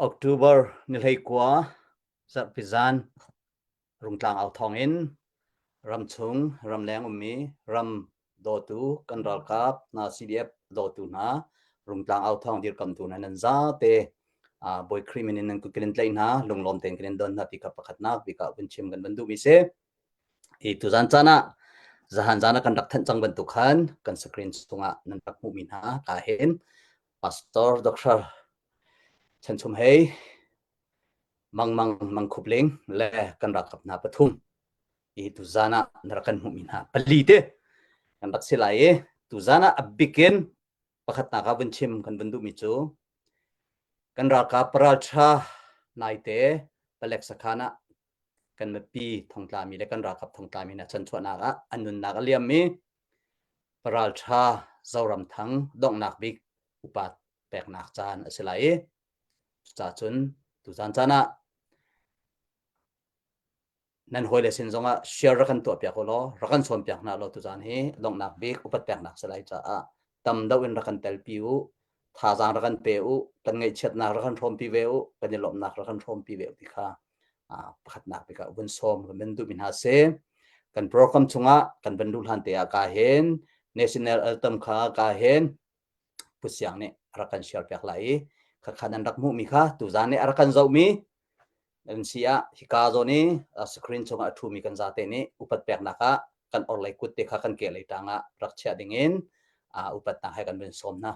October ni 19 zarhpi zan Rungtlang au thawng in ramchung ramleng ummi ram dawtu kan ralkap hna CDF dawtu hna Rungtlang au thawng dirkamtu hna nan zate Bawi Khrih min in nan kut kan in tlaih hna lunglawm tein kan in don hna ti kha pakhatnak bik ah vun chim kan van duhmi si. Hi tuzan caan ah zahan zan ah kan rak thanh cang bantuk khan kan screen chungah nan rak hmuhmi hna ka hin Pastor Dr. Chan Chum Hei Mangmang Mang Khup Ling le kan ralkap hna pathum i tuzan ah na rak kan hmuhmi hna pali te kan rak si lai i tuzan ah a bikin pakhatnak ah vun chim kan vun duhmi cu kan ralkap paralṭha naite palek sakhan ah kan mipi thongtlami le kan ralkap thongtlami hna chanchuahnak ah an nunnak a liammi paralṭha Zoramthang donghnak bik upat peknak caan a si lai i cucacun tuzan caan ah nan hawile sin zongah share rak kan tuahpiak u law rak kan sawmpiak hna law tuzan hi donghnak bik upat peknak si lai caah tam deuh in rak kan telpi u thazaang rak kan pe u kan ngaihchiatnak rak kan hrawmpi ve u kan i lawmhnak rak kan hrawmpi ve u ti kha pakhatnak bik ah vun sawm kan van duhmi hna si kan program chungah kan van luh hlan te ah ka hin national anthem kha ka hin Pu Siang nih a rak kan share piak lai i khakha nan rak hmuhmi kha tuzan nih a rak kan zohmi nan si ah hika zawn i screen chungah a ṭhumi kan zate nih upat peknak ah kan orhlei kut te kha kan kehlei tang ah rak chiah dingin upatnak he kan vun sawm hna.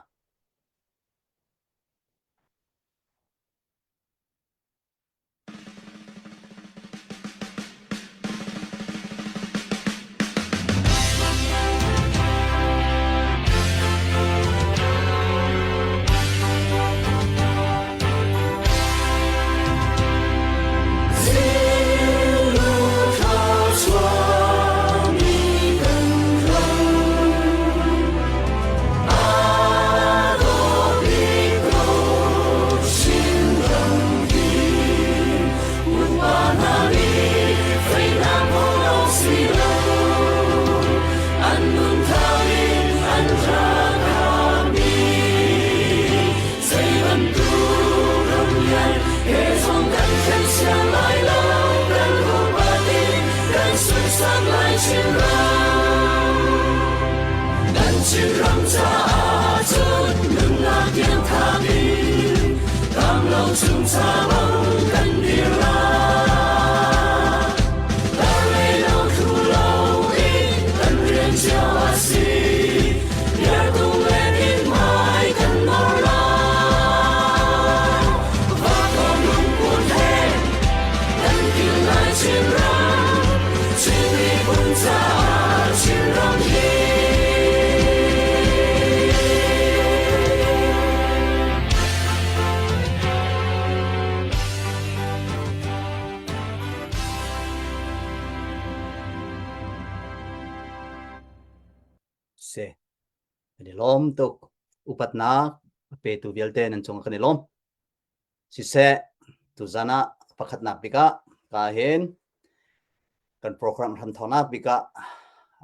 Chinram caah cun nunnak tiang thap in Kamlo chung ca bang kan dir lai. Dar lei lo thlu lo in kan rian cio a si. Biartung le hmai kan nor lai. Vakawm lungput he kan kil lai Chinram, Chin miphun caah Chinram hi. Si. Kan i lawm tuk. Upatnak a petu vialte nan cung ah kan i lawm. Siseh, tuzan ah pakhatnak bik ah ka hin kan program hramthawknak bik ah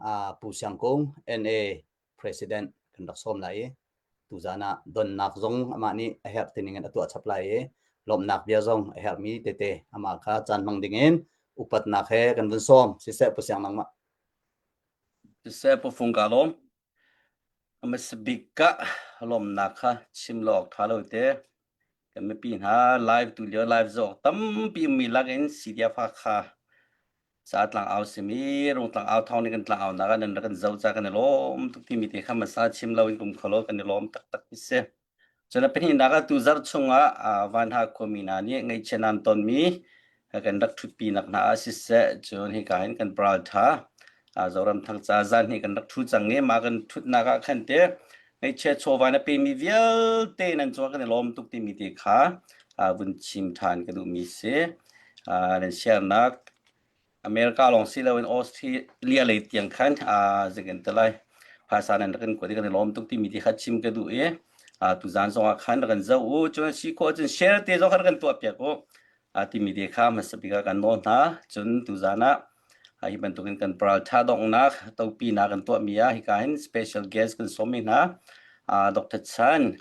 uh, Pu Siang Kung NA President kan rak sawm lai i tuzan ah donnak zong amah nih a herh tining in a tuah chap lai i lawmhnak bia zong a herhmi tete amah kha caan hmang ding in upatnak he kan vun sawm. Siseh, Pu Siang nangmah. Siseh, Pu Fung ka lawm. A hmasa bik ah lawmhnak kha chim lo awk ṭha lo te. Kan mipi hna live tu lio live zawk tampi ummi lak in CDF Hakha ca tlang au simi rungtlang au thawng nih kan tlang au nak ah nan rak kan zoh ca kan i lawm tuk timi te kha hmasa chim lo in kum kho lo kan i lawm taktak ti si. Cun a pahnihnak ah tuzarh chungah Vanha khuami hna nih ngaihchia nan tonmi kan rak ṭhutpinak hna ah siseh, cun hika hin kan paral ṭha Zoramthang ca zan hi kan rak ṭhu cang i mah kan ṭhutnak ah khan te ngaihchia chawva na pemi vialte nan cungah kan i lawm tuk timi te kha vun chim ṭhan ka duhmi si. Nan siarnak America lawng si loin Australia lei tiang khan zeikan te lai phaisa nan rak kan kuat i kan i lawm tuk timi ti kha chim ka duh i tuzan zong ah khan rak kan zoh u cun si khawh cun share te zong kha rak kan tuah piak u timi te kha hmasa bik ah kan nawl hna cun tuzan ah hi bantukin kan paral tha donghnak topi na kan tuahmi ah hika hin special guest kan sawmmi hna Dr. Chan.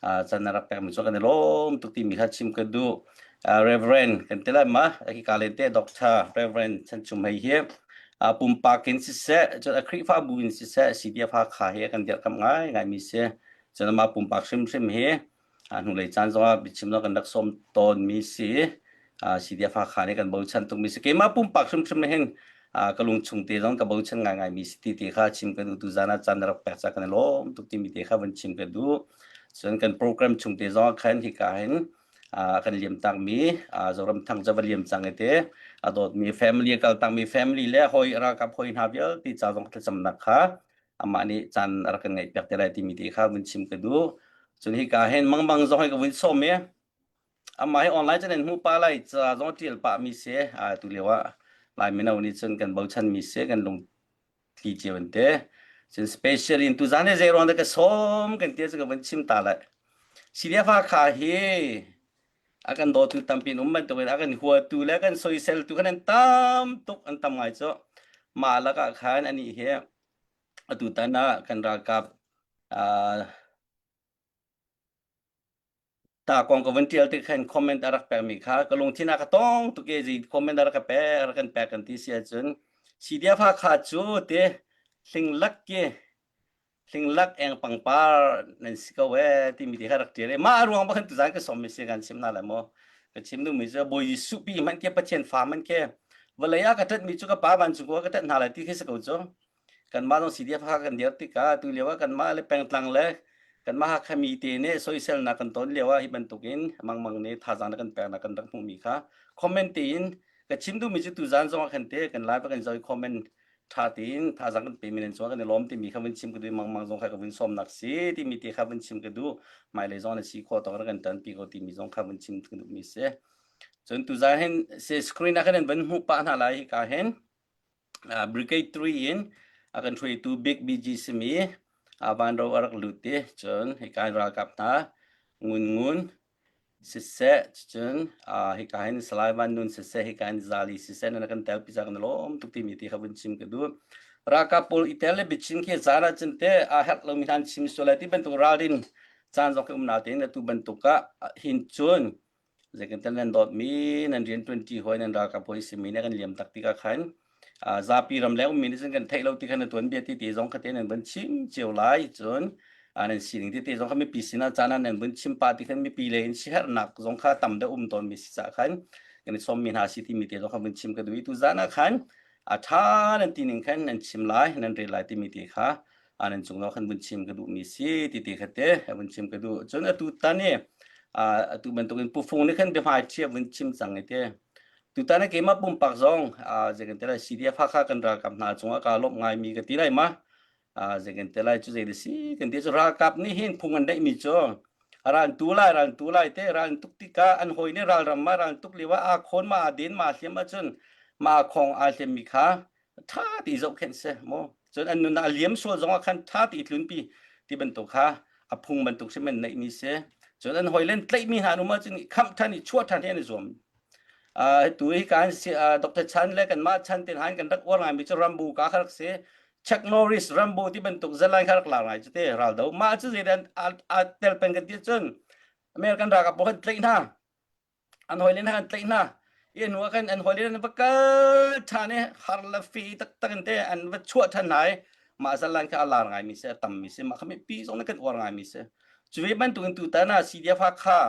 Chan na rak pekmi cu kan i lawm tuk timi kha chim ka duh. Reverend kan ti lai ma hika len te Doctor Reverend Chan Chum Hei hi pumpak in siseh cun a Khrihfabu in siseh CDF Hakha hi kan dirhkamh ngaingai mi si. Cun amah pumpak hrimhrim hi hnulei caan zongah biachim lo kan rak sawm tawnmi si. CDF Hakha nih kan bochan tukmi si. Keimah pumpak hrimhrim nih hin ka lungchung te zong ka bochan ngaingai mi si ti te kha chim ka duh. Tu zan ah caan na rak pek ca kan i lawm tuk timi te kha van chim ka duh. Cun kan program chung te zong ah khan hika hin kan liam takmi Zoramthang cu va liam cang i te a dawtmi family a kal takmi family le hawi ralkap hawi hna vialte ca zong thlacamnak kha amah nih caan a rak kan ngeih piak te lai timi te kha vun chim ka duh. Cun hika hin mangmang zong hi ka vun sawm i amah hi online cun in hmuh pah lai ca zong ṭial pah mi si tu lio ah Lai mino nih cun kan bochan mi si kan lung thli cio an te. Cun special in tuzan hi zei ruang dah ka sawm kan ti cu ka vun chim ta lai. CDF Hakha hi a kan dawtu tampi in um bantukin a kan huatu le kan soiseltu khan an tam tuk an tam ngai cu. Mah lakah khan anih hi atutan ah kan ralkap uh, Ta kong ka vun ṭial tik khan comment a rak pekmi kha ka lungthin ah ka tong tuk i zei comment a rak ka pek a rak kan pek kan ti si ahcun CDF Hakha cu ti hlinglak ki hlinglak eng pangpar nan si ko ee timi ti kha rak ṭial i mah a ruang bak khan tuzan ka sawm mi si kan chim hna lai maw ka chim duhmi cu Bawi Jesuh pi hmanh khi Pathian fa hmanh khi vawlei ah ka ṭanhmi cu ka pa vancung ka ṭanh hna lai ti khi si ko cu Kanmah zong CDF Hakha kan dir tikah tu lio ah kanmah le pengtlang le kanmah Hakha mi te nih soiselnak kan ton lio ah hi bantukin mangmang nih thazaang na kan peknak kan rak hmuhmi kha comment tein ka chim duhmi cu tuzaan zong ah khan te kan live ah kan zoh i comment tha tein thazaang kan pemi nan cungah kan i lawm timi kha vun chim ka duh mangmang zong kha ka vun sawmnak si timi te kha vun chim ka duh hmailei zong na si khawh tawk kan ṭanpi ko timi zong kha vun chim ka duhmi si cun tuzaan hin screen ah khan in vun hmuh pah hna lai hika hin Brigade 3 in a kan hruaitu Big BG simi vanro a rak lut i cun hika hin ralkap hna Ngun Ngun siseh cun hika hin Salai Van Nun siseh hika hin Zali siseh nan kan tel pi ca kan lawm tuk timi ti kha vun chim ka duh. Ralkap pawl i tel le biachim khi zaan ah cun te a herh lomi hna an chim sual lai ti bantuk ralrin caan zong khi um natein atu bantuk ah hin cun Zeitintiah nan dawtmi nan rianṭuanṭi hawi nan ralkap hawi simi nih kan liam tak tikah khan zapi ramleng ummi nih cun kan theih lo ti khan na tuanbia tete zong kha te nan vun chim cio lai cun nan sining tete zong kha mipi sinah caan ah nan vun chim pah ti khan mipi lei in siherhnak zong kha tam deuh um tawnmi si caah khan kan i sawmmi hna si timi te zong kha vun chim ka duh i tuzaan ah khan a ṭha nan ti ning khan nan chim lai nan rel lai timi te kha nan cung khan vun chim ka duhmi si ti ti kha te vun chim ka duh cun atu tan i atu bantukin pufung nih khan biahmai ṭhia vun chim cang i te tutan i keimah pumpak zong zeikan te lai CDF Hakha kan ralkap hna cungah kaa lawmh ngaimi ka ti lai ma zeikan te lai cu zei si kan ti cu ralkap nih hin phung an neihmi cu ral tu lai ral tu lai te ral tuk tikah an hawi nih ralram ma ral tuk lio ah aa khawn ma aa den ma aa hliam ahcun ma khong aa hliammi kha ṭha ti zohkhenh si mu cun an nun a liam sual zong ah khan ṭha ti tlunpi ti bantuk kha a phung bantuk hrim an neihmi si cun an hawilen tlaihmi hna an um ahcun khamh ṭhan i chuah ṭhan hi an i zuam tu hi kan si Dr. Chan le kanmah Chan ten han kan rak uar ngaimi cu Rambo ka kha rak si Chuck Norris Rambo ti bantuk zalai kha rak lar ngai cu te raldo mah cu zeidan a tel peng kan ti cun American ralkap pawl kan tlaih hna an hawile hna an tlaih hna i hnu ah khan an hawile an va kal ṭhan i har le fi taktak in te an va chuah ṭhan hna i mah zalan kha a lar ngaimi si a tammi si mah kha mipi zong nih kan uar ngaimi si cu ve bantukin tutan ah CDF Hakha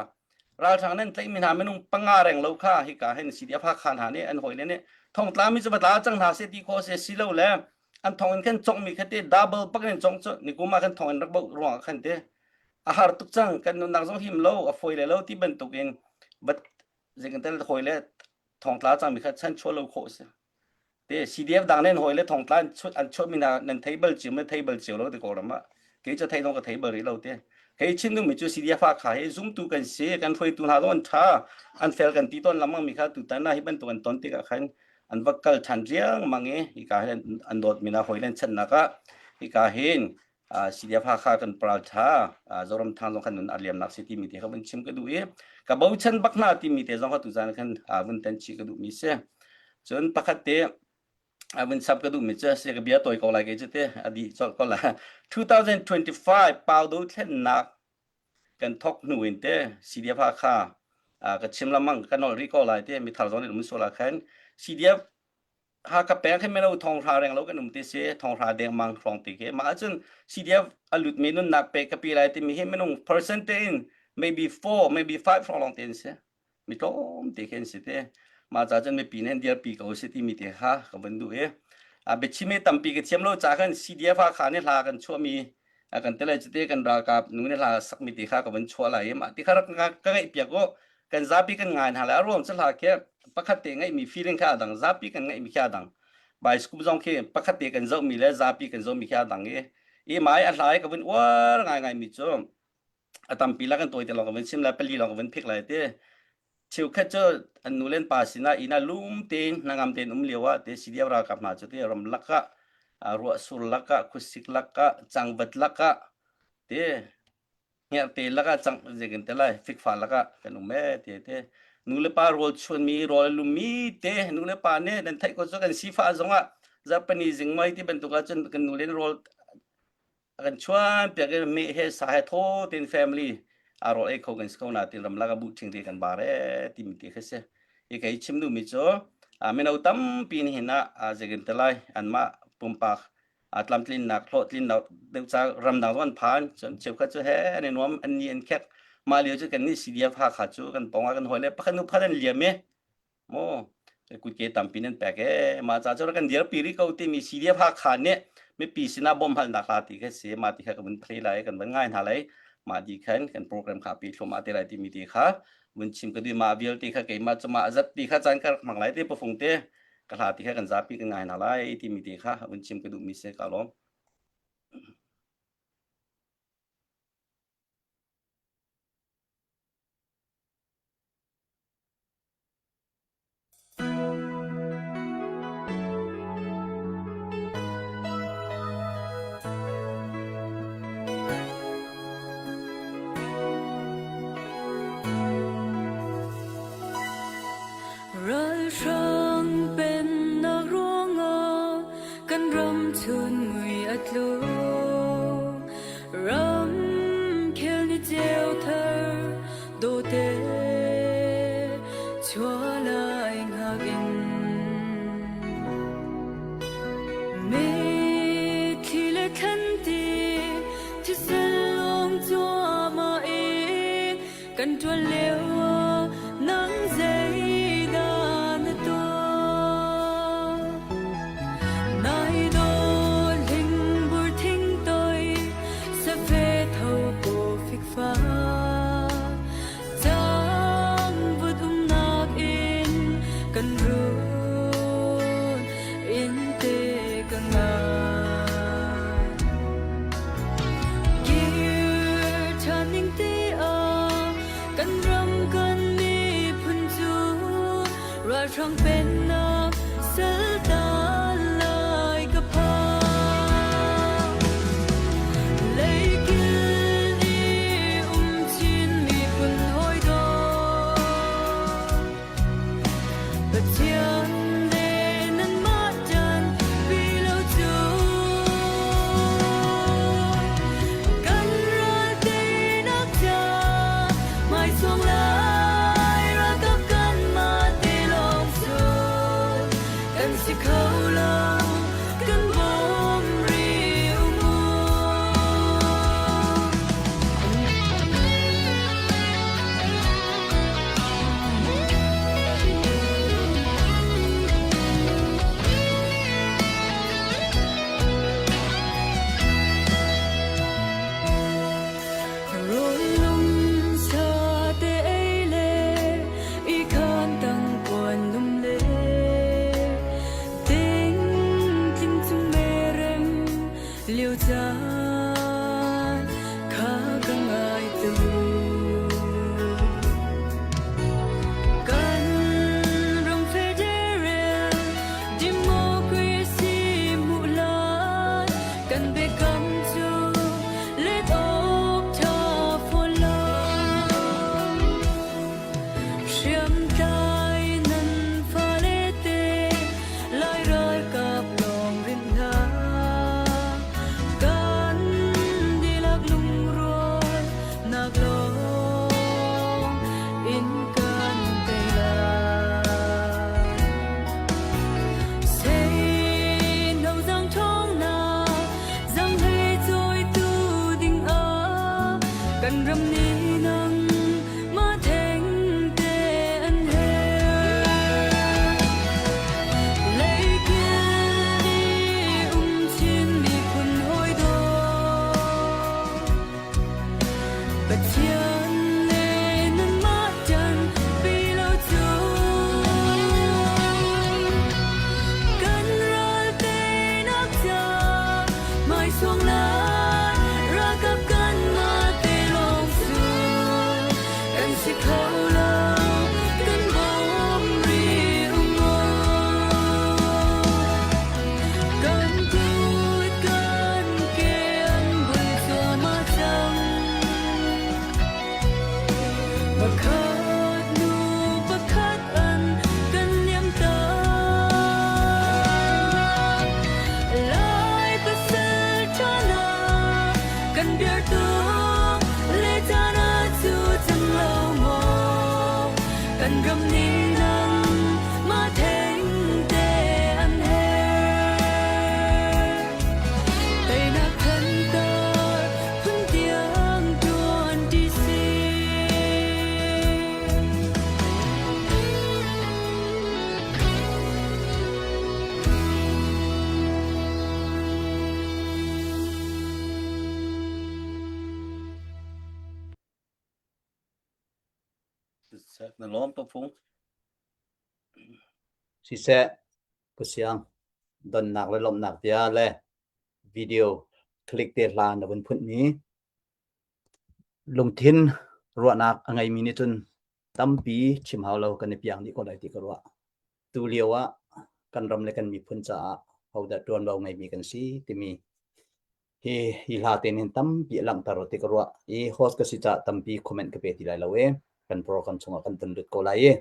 ralhrang nan tlaihmi hna minung panga reng lo kha hika hin CDF Hakha hna nih an hawile nih thongtla mi cu va tla cang hna seh ti khawh si si lo le an thong in khan congmi kha te double pak in cong cu nikum ah khan thong in rak boh ruangah khan te a har tuk cang kan nunnak zong him lo a fawi le lo ti bantuk in bat zeikan tel hawi le thongtla cang mi kha chan chuah lo khawh si te CDF dang nen hawi le thongtla an chuah an chuah mi hna nan thei bal cio ma thei bal cio lo ti ko ram ah kei cu thei dong ka thei bal rih lo te kei chin nu mi cu CDF a kha hi zumtu kan si kan hruaitu hna zong an tha an fel kan ti ton lamang mi kha tu tan na hi bantuk an ton tikah khan an va kal than riang mang i hika hin an dawt mi na hawi len channak ah hika hin CDF Hakha kan paral tha Zoram Thang zong khan nun a liamnak si timi te kha vun chim ka duh i ka bochan bak hna timi te zong kha tuzan khan vun tan chih ka duh mi si cun pakhat te vun sap ka duh mi cu si ka bia tawi ko lai ke cu te a dih colh ko la 2025 pau do thlennak. Kan thok hnu in te CDF Hakha ka chim lamang ka nol rih ko lai te mi thar zong nih um sual ah khan CDF Hakha peng khi mino thonghra reng lo kan um ti si thonghra dengmang hrawng ti khi mah ahcun CDF a lut mi nunnak pe ka pi lai timi hi minung percent te in maybe 4 maybe 5 hrawng lawng te in si mi tlawm te khi an si te mah ca cun mipi nih an dirpi ko si timi te kha ka vun duh i a biachim hi tampi ka thiam lo ca khan CDF Hakha nih hla kan chuahmi a kan tele cite kan ralkap nu nih hla sakmi ti kha ka vun chuah lai i mah ti kha rak ka ngaih piak u kan zapi kan ngai hna lai a ruang cu hla khi pakhat te ngaihmi feeling kha a dang zapi kan ngaihmi khi a dang bicycle zong khi pakhat te kan zohmi le zapi kan zohmi khi a dang i i mai a hla i ka vun uar ngai ngai mi cu a tampi la kan tawi te lawng ka vun chim lai pali lawng ka vun phik lai ti cheukhat cu an nu le an pa sinah inn ah lum tein hnangam tein um lio ah te CDF ralkap hna cu te ram lakah ruah sur lakah khuasik lakah cangvat lakah te hngerhte lakah cang zeikin te lai fikfa lakah kan um e te te nu le pa rawl chuanmi rawl lummi te nu le pa nih nan theih ko cu kan sifah zongah zarhpini zing mai ti bantuk ahcun kan nu le rawl a kan chuan piak i meh he sa he thaw tein family a rawl ei kho kan si ko na tin ramlak a buh ṭhing te kan bar e timi ti kha si hi kei chim duhmi cu mino tampi nihin ah zeikin te lai anmah pumpak tlamtlinnak hlawhtlinnak deuh ca ramdang zong an phan cun cheukhat cu he an i nuam an ni an khek mah lio cu kan nih CDF Hakha cu kan pong ah kan hawi le pakhat nu pakhat an liam i Maw kutke tampi nan pek ee mah ca cu kan dirpi rih ko timi CDF Hakha nih mipi sinah bawmhalnak hla ti kha si mah ti kha ka vun play lai kan van ngai hna lai mah di khan kan program kha pi thluahmah te lai timi ti kha vun chim ka duh mah vialte kha keimah cu mah zat ti kha caan ka rak hmang lai te pafung te ka hla ti kha kan zapi kan ngai hna lai timi ti kha vun chim ka duh mi si ka lawm. Ralhrang pennak ruangah kan ram chun mui a tlu. Ram khel ni ceu thar dawte chualai hngak in mitthli le thlanti thisen lawng cuahmah in kan ṭuan lio ah nang zeidah na tuah? Nai dawt hlingbur thingtoi safe tho ko fikfa Cangvut umnak in kan run in te ka ngai. Kir ṭhan ning ti ah kan ram. Kan ram nih nang mah theng te an herh. Leikil i um Chin miphun hawi dawt. Pathian le nanmah ṭan pi lo cu kan ral teinak ca hmaisuang lai ralkap kanmah te lawng cu kan si kho lo kan bawm rih u maw kan kut kan ke an bul cuahmah cang. Pakhat nu pakhat an kan liam tak. Lai pasal ṭha hna kan biar tuk le caan ah cu cang lo maw kan ram nih nang mah theng te an herh. Teinak thantar phun tiang ṭuan ṭi si. Siseh na lawm pafung. Siseh Pu Siang donnak le lawmhnak bia le video click te hla na vun phunh mi lungthin ruahnak a ngeimi nih cun tampi chim hau lo kan i piang dih ko lai ti ka ruah. Tu lio ah kan ram le kan miphun caah hodah ṭuanvo ngeimi kan si timi hi hi hla te nin tampi a langhter ti ka ruah i host ka si caah tampi comment ka pe ti lai lo i kan program chungah kan ton lut ko lai i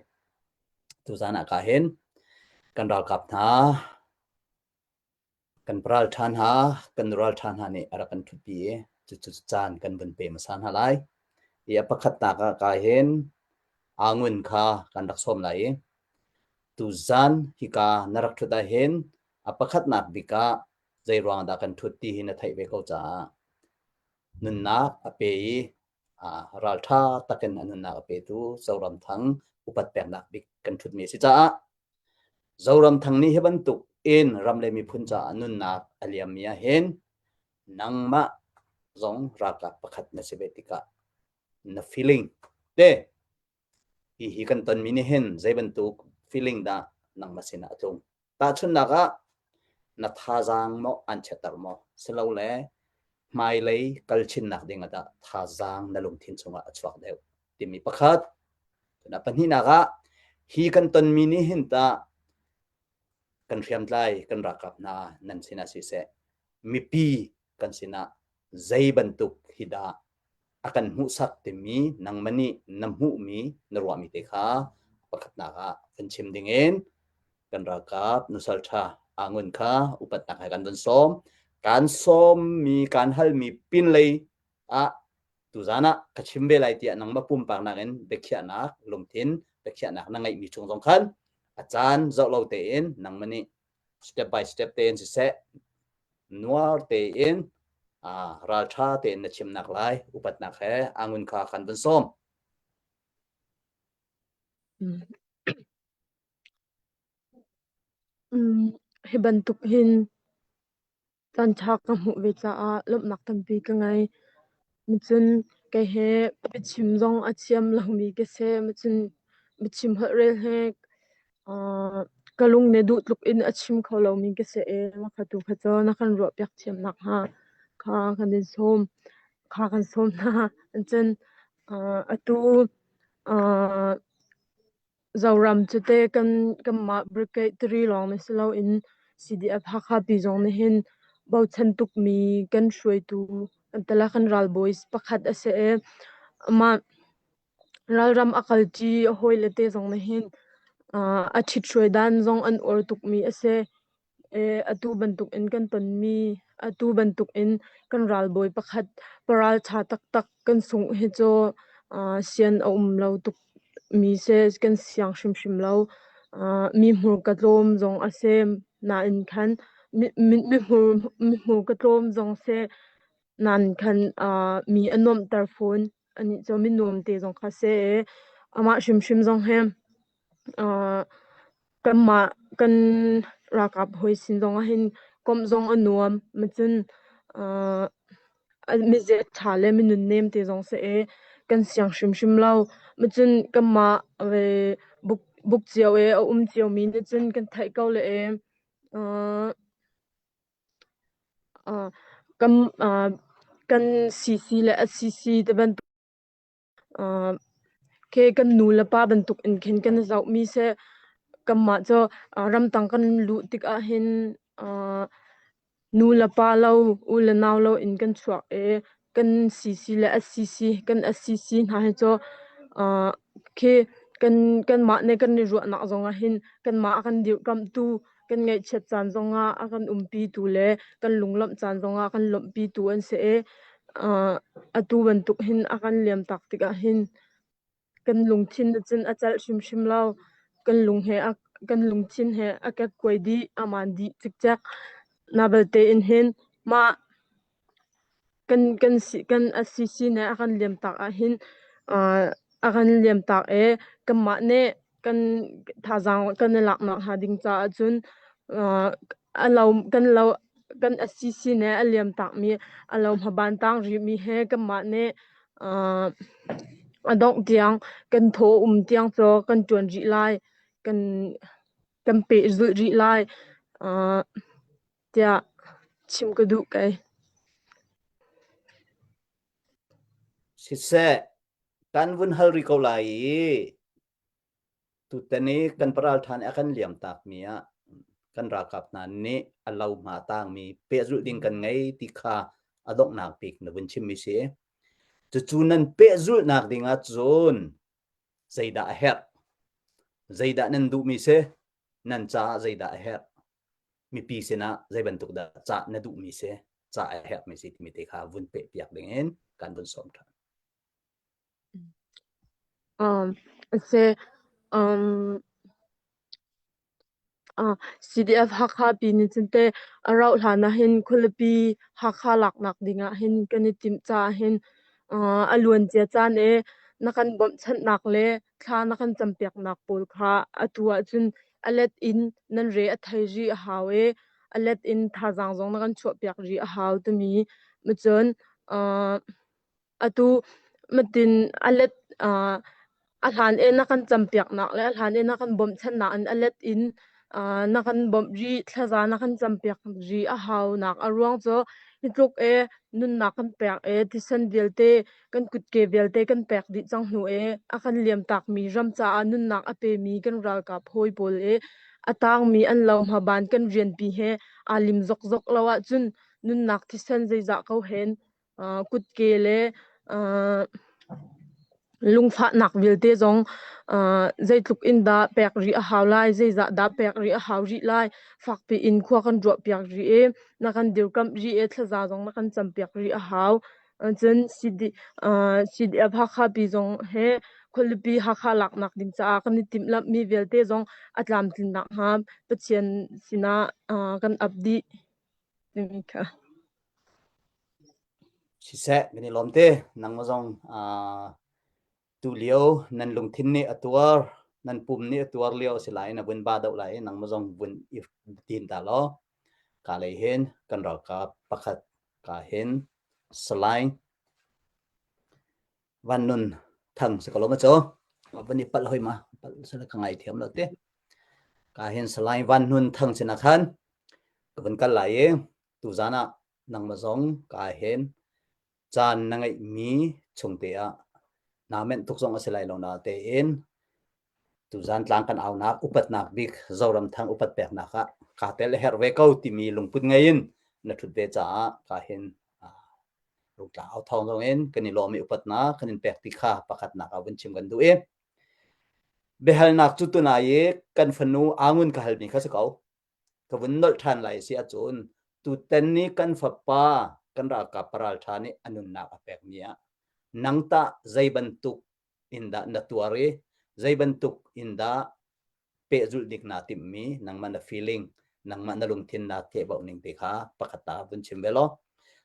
tuzan ah ka hin kan ralkap hna kan ralṭha hna kan ralṭha hna nih a rak kan ṭhutpi i cucu caan kan vun pe hmasa hna lai i a pakhatnak ah ka hin Angun kha kan rak sawm lai i tuzan hika na rak ṭhut ah hin a pakhatnak bik ah zei ruang dah kan ṭhut ti hi na theih ve ko caah nunnak a pe i ralṭha takin a nunnak a petu Zoramthang upat peknak bik kan ṭhutmi a si caah Zoramthang nih hi bantuk in ram le miphun caah nunnak a liammi ah hin nangmah zong ralkap pakhat na si ve tikah na feeling te hi hi kan tonmi nih hin zei bantuk feeling dah nangmah sinah a tlung. Tahchunhnak ah na thazaang maw an chiatter maw silole hmailei kal chinnak ding ah dah thazaang na lungthin chungah a chuak deuh timi pakhat. Cun a pahnihnak ah hi kan tonmi nih hin tah kan hriamtlai kan ralkap hna nan sinah siseh mipi kan sinah zei bantuk hi dah a kan hmuhsak timi nangmah nih na hmuhmi na ruahmi te kha pakhatnak ah kan chim dingin kan ralkap nusal ṭha Angun kha upatnak he kan vun sawm. Kan sawmmi kan halmi pinlei ah tuzan ah ka chim ve lai tiah nangmah pumpak nakin biakhiahnak lungthin biakhiahnak na ngeihmi chung zong khan a caan zoh lo tein nangmah nih step by step tein siseh nuar tein ralṭha tein na chimnak lai upatnak he angun kha kan vun sawm. Hi bantuk hin Caanṭha ka hmuh ve caah lawmhnak tampi ka ngei. Cun kei he biachim zong a thiam lomi ka si. Cun biachim holhrel he ka lung nih duh tluk in a chim kho lomi ka si i mah tu kha cu na kan ruahpiak thiam nakhnga kha kan in sawm. Kha kan sawm hna. Cun atu Zoram cu teh kanmah brigade tari lawng nih si loin CDF Hakha pi zong nih hin bochan tukmi kan hruaitu kan ralbawi pakhat a si i amah ralram a kalṭi a hawile te zong nih hin a ṭhithruai dan zong an uar tukmi a si. Atu bantukin kan tonmi, atu bantukin kan ralbawi pakhat paralṭha taktak kan sungh hi cu sian a um lo tukmi si, kan siang hrimhrim lo. Mi hmurka tlawm zong a si nain khan mi hmurka tlawm zong si nain khan mi a nuamhter fawn. Anih cu mi nuam te zong kha si i amah hrimhrim zong hi uh, kanmah kan ralkap hawi sin zong ah hin komh zong a nuam. Macun uh, mizia ṭha le mi nunnem te zong si i kan siang hrimhrim lo. Macun kanmah ve buk buk cio i a um ciomi nih cun kan theih ko le e uh, uh, kan uh, kan CC le SCC te bantuk uh, khi kan nu le pa bantuk in khin kan i zohmi si. Kanmah cu uh, ramtang kan luh tikah hin uh, nu le pa lo, u le nau lo in kan chuak i kan CC le SCC kan SCC hna hi cu uh, khi kan kanmah nih kan i ruahnak zongah hin kanmah a kan dirhkamhtu kan ngaihchiat caan zongah a kan umpitu le kan lunglawmh caan zongah a kan lawmhpitu an si i uh, atu bantuk hin a kan liamtak tikah hin kan lungthin cun a celh hrimhrim lo. Kan lung he a kan lungthin he a kekkuai dih, a maan dih cikcek. Na balte in hin mah Kan kan si kan a sisi nih a kan liamtak ahhin uh, a kan liamtak i kanmah nih kan thazaang kan i laknak hnga ding caah cun uh, a lo kan lo kan a sisi nih a liamtakmi a lo hmaban tang rihmi he kanmah nih uh, a dongh tiang kan thaw um tiang cu kan ṭuan rih lai kan kan pehzulh rih lai uh, tiah chim ka duh kei. Siseh, kan vun hal rih ko lai i tutan i kan paral ṭhan a kan liam takmi ah kan ralkap hna nih a lo hma tangmi pehzulh ding kan ngei ti kha a donghnak bik na vun chimmi si. Cucu nan pehzulhnak ding ah cun zeidah a herh? Zeidah nan duhmi si? Nan caah zeidah a herh? Mipi sinah zei bantuk dah cah na duhmi si, cah a herhmi si timi te kha vun peh piak ding in kan vun sawm ṭhan. Um, se, um, uh, CDF Hakha pi nih cun teh a rauh hlan ah hin khualipi Hakha laknak ding ah hin kan i timh caah hin uh, a luancia caan i na kan bawmhchanhnak le thla na kan campiaknak pawl kha atu ahcun a let in nan re a thei rih a hau i a let in thazaang zong na kan chuahpiak rih a hau timi macun uh, atu matin a let uh, a hlan i na kan campiaknak le a hlan i na kan bawmhchanhnak in a let in uh, na kan bawmh rih thlaza na kan campiak rih a haunak a ruang cu hi tluk e nunnak kan pek e thisen vialte kan kutke vialte kan pek dih cang hnu i a kan liamtakmi ram caah nunnak a pemi kan ralkap hawi pawl i a tangmi an lo hmaban kan rianpi he aa lim zokzok lo ahcun nunnak thisen zeizah ko hen uh, kutke le uh, lungfahnak vialte zong uh, zeitluk in dah pek rih a hau lai zeizah dah pek rih a hau rih lai fakpi in khua kan ruah piak rih i na kan dirkamh rih i thlaza zong na kan campiak rih a hau Cun CDF Hakha pi zong he khualipi Hakha laknak ding caah kan i timhlamhmi vialte zong a tlamtlin nakhnga Pathian sinah kan ap dih timi kha. Siseh, kan i lawm te. Nangmah zong tulio nan lungthin nih a tuar, nan pum nih a tuar lio a si lai na vun ba doh lai i nangmah zong vun i tin ta law ka lei hin kan ralkap pakhat ka hin Salai Van Nun Thang si ko lo ma cu van i palh hoi ma palh sala ka ngai thiam lo te ka hin Salai Van Nun Thang sin ah khan ka vun kal lai i tuzan ah nangmah zong ka hin caan na ngeihmi chungte ah naa menh tuk zong a si lai lo na tein tuzan tlang kan aunak upatnak bik Zoramthang upat peknak ah kaa tel a herh ve ko timi lungput ngei in na ṭhut ve caah ka hin rungtlang au thawng zong in kan i lawm i upatnak kan in pek ti kha pakhatnak ah vun chim kan duh i biahalnak cu tunai i kan fanu Angun ka halmi kha si ko. Ka vun nolh ṭhan lai si ahcun tutan ni kan fapa kan ralkap paralṭha nih a nunnak a pekmi ah nang tah zei bantuk in dah na tuar i zei bantuk in dah pehzulh dik naa timhmi nangmah na feeling nangmah na lungthin naa thehbauh ning te kha pakhat ta vun chim ve law.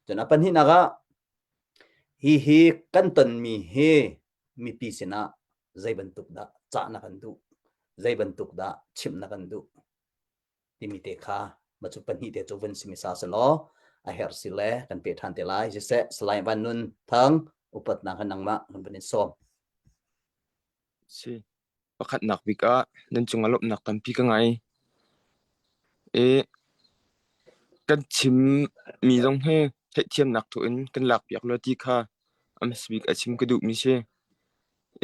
Cun a pahnihnak ah. Hi hi kan tonmi hi mipi sinah zei bantuk dah cah na kan duh, zei bantuk dah chimh na kan duh timi te kha ma cu pahnih te cu vun simi sa selaw a herh si le kan pe ṭhan te lai. Siseh, Salai Van Nun Thang upatnak he nangmah kan van in sawm. Si. Pakhatnak bik ah nan cungah lawmhnak tampi ka ngei. I kan chimmi zong hi theihthiamnak thawh in kan lakpiak law ti kha a hmasa bik a chim ka duhmi si.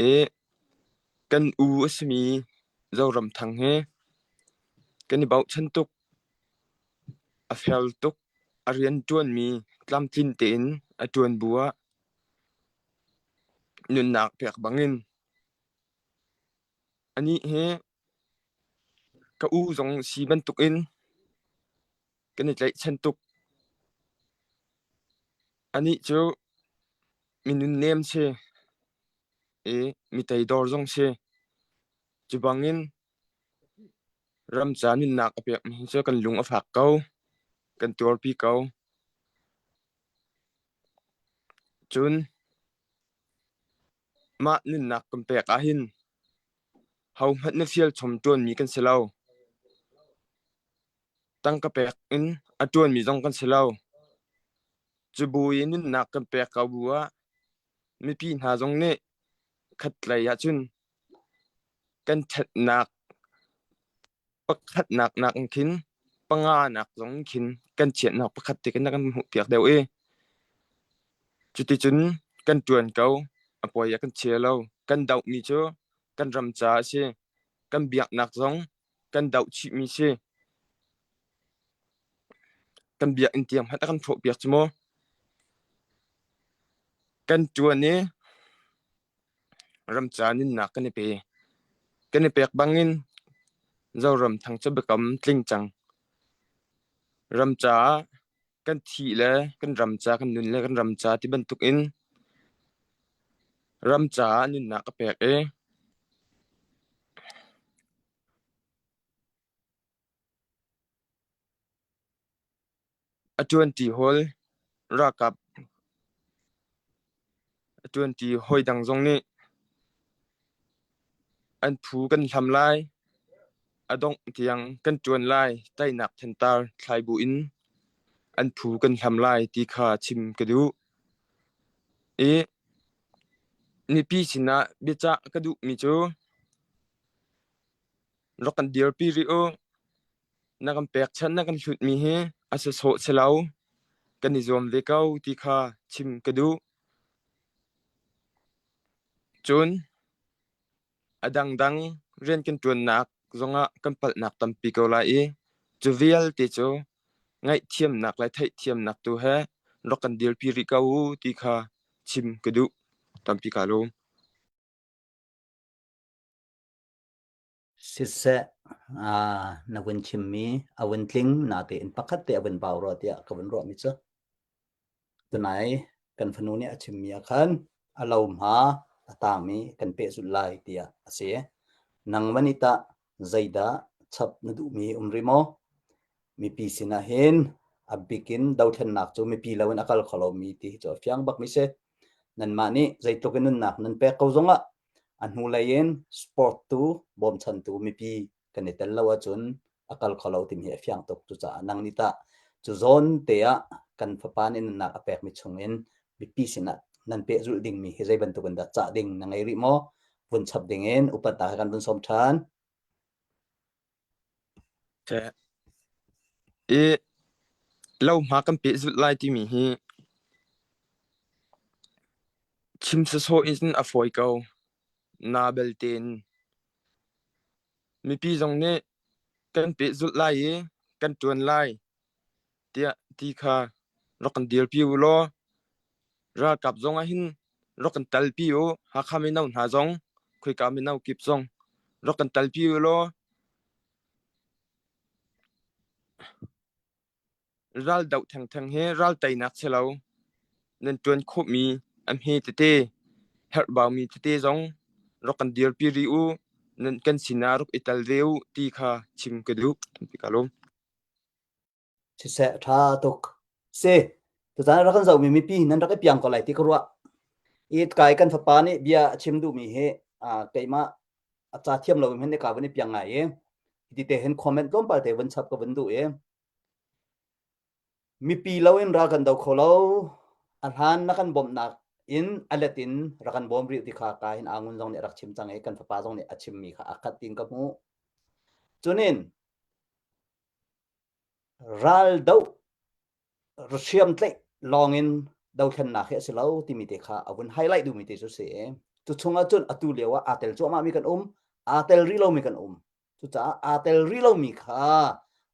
I kan u a simi Zoramthang hi kan i bochan tuk. A fel tuk. A rian ṭuanmi tlamtlin tein a ṭuan bu ah nunnak pek bangin Anih hi ka u zong si bantukin kan i tlaihchan tuk. Anih cu mi nunnem si i mi teidor zong si. Cu bangin ramca nunnak a pekmi hi cu kan lung a fak ko, kan tuarpi ko. Cun Mah nunnak kan pek ahhin hohmanh na fialchom ṭuanmi kan si lo. Tangka pek in a ṭuanmi zong kan si lo. Cubu i nunnak kan pek ko bu ah mipi hna zong nih khatlei ahcun kan ṭhatnak pakhatnak nak in khin panganak zong khin kan chiatnak pakhat te kan kan hmuhpiak deuh i cuticun kan ṭuan ko a puai ah kan chia lo kan dohmi cu kan ram ca a si kan biaknak zong kan doh chihmi si kan biakinn tiang hmanh a kan hrawhpiak cu mu kan ṭuan i Ramca nunnak kan i pe. Kan i pek bangin Zoramthang cu biakam tling cang. Ramca ah kan thih le kan ramca kan nun le kan ramca ti bantukin ramca ah nunnak ka pek i A ṭuanṭi hawl ralkap a ṭuanṭi hawidang zong nih an phu kan hlam lai, a dongh tiang kan ṭuan lai, teinak thantar thlai bu in an phu kan hlam lai ti kha chim ka duh. I mipi sinah biacah ka duhmi cu rak kan dirpi rih u. Na kan pekchanh na kan hlutmi hi a sawsawh si lo. Kan i zuam ve ko ti kha chim ka duh. Cun a dangdang rian kan ṭuannak zongah kan palhnak tampi ko lai i cu vialte cu ngaihthiamnak le theihthiamnak tu he rak kan dirpi rih ko u ti kha chim ka duh. Tampi kaa lawm. Siseh, na vun chimmi a vun tling natein pakhat te a vun bau rua tiah ka vun ruahmi cu tunai kan fanu nih a chimmi ah khan a lo hma a tangmi kan pehzulh lai tiah a si. Nangmah nih tah zeidah chap na duhmi um rih maw? Mipi sinah hin a bik in dothlennak cu mipi loin a kal kho lomi ti hi cu a fiang bakmi si. Nanmah nih zeitluk in nunnak nan pek ko zongah A hnulei in sport tu bawmchantu mipi kan i tel lo ahcun a kal kho lo timi hi a fiang tuk. Cucaah nang nih tah cu zawn te ah kan fapa nih nunnak a pekmi chungin mipi sinah nan pehzulh dingmi hi zei bantuk in dah cah ding na ngei rih maw? Vun chap ding in upatnak he kan vun sawm ṭhan. I lohma kan pehzulh lai timi hi chim sawsawh in a fawi ko. Na belte in mipi zong nih kan pehzulh lai i kan ṭuan lai tiah ti kha rak kan dirpi u law ralkap zong ah hin rak kan talpi u. Hakha mino hna zong khoika mino kip zong rak kan talpi u law ral doh thengtheng hi ral teinak si lo. Nan ṭuan khawhmi a hme tete herhbaumi tete zong rak kan dirpi rih u. Nan kan sinah rak i tel ve u ti kha chim ka duh. Ka lawm. Siseh, ṭha tuk. Si, tuzaan rak kan zohmi mipi nan rak i piang ko lai ti ka ruah. I kai kan fapa nih bia a chim duhmi hi keimah a ca thiam lo in ka vun i piang ngai i hiti te hin comment tlawmpal te vun chap ka vun duh i mipi lo in ral kan do kho lo a hlan na kan bawmhnak in a let in rak kan bawm rih ti kha ka hin angun zong nih rak chim cang i kan fapa zong nih a chimmi kha a khat tin ka hmuh cunin ral doh hriam tlaih lawng in dothlennak hi a si lo timi te kha a vun highlight duhmi te cu si. Cu chungah cun atu lio ah aa tel cuahmah mi kan um, aa tel rih lomi kan um. Cucaah aa tel rih lomi kha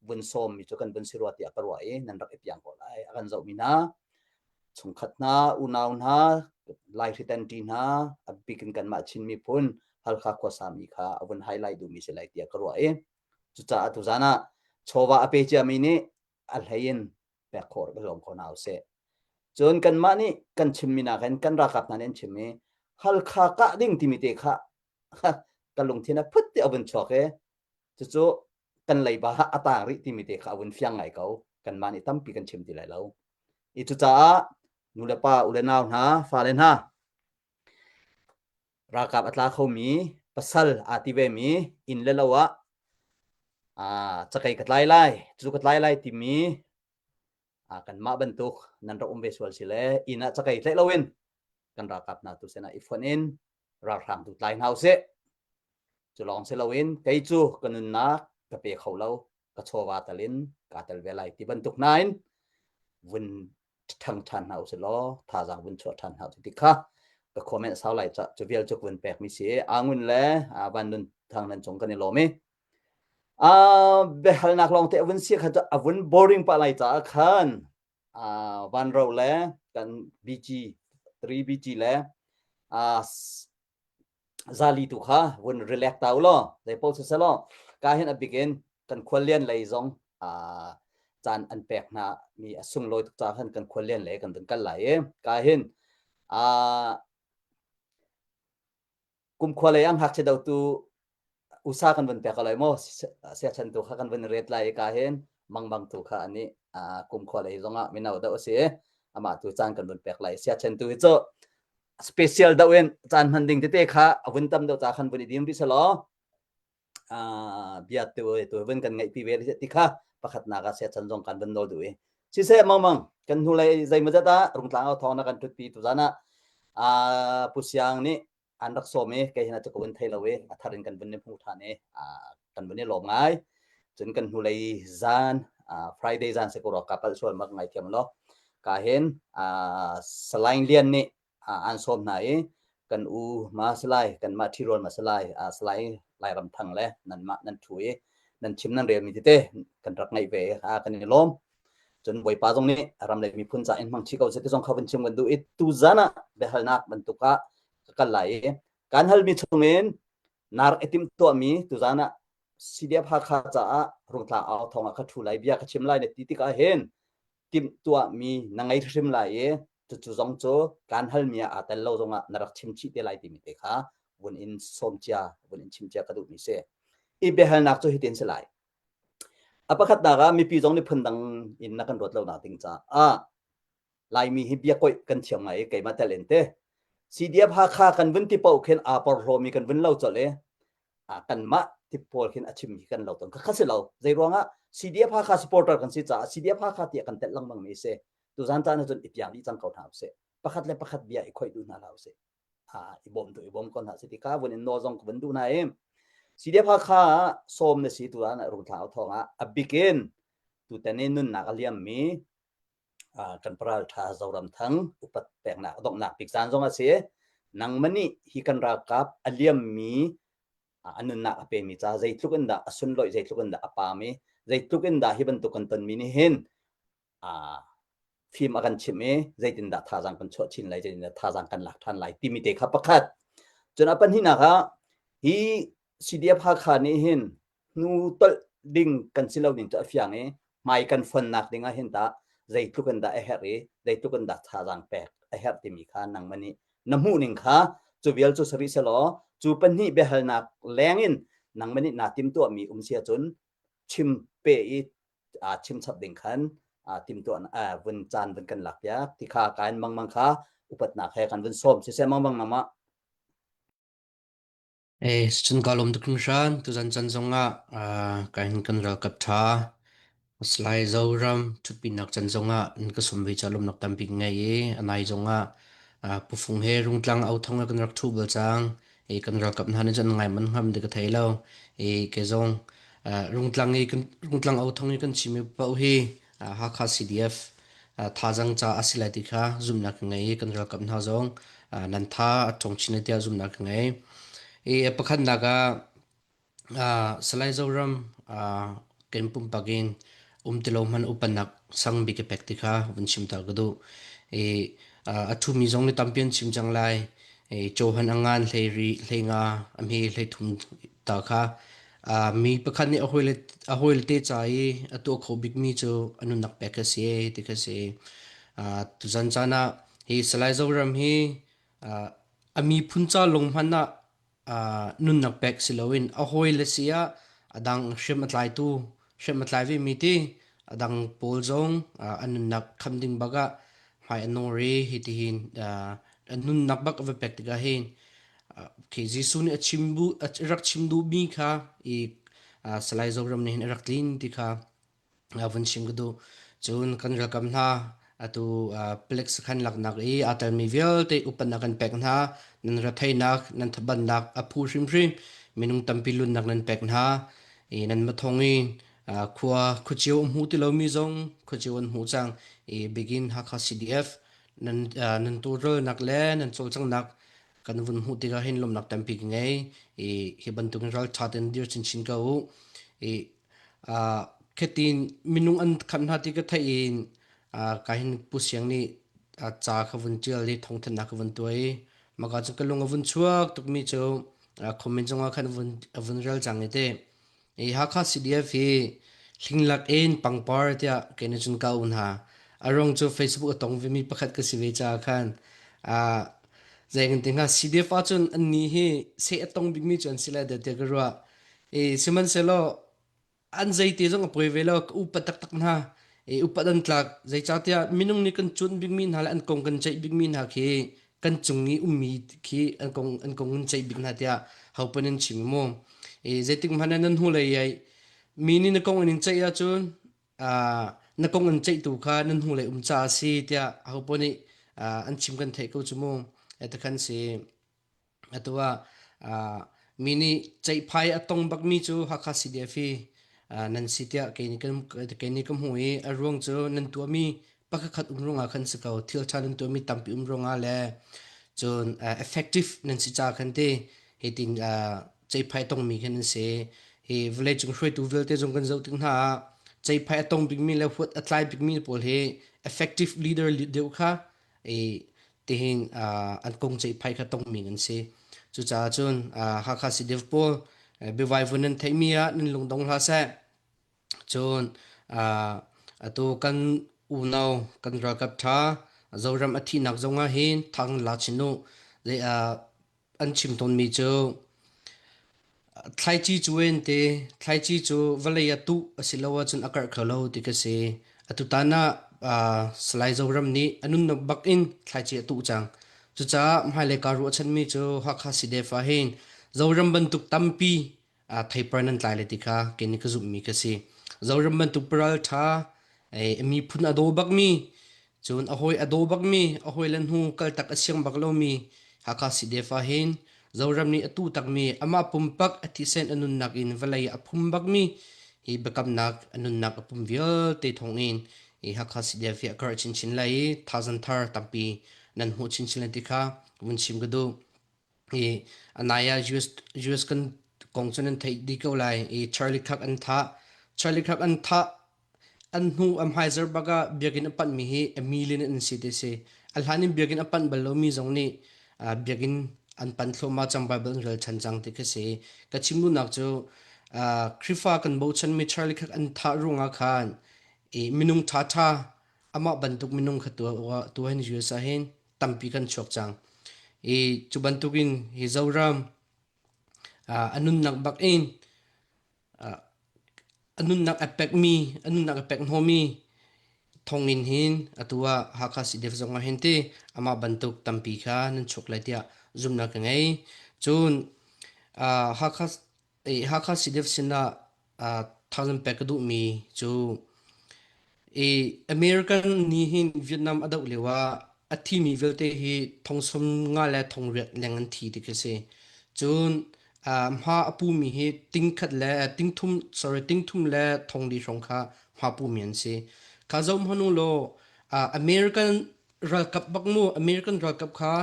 vun sawmmi cu kan vun si rua tiah ka ruah i nan rak i piang ko lai. A kan zohmi hna, chungkhat hna, unau hna, Laihri ṭi hna, a bik in kanmah Chin miphun Halkha khuasami kha a vun highlight duhmi si lai tiah ka ruah i cucaah tuzan ah chawva a pe ciami nih a hlei in pek khawh ka zuam ko hna usih. Cun kanmah nih kan chimmi nakin kan ralkap hna nih an chim i Halkha kah ding timi te kha ka lungthin a phut ti a vun chuak i cucu kan leiba a tang rih timi te kha a vun fiang ngai ko. Kanmah nih tampi kan chim ti lai lo. I cucaah nu le pa u le nau hna fale hna Ralkap a tla khomi pasal aa ti vemi inn le lo ah cakei ka tlai lai, cu ka tlai lai timi kanmah bantuk nan rak um ve sual si le inn ah cakei tlaih loin kan ralkap hna tu sinah i fonh in ralhrang tu tlai hna usih. Cu lawng si loin kei cu ka nunnak ka pe kho lo, ka chawva tal in kaa tel ve lai ti bantuk hna in vun ṭhang ṭhan hna usih law thazaang vun chuah ṭhan hna usih ti kha ka comment sau lai ca cu vial cu vun pek mi si angun le van nun thang nan cung kan i lawm i biahalnak lawng te vun si kha cu a vun boring pa lai caah khan van ro le kan BG 3 BG le zali tu kha vun relax ta u law zei paoh siseh law ka hin a bik in kan khuallian lei zong caan an pek hna mi a sunglawi tuk caah khan kan khuallian lei kan vun kal lai i ka hin kumkhua lei ah ngakchia dotu usa kan vun pek lai maw siachan tu kha kan vun ret lai i ka hin mangmang tu kha ani kumkhua lei zongah mino deuh a si i amah tu caan kan vun pek lai siachan tu hi cu special deuh in caan hman ding tete kha a vun tam deuh ca khan vun i dim rih selaw bia tu tu vun kan ngaih pi ve ti kha pakhatnak ah siachan zong kan vun nawl duh i siseh mangmang kan hnulei zeimawzat ah rungtlang au thawng na kan ṭhutpi tuzan ah Pu Siang nih an rak sawm i kei hin a ka vun thei lo i a thar in kan vun i hmu ṭhan i kan vun i lawm ngai cun kan hnulei zan Friday zan se ko ka palh sual mak ngai thiam lo ka hin Salain Lian nih an sawm hna i kan u ma salai kan mah ṭhirual ma salai salai Lairam Thang le nan mah nan ṭhu i nan chim nan relmi tete kan rak ngaih ve kan i lawm cun Bawipa zong nih ram le miphun ca in hmang chih ko seh ti zong kha vun chim kan duh i tuzan ah biahalnak bantuk ah ka kal lai i kan halmi chungin nar i timh tuahmi tuzan ah CDF Hakha caah rungtla au thawng ah ka ṭhu lai bia ka chim lai na ti tikah hin timh tuahmi na ngei hrim lai i cucu zong cu kan halmi ah aa tel lo zongah na rak chim chih te lai timi te kha vun in sawm cia vun in chim cia ka duhmi si i biahalnak cu hitin si lai A pakhatnak ah mipi zong nih phundang in na kan ruat lonak ding caah Laimi hi biakoih kan thiam ngai i keimah tel in te CDF Hakha kan vun ti paoh khin aa porhlawmi kan vun lo colh i kanmah ti pawl khin a chimmi kan lo tawn. Kha si lo. Zei ruangah CDF Hakha supporter kan si caah CDF Hakha tiah kan telh lengmang mi si. Tuzan caan ahcun i piang dih cang ko hna usih. Pakhat le pakhat bia i khoih duh hna hlah usih. I bawm tu i bawm ko hna si ti kha vun in nawl zong ka vun duh hna i CDF Hakha ah sawm na si tu ah rungthla au thawng ah a bikin tutan i nunnak a liam mi kan paral tha Zoram Thang upat peknak donghnak bik caan zong a si nangmah nih hi kan ralkap a liam mi a nunnak a pemi ca zeitluk in dah a sunlawih zeitluk in dah a pam i zeitluk in dah hi bantuk kan tonmi nih hin fim a kan chimh i zeitindah thazaang kan chuah chin lai zeitindah thazaang kan lak ṭhan lai timi te kha pakhat cun a pahnihnak ah hi CDF Hakha nih hin hnu tolh ding kan si lo ning cu a fiang i hmai kan fonnak ding ah hin tah zeitluk in dah a herh i zeitluk in dah thazaang pek a herh timi kha nangmah nih na hmuh ning kha cu vial cu sari selaw cu pahnih biahalnak leng in nangmah nih naa timtuahmi um si ahcun chim pe i chim chap ding khan timtuah vun caan vun kan lak piak ti kha kain mangmang kha. Upatnak he kan vun sawm. Siseh mang bang nama. Eh, cun ka lawm tuk hringhran. Tuzan chan zongah ah ka hin kan ralkap ṭha Salai Zoram ṭhutpinak chan zongah nan ka sawm ve ca lawmnak tampi ka ngei i a nai zongah ah Pufung he Rungtlang authong ah kan rak ṭhu bal cang. I kan ralkap hna nih cun ngai man hngam ti ka thei lo. I ke zong ah Rungtlang i kan Rungtlang authong i kan chim i paoh hi ah Hakha CDF Thazaang ca a si lai ti kha zumhnak ka ngei i kan ralkap hna zong nan tha a ṭhawng chin lai tiah zumhnak ka ngei. I pakhatnak ah Salai Zoram kan pumpak in um ti lo hmanh upanak sang bik ka pek ti kha vun chim ta ka duh. I a ṭhumi zong nih tampi an chim cang lai. I Johan a ngan hlei ri hlei nga a hme hlei thum ta kha Mi pakhat nih a hawile te ca i a tuah kho bikmi cu a nunnak pek a si ti kha si. Tuzan caan ah hi Salai Zoram hi a miphun ca lung hmanh ah nunnak pek si loin a hawile si ah a dang hriam a tlaitu hriam a tlai vemi ti a dang pawl zong a nunnak kham ding bak ah hmai a nawr i hitihin a nunnak bak a va pek tikah hin Khi Jesuh nih a chim bu a rak chim duhmi kha i Salai Zoram nih hin a rak tlin ti kha vun chim ka duh. Cun kan ralkap hna atu palek sakhan laknak i aa telmi vialte upatnak kan pek hna. Nan retheihnak, nan thabannak a phu hrimhrim minung tampi lunnak nan pek hna. I nan mathong in khua khuacio a hmu ti lomi zong khuacio an hmu cang. I begin Hakha CDF nan nan tawlrelnak le nan cawlcanghnak kan vun hmuh tikah hin lawmhnak tampi ka ngei i hi bantukin ralṭha tein dir chinchin ko u i khatin minung an khamh hna ti ka theih in ka hin Pu Siang nih ca kha vun ṭial i thawngthanhnak ka vun tuah i maka cu ka lung a vun chuak tukmi cu comment zongah khan a vun rel cang i te Hi Hakha CDF hi hlinglak in pangpar tiah kei nih cun ka auh hna. A ruang cu Facebook a tong vemi pakhat ka si ve caah khan uh, zei kan ti hnga CDF ahcun annih hi seh a tong bikmi cu an si lai dah tiah ka ruah. I sihmanhsehlaw an zeite zong a poi ve lo ka upat taktak hna. I upat an tlak zeicahtiah minung nih kan cuanh bikmi hna le an kong kan ceih bikmi hna khi kan cung i ummi khi an kong an kong in ceih bik hna tiah hopan an chim mu i zeitik hmanh ah nan hnulei ai mi nih na kong in in ceih ahcun na kong in ceihtu kha nan hnulei um ca a si tiah hopaoh nih an chim kan theih ko cu mu takhan si Atu ah mi nih ceihphai a tong bakmi cu Hakha CDF hi nan si tiah kei nih kei nih ka hmuh i a ruang cu nan tuahmi pakhatkhat um ruangah khan si ko thil ṭha nan tuahmi tampi um ruangah le cun effective nan si caah khan ti hitin ceihphai a tongmi khan nan si. Hi vawleicung hruaitu vialte zong kan zoh tik hna ah ceihphai a tong bikmi le huat a tlai bikmi pawl hi effective leader deuh kha i tihin an kong ceihphai kha tongmi an si. Cucaah cun Hakha CDF pawl biavai vun nan theihmi ah nan lungdong hlah seh. Cun atu kan unau kan ralkap ṭha Zoram a thihnak zong ah hin thang la chin u. Zei an chim tawnmi cu Thlaici cu en te, thlaici cu vawlei ah tuh a si lo ahcun a karh kho lo ti ka si. Atutan ah uh, Salai Zoram nih a nunnak bak in thlaici a tuh cang. Cucaah hmailei kaa ruahchanmi cu Hakha CDF ah hin Zoram bantuk tampi uh, theipar nan tlai lai ti kha kei nih ka zumhmi ka si. Zoram bantuk paral ṭha, eh, miphun a daw bakmi Cun a hawi a daw bakmi, a hawile hnu kaltak a siang bak lomi Hakha CDF ah hin Zoram nih a tuh takmi amah pumpak a thisen a nunnak in vawlei a phum bakmi hi biakamnak a nunnak a pum vialte thawngin hi Hakha CDF hi a karh chinchin lai i thazaang thar tampi nan hmuh chinchin lai ti kha vun chim ka duh. I a nai ah US, US kan kong cu nan theih dih ko lai i Charlie Kirk an thah. Charlie Kirk an thah An hnu a hmaizarh bak ah biakinn a panhmi hi a million an si ti si. A hlan in biakinn a panh bal lomi zong nih biakinn an panh thluahmah cang Bible an rel ṭhan cang ti khi si. Ka chim duhnak cu Khrihfa kan bochanmi Charlie Kirk an thah ruangah khan i minung ṭhaṭha amah bantuk minung kha tu hin US ah hin tampi kan chuak cang. I cu bantukin hi Zoram a nunnak bak in A nunnak a pekmi, a nunnak a pek hnawmi. Thonginn hin atu ah Hakha CDF zong ah hin ti amah bantuk tampi kha nan chuak lai tiah zumhnak ka ngei. Cun uh, Hakha eh, Hakha CDF sinah uh, thazang pek ka duhmi cu i American nih hin Vietnam a doh lio ah a thimi vialte hi thong sawm nga le thong riat leng an thi ti khi si. Cun uh, hma a pumi hi ting khat le ting thum sorry ting thum le thong li hrawng kha hma pumi an si. Kha zoh hmanh u law uh, American ralkap bak mu American ralkap kha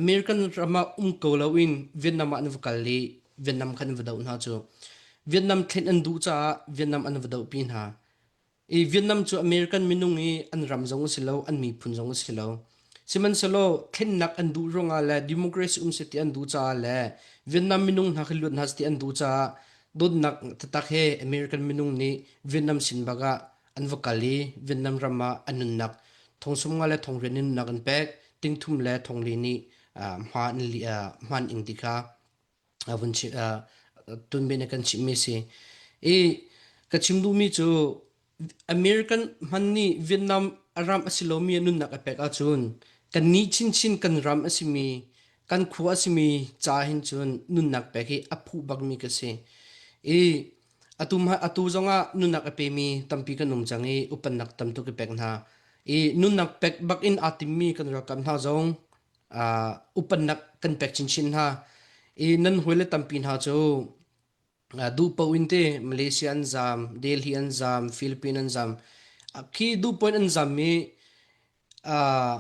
American ram ah um ko loin Vietnam ah an va kal i Vietnam khan an va doh hna cu. Vietnam thlen an duh caah Vietnam an va dohpi hna. I Vietnam cu American minung i an ram zong a si lo, an miphun zong a si lo. Sihmanhsehlaw thlennak an duh ruangah le democracy um seh ti an duh caah le Vietnam minung hna khi luat hna seh ti an duh caah dawtnak taktak he American minung nih Vietnam sin bak ah an va kal i Vietnam ram ah an nunnak thong sum nga le thong rian in nunnak an pek ting thum le thong li nih hma an hman ing ti kha vun tunbin a kan chimhmi a si. I ka chim duhmi cu American hman nih Vietnam a ram a si lomi a nunnak a pek ahcun kannih chinchin kan ram a simi kan khua a simi ca hin cun nunnak pek hi a phu bakmi ka si. I atu atu zongah nunnak a pemi tampi kan um cang i upannak tam tuk i pek hna. I nunnak pek bak in aa timmi kan ralkap hna zong uh, upannak kan pek chinchin hna i nan hawile tampi hna cu uh, duh paoh in te Malaysia an zam Delhi an zam Philippines an zam khi duh paoh in an zam i uh,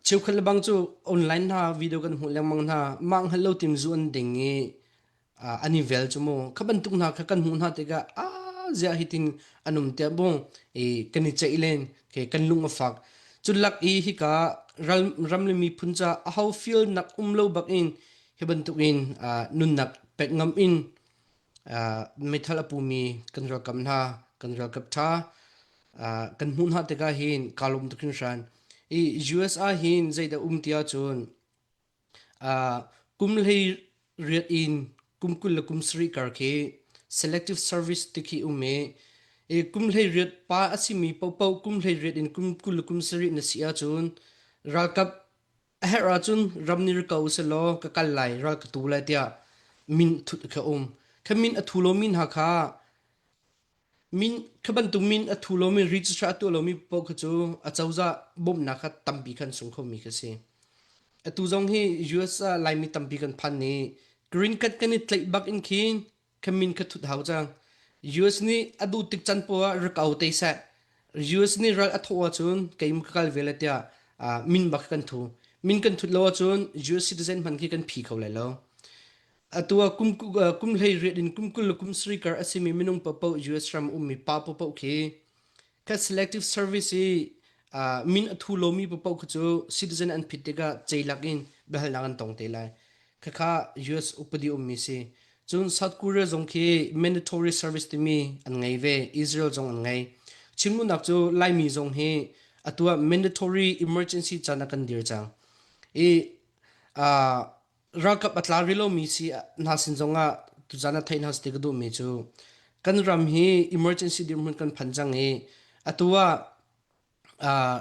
cheukhat le bang cu online hna video kan hmuh lengmang hna mah hngal lo tim zu an ding i an i vel cu mu kha bantuk hna kha kan hmuh hna tikah a ziah hitin an um tiah bung i kan i ceih len ke kan lung a fak cu lak i hika ral ram le miphun ca a ho feel nak um lo bak in hi bantuk in nunnak pek ngam in meithal a pumi kan ralkap hna kan ralkap tha kan hmuh hna tikah hin kaa lawm tuk hringhran i US ah hin zeidah um ti ahcun Kum hlei riat in kum 20 le kum sarih kar khi selective service ti khi um i, i kum hlei riat pa a simi paohpaoh kum hlei riat in kum 20 le kum sarih na si ahcun ralkap a herh ahcun ram nih ri ko usih law ka kal lai ral ka tu lai tiah min thut kha um. Kha min a thu lomi hna kha Min kha bantuk min a thu lomi register a tuah lomi paoh kha cu acozah bawmhnak kha tampi khan sung khomi kha si. Atu zong hi US ah Laimi tampi kan phan i green card kan i tlaih bak in khin kha min kha thut hau cang. US nih a duh tik can poah ah rak au te seh. US nih ral a thawh ahcun kei ka kal ve lai tiah min bak kan thu. Min kan thut lo ahcun US citizen hman khi kan phi kho lai lo. Atu ah kum kum hlei riat in kum 20 le kum sarih kar a simi minung paohpaoh US ram ummi pa paohpaoh khi kha selective service i uh, min a thu lomi paohpaoh khi cu citizen an phit tikah ceilak in biahalnak an tong te lai. Khakha US upadi ummi si. Cun South Korea zong khi mandatory service timi an ngei ve. Israel zong an ngei. Chimduhnak cu Laimi zong hi atu ah mandatory emergency caan ah kan dir cang. I uh, ralkap a tla rih lomi si hna sin zongah tuzan ah theih hna seh ti ka duhmi cu kan ram hi emergency dirhmun kan phan cang i atu ah uh,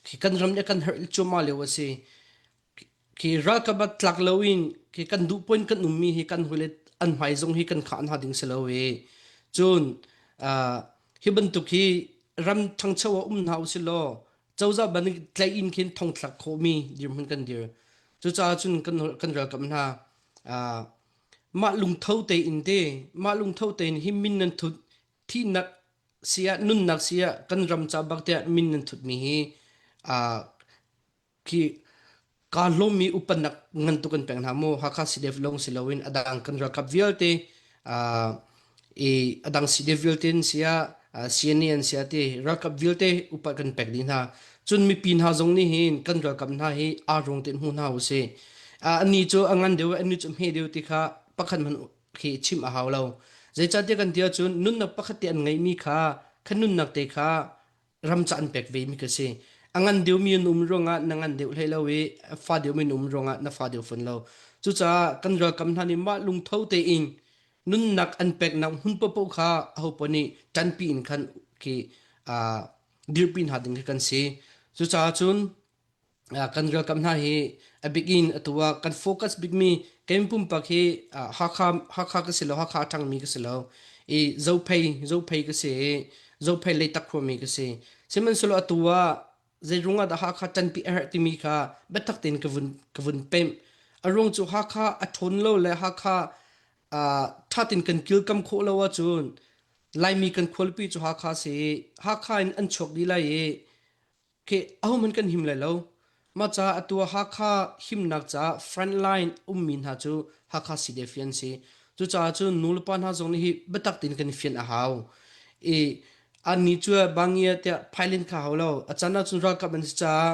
khi kan ram nih kan herh cuahmah lio a si. Khi ralkap ah tlak loin khi kan duh point kan ummi hi kan hawile an hmai zong hi kan khah hna ding si lo i cun uh, hi bantuk hi ram ṭhangcho ah um hna usih law cozah bantuk tlaih in khin thongthlak khawhmi dirhmun kan dir. Cucaah cun kan kan ralkap hna uh, mah lungtho tein te mah lungtho tein hi min nan thut thihnak si ah nunnak si ah kan ram ca bak tiah min nan thutmi hi uh, khi kaa hlawmmi upatnak ngan tuk kan pek hna mu Hakha CDF lawng si loin a dang kan ralkap vialte uh, i a dang CDF vialte an si ah CNA an si ah ti ralkap vialte upat kan pek dih hna cun mipi hna zong nih hin kan ralkap hna hi aa ruang tein hmu hna usih ani cu a ngan deuh ani cu hme deuh ti kha pakhat hmanh khi chim a hau lo zeicahtiah kan ti ahcun nunnak pakhat te an ngeihmi kha kha nunnak te kha ram ca an pek ve mi ka si. A ngan deuhmi an um ruangah na ngan deuh hlei lo i a fa deuhmi an um ruangah na fa deuh fawn lo. Cucaah kan ralkam hna nih mah lungtho tein nunnak an peknak hmun paohpaoh kha ahopaoh nih ṭanpi in khan khi uh, dirpi hna ding khi kan si. Cucaah cun kan ralkap hna hi a bik in atu ah kan focus bikmi kan pumpak hi Hakha Hakha ka si lo Hakha a ṭhangmi ka si lo i Zophei Zophei ka si i Zophei Leitak khuami ka si. Sihmanhsehlaw atu ah zeiruang ah dah Hakha ṭanpi a herh timi kha biatak tein ka vun ka vun pemh. A ruang cu Hakha a ṭhawn lo le Hakha ṭha tein kan kilkam khawh lo ahcun Laimi kan khualipi cu Hakha si i Hakha in an chuak dih lai i khi ahohmanh kan him lai lo. Mah caah atu ah Hakha himnak caah frontline ummi hna cu Hakha CDF an si. Cucaah cun nulepa hna zong nih hi biatak tein kan i fian a hau. I annih cu bangia tiah phailin kha hau lo. A can ahcun ralkap an si caah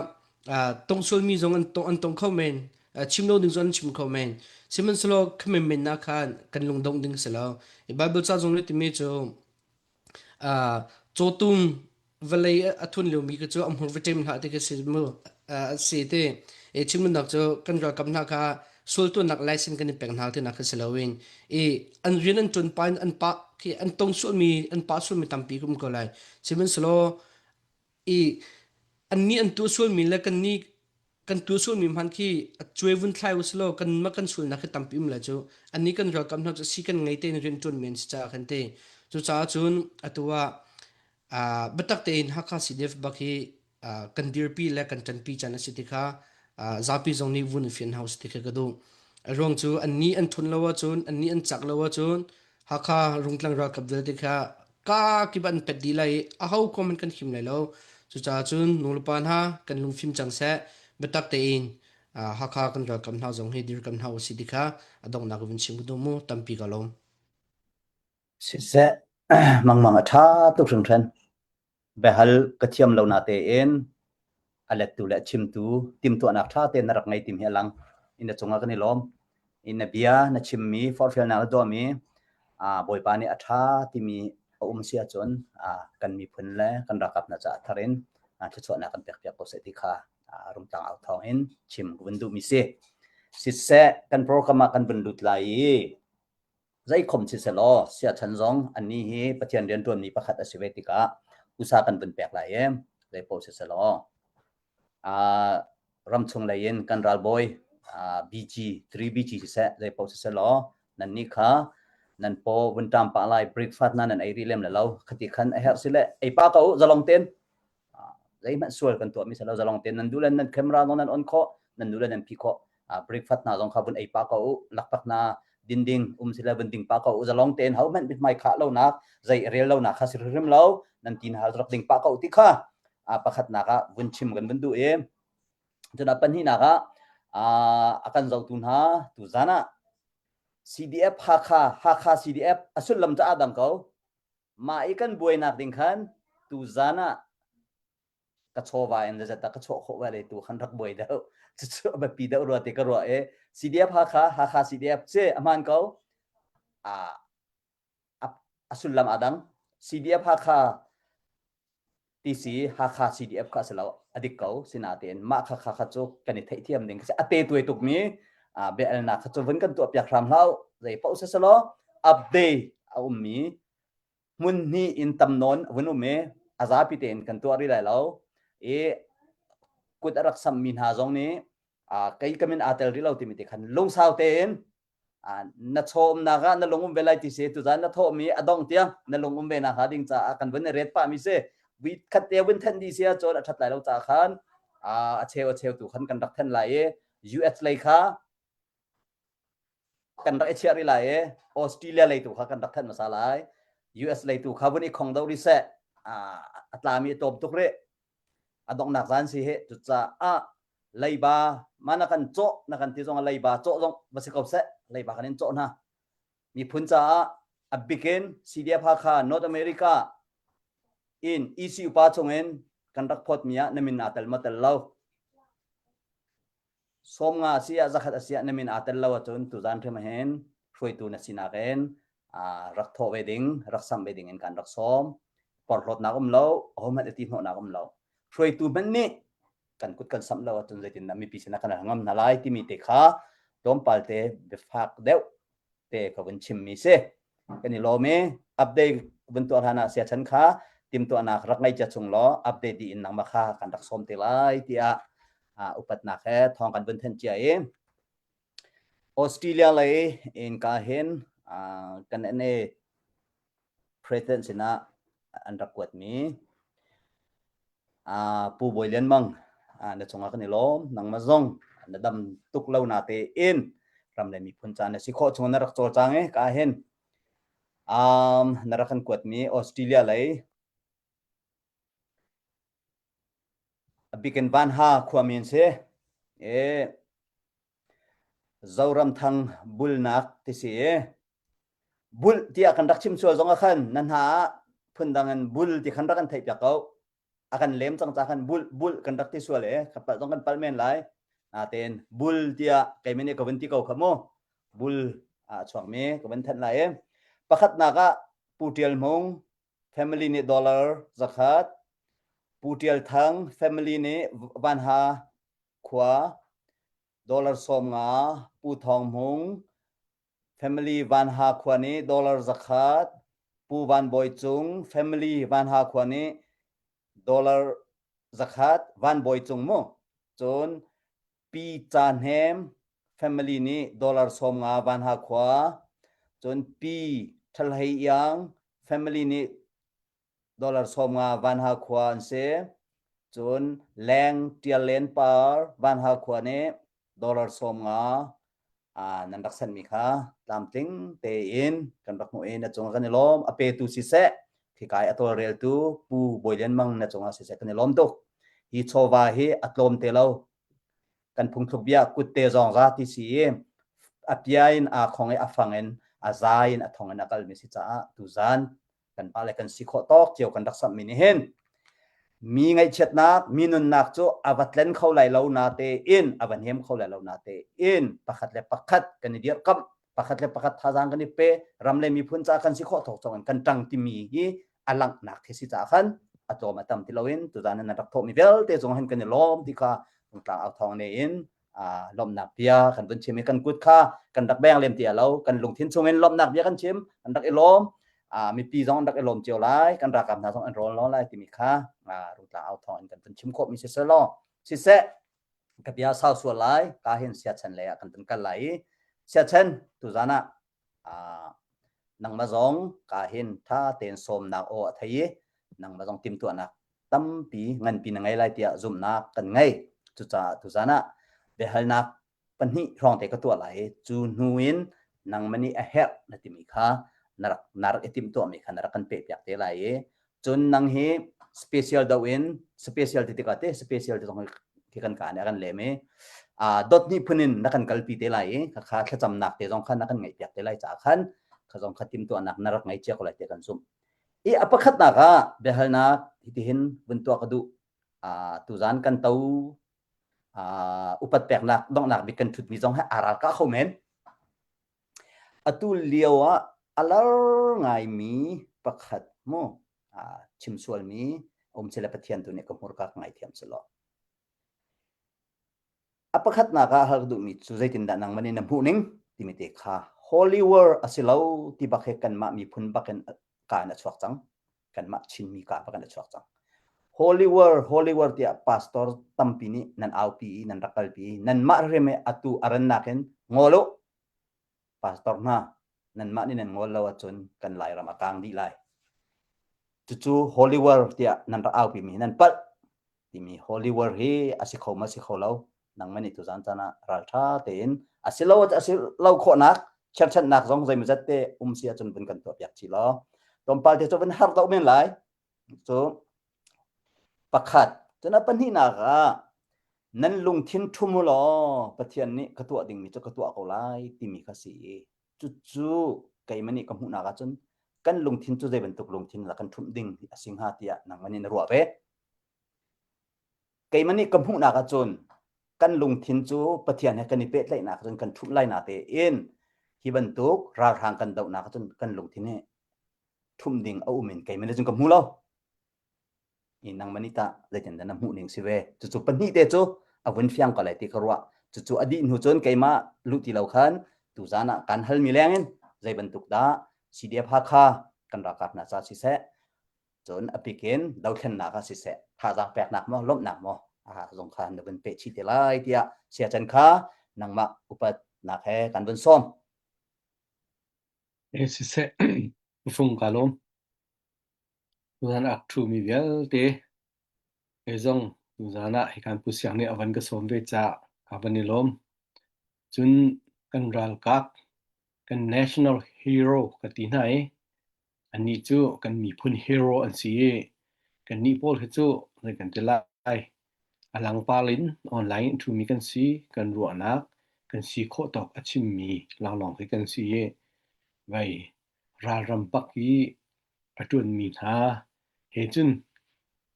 tongsualmi zong an tong an tong kho men. Chim lo ding zong an chim kho men. Sihmanhsehlaw kha menmen na khan kan lungdongh ding si lo. I Bible ca zong nih timi cu cawtum vawlei a thun liomi kha cu a hmur va ṭem hlah ti khi si mu a si ti. I chimnak cu kan ralkap hna kha sual tuannak license kan i pek hna tinak kha si loin i an rian an ṭuan pa in an pah khi an tong sualmi an pah sualmi tampi ka um ko lai. Sihmanhsehlaw i annih an tuah sualmi le kannih kan tuah sualmi hmanh khi a cuai vun thlai u selaw kan mah kan sualnak khi tampi um lai cu annih kan ralkap hna cu si kan ngei tein rian ṭuan men si caah kan ti. Cucaah cun atu ah uh, biatak tein Hakha CDF bak hi uh, kan dirpi le kan ṭanpi caan a si ti kha uh, zapi zong nih vun i fian hau si ti kha ka duh. A ruang cu annih an ṭhun lo ahcun annih an cak lo ahcun Hakha Rungtlang ralkap vialte kha ka kip an pet dih lai i aho kom in kan him lai lo. Cucaah cun nulepa hna kan lungfim cang seh. Biatak tein uh, Hakha kan ralkap hna zong hi dirkam hna usih ti kha a donghnak vun chim ka duh mu tampi ka lawm. Siseh, mangmang a ṭha tuk hringhran. Biahal ka thiam lo na tein a lettu le a chimtu timhtuahnak ṭha tein na rak ngei timi hi a lang. In na cungah kan i lawm. In na bia na chimmi, forhfialnak na tuahmi, Bawipa nih a ṭha timi a um si ahcun kan miphun le kan ralkap hna caah thar in thluachuahnak kan pekpiak ko seh ti kha rungtlang au thawng in chim ka vun duhmi si. Siseh, kan program ah kan vun lut lai i Zeikhom siselaw siachan zong annih hi Pathian rianṭuanmi pakhat a si ve tikah usa kan vun pek lai i zeipaoh siselaw uh, ramchung lei in kan ralbawi uh, BG 3BG siseh zeipaoh siselaw nannih kha nan paw vun ṭam pah lai breakfast na nan ei rih lem le lo khati khan a herh sile ei pa ko zalong ten zeihmanh sual kan tuahmi si lo zalong tein nan duh le nan camera zong nan on khawh nan duh le nan phih khawh breakfast hna zong kha vun ei pah ko u lakpak hna din ding um sile vun ding pah ko u zalong tein ho hmanh mithmai khah lonak zei rel lonak kha si hrim lo nan tin hal rak ding pah ko ti kha pakhatnak ah vun chim kan vun duh i cun a pahnihnak ah a kan zotu hna tu zan ah CDF Hakha Hakha CDF a sullam ca ah dang ko Mah i kan buainak ding khan tuzan ah ka chawva in zeizat dah ka chawh khawh ve tu khan rak buai deuh. Cucu a biapi deuh rua ti ka ruah i CDF Hakha, Hakha CDF ci a hmaan ko. A, a, a sullam aa dang. CDF Hakha TC Hakha CDF kha a si lo a dik ko sinatein mah kha kha kha cu kan i theihthiam ding kha si a te tuai tukmi bia-alnak kha cu vun kan tuah piak hram hlah zei paoh si selaw update a ummi hmun hnih in tam nawn vun um i a zapi tein kan tuah rih lai lo i kut a rak sammi hna zong nih kei ka min aa tel rih lo timi te khan lungsau tein na chawmnak ah na lung um ve lai ti si tuzan na thawhmi a dong tiang na lung um ve nak hnga ding caah kan vun i ret pah mi si vi khat te vun then dih si ahcun a that lai lo caah khan a cheu a cheu tu khan kan rak then lai i US lei kha kan rak i chiah rih lai i Australia lei tu kha kan rak then hmasa lai US lei tu kha vun i khong do rih seh a tlami a tlawm tuk rih a donghnak zan si hi cucaah leiba ma na kan cawh na kan ti zong ah leiba cawh zong va si ko seh leiba kan in cawh hna miphun caah a bikin CDF Hakha North America in EC upa chungin kan rak phawt mi ah na min aa tel ma tel lo 50 a si ah 100 a si ah na min aa tel lo ahcun tuzan hrim hin hruaitu na sinak in rak thawh ve ding rak samh ve ding in kan rak sawm porhlawtnak um lo ahohmanh i ti hnawhnak um lo hruaitu hmanh nih kan kut kan samh lo ahcun zeitindah mipi sinah kan ngam hna lai timi te kha tlawmpal te biafak deuh te ka vun chimmi si kan i lawm i update vun tuah hlan ah siachan kha. Timtuahnak rak ngei cia chung law update dih in nangmah kha kan rak sawm te lai tiah upatnak he thawng kan vun thanh cia i Australia lei in ka hin kan NA president sinah an rak kuatmi Pu Bawi Lian Mang na cungah kan i lawm. Nangmah zong na dam tuk lo na tein ram le miphun ca na si khawh chung na rak cawlcang i ka hin um, na rak kan kuatmi Australia lei a bikin Vanha khuami an si. E, Zoramthang bulnak ti si i bulh tiah kan rak chim sual zong ah khan na hna ah phundang in bul ti khan rak kan theih piak ko. A kan lem cang ca khan bulh bulh kan rak ti sual e ka palh zong kan palh men lai. Natein bul tiah keimah nih ka vun ti ko kha mu. Bul ah a chuakmi ka vun thanh lai i pakhatnak ah Pu Tial Hmung family nih dollar zakhat, Pu Tial Thang family nih Vanha khua dollar 50 Pu Thawng Hmung family Vanha khua nih dollar zakhat Pu Van Bawi Cung family Vanha khua nih dollar zakhat Van Bawi Cung mu cun Pi Ca Hnem family nih dollar 50 Vanha khua cun Pi Thalhei Iang family nih dollar 50 Vanha khua an si. Cun Leng Tial Len Par Vanha khua nih dollar 50 nan rak senmi kha tlamtling tein kan rak hmuh i na cungah kan i lawm. A petu siseh, khikai a tawlreltu Pu Bawi Lian Mang na cungah siseh kan i lawm tuk. Hi chawva hi a tlawm te lo. Kan phungthluk bia kutte zong za ti si i a pia in aa khong i a fang in a za in a thong in a kalmi si caah tuzan kan pale kan si khawh tawk cio kan rak samhmi nih hin mi ngaihchiatnak mi nunnak cu a va tlen kho lai lo na te in a va hnem kho lai lo na te in pakhat le pakhat kan i dirhkamh pakhat le pakhat thazaang kan i pe ram le miphun ca kan si khawh thawk chong in kan ṭang timi hi a langhnak khi si caah khan a tlawm a tam ti loin tuzan nan rak thawhmi vialte zong hin kan i lawm ti kha tlang au thawng ne in lawmhnak bia kan vun chim i kan kut kha kan rak beng lem ti lo kan lungthin chungin lawmhnak bia kan chim kan rak i lawm mipi zong an rak i lawm cio lai kan ralkap hna zong an rawl lo lai timi kha rungtlang au thawng in kan vun chim khawh mi siseh law siseh ka bia sau sual lai ka hin siachan lei ah kan vun kal lai i siachan tuzan ah nangmah zong ka hin tha tein sawmnak aw a thei i nangmah zong timhtuahnak tampi nganpi na ngei lai tiah zumhnak kan ngei. Cucaah tuzan ah biahalnak pahnih hrawng te ka tuah lai i cu hnu in nangmah nih a herh na timi kha na rak na rak i timhtuahmi kha na rak kan pehpiak te lai i cun nang hi special do in special ti tikah te special ti zong hi kan ka nih a kan lem i dot hnih phun in na kan kalpi te lai i khakha thlacamnak te zong kha na kan ngeihpiak te lai caah khan kha zong kha timhtuahnak na rak ngei cia ko lai ti kan zumh. I a pakhatnak ah biahalnak hitihin vun tuah ka duh. Uh, tuzan kan to uh, upat peknak donghnak bik kan thutmi zong hi aa ralkah kho men. Atu lio ah a lar ngaimi pakhat mu uh, chim sualmi um sile Pathian tu nih ka hmurka ka ngaithiam selaw. A pakhatnak ah hal ka duhmi cu zeitindah nangmah nih na hmuh ning timi te kha Holy War a si lo ti bak hi kanmah miphun bak in ka in a chuak cang. Kanmah Chinmi ka bak in a chuak cang. Holy War, Holy War tiah pastor tampi nih nan aupi i nan rak kalpi i nanmah hrim i atu a rannak in ngol u. Pastor hna, nanmah nih nan ngol lo ahcun kan Lairam a kang dih lai. Cucu Holy War tiah nan rak aupi mi hi nan palh. Timi Holy War hi a si kho ma si kho lo. Nangmah nih tuzan caan ah ralṭha tein a si lo a si lo khawhnak cherchanhnak zong zeimawzat te um si ahcun vun kan tuah piak chih law. Tlawmpal te cu vun har deuh men lai. Cu pakhat. Cun a pahnihnak ah nan lungthin ṭhum u law Pathian nih ka tuah dingmi cu ka tuah ko lai timi kha si i cucu keimah nih ka hmuhnak ahcun kan lungthin cu zei bantuk lungthin dah kan ṭhumh ding a si hnga tiah nangmah nih na ruah ve. Keimah nih ka hmuhnak ahcun kan lungthin cu Pathian he kan i pehtlaihnak cun kan ṭhumh lai na tein hi bantuk ralhrang kan dohnak ahcun kan lungthin hi ṭhumh ding a um in keimah nih cun ka hmu lo. I nangmah nih tah zeitindah na hmuh ning si ve? Cucu pahnih te cu a vun fiang ko lai ti ka ruah. Cucu a dih hnu cun keimah luh ti lo khan tuzan ah kan halmi leng in zei bantuk dah CDF Hakha kan ralkap hna ca siseh. Cun a pikin dothlennak ah siseh thazaang peknak maw lawmhnak maw a zong kha na vun peh chih te lai tiah siacan kha nangmah upatnak he kan vun sawm. E siseh fung ka lawm. Tuzan ak thu mi vialte kei zong tuzan ah hikan pu siang nih a van ka sawm ve caah ka van i lawm. Cun kan ralkap kan national hero ka ti hna i Annih cu kan miphun hero an si i kannih pawl hi cu zei kan ti lai. A langpar in online in ṭhumi kan si, kan ruahnak, kan si khawh tawk a chimmi lawnglawng hi kan si i vei ralram bak i a ṭuanmi hna he cun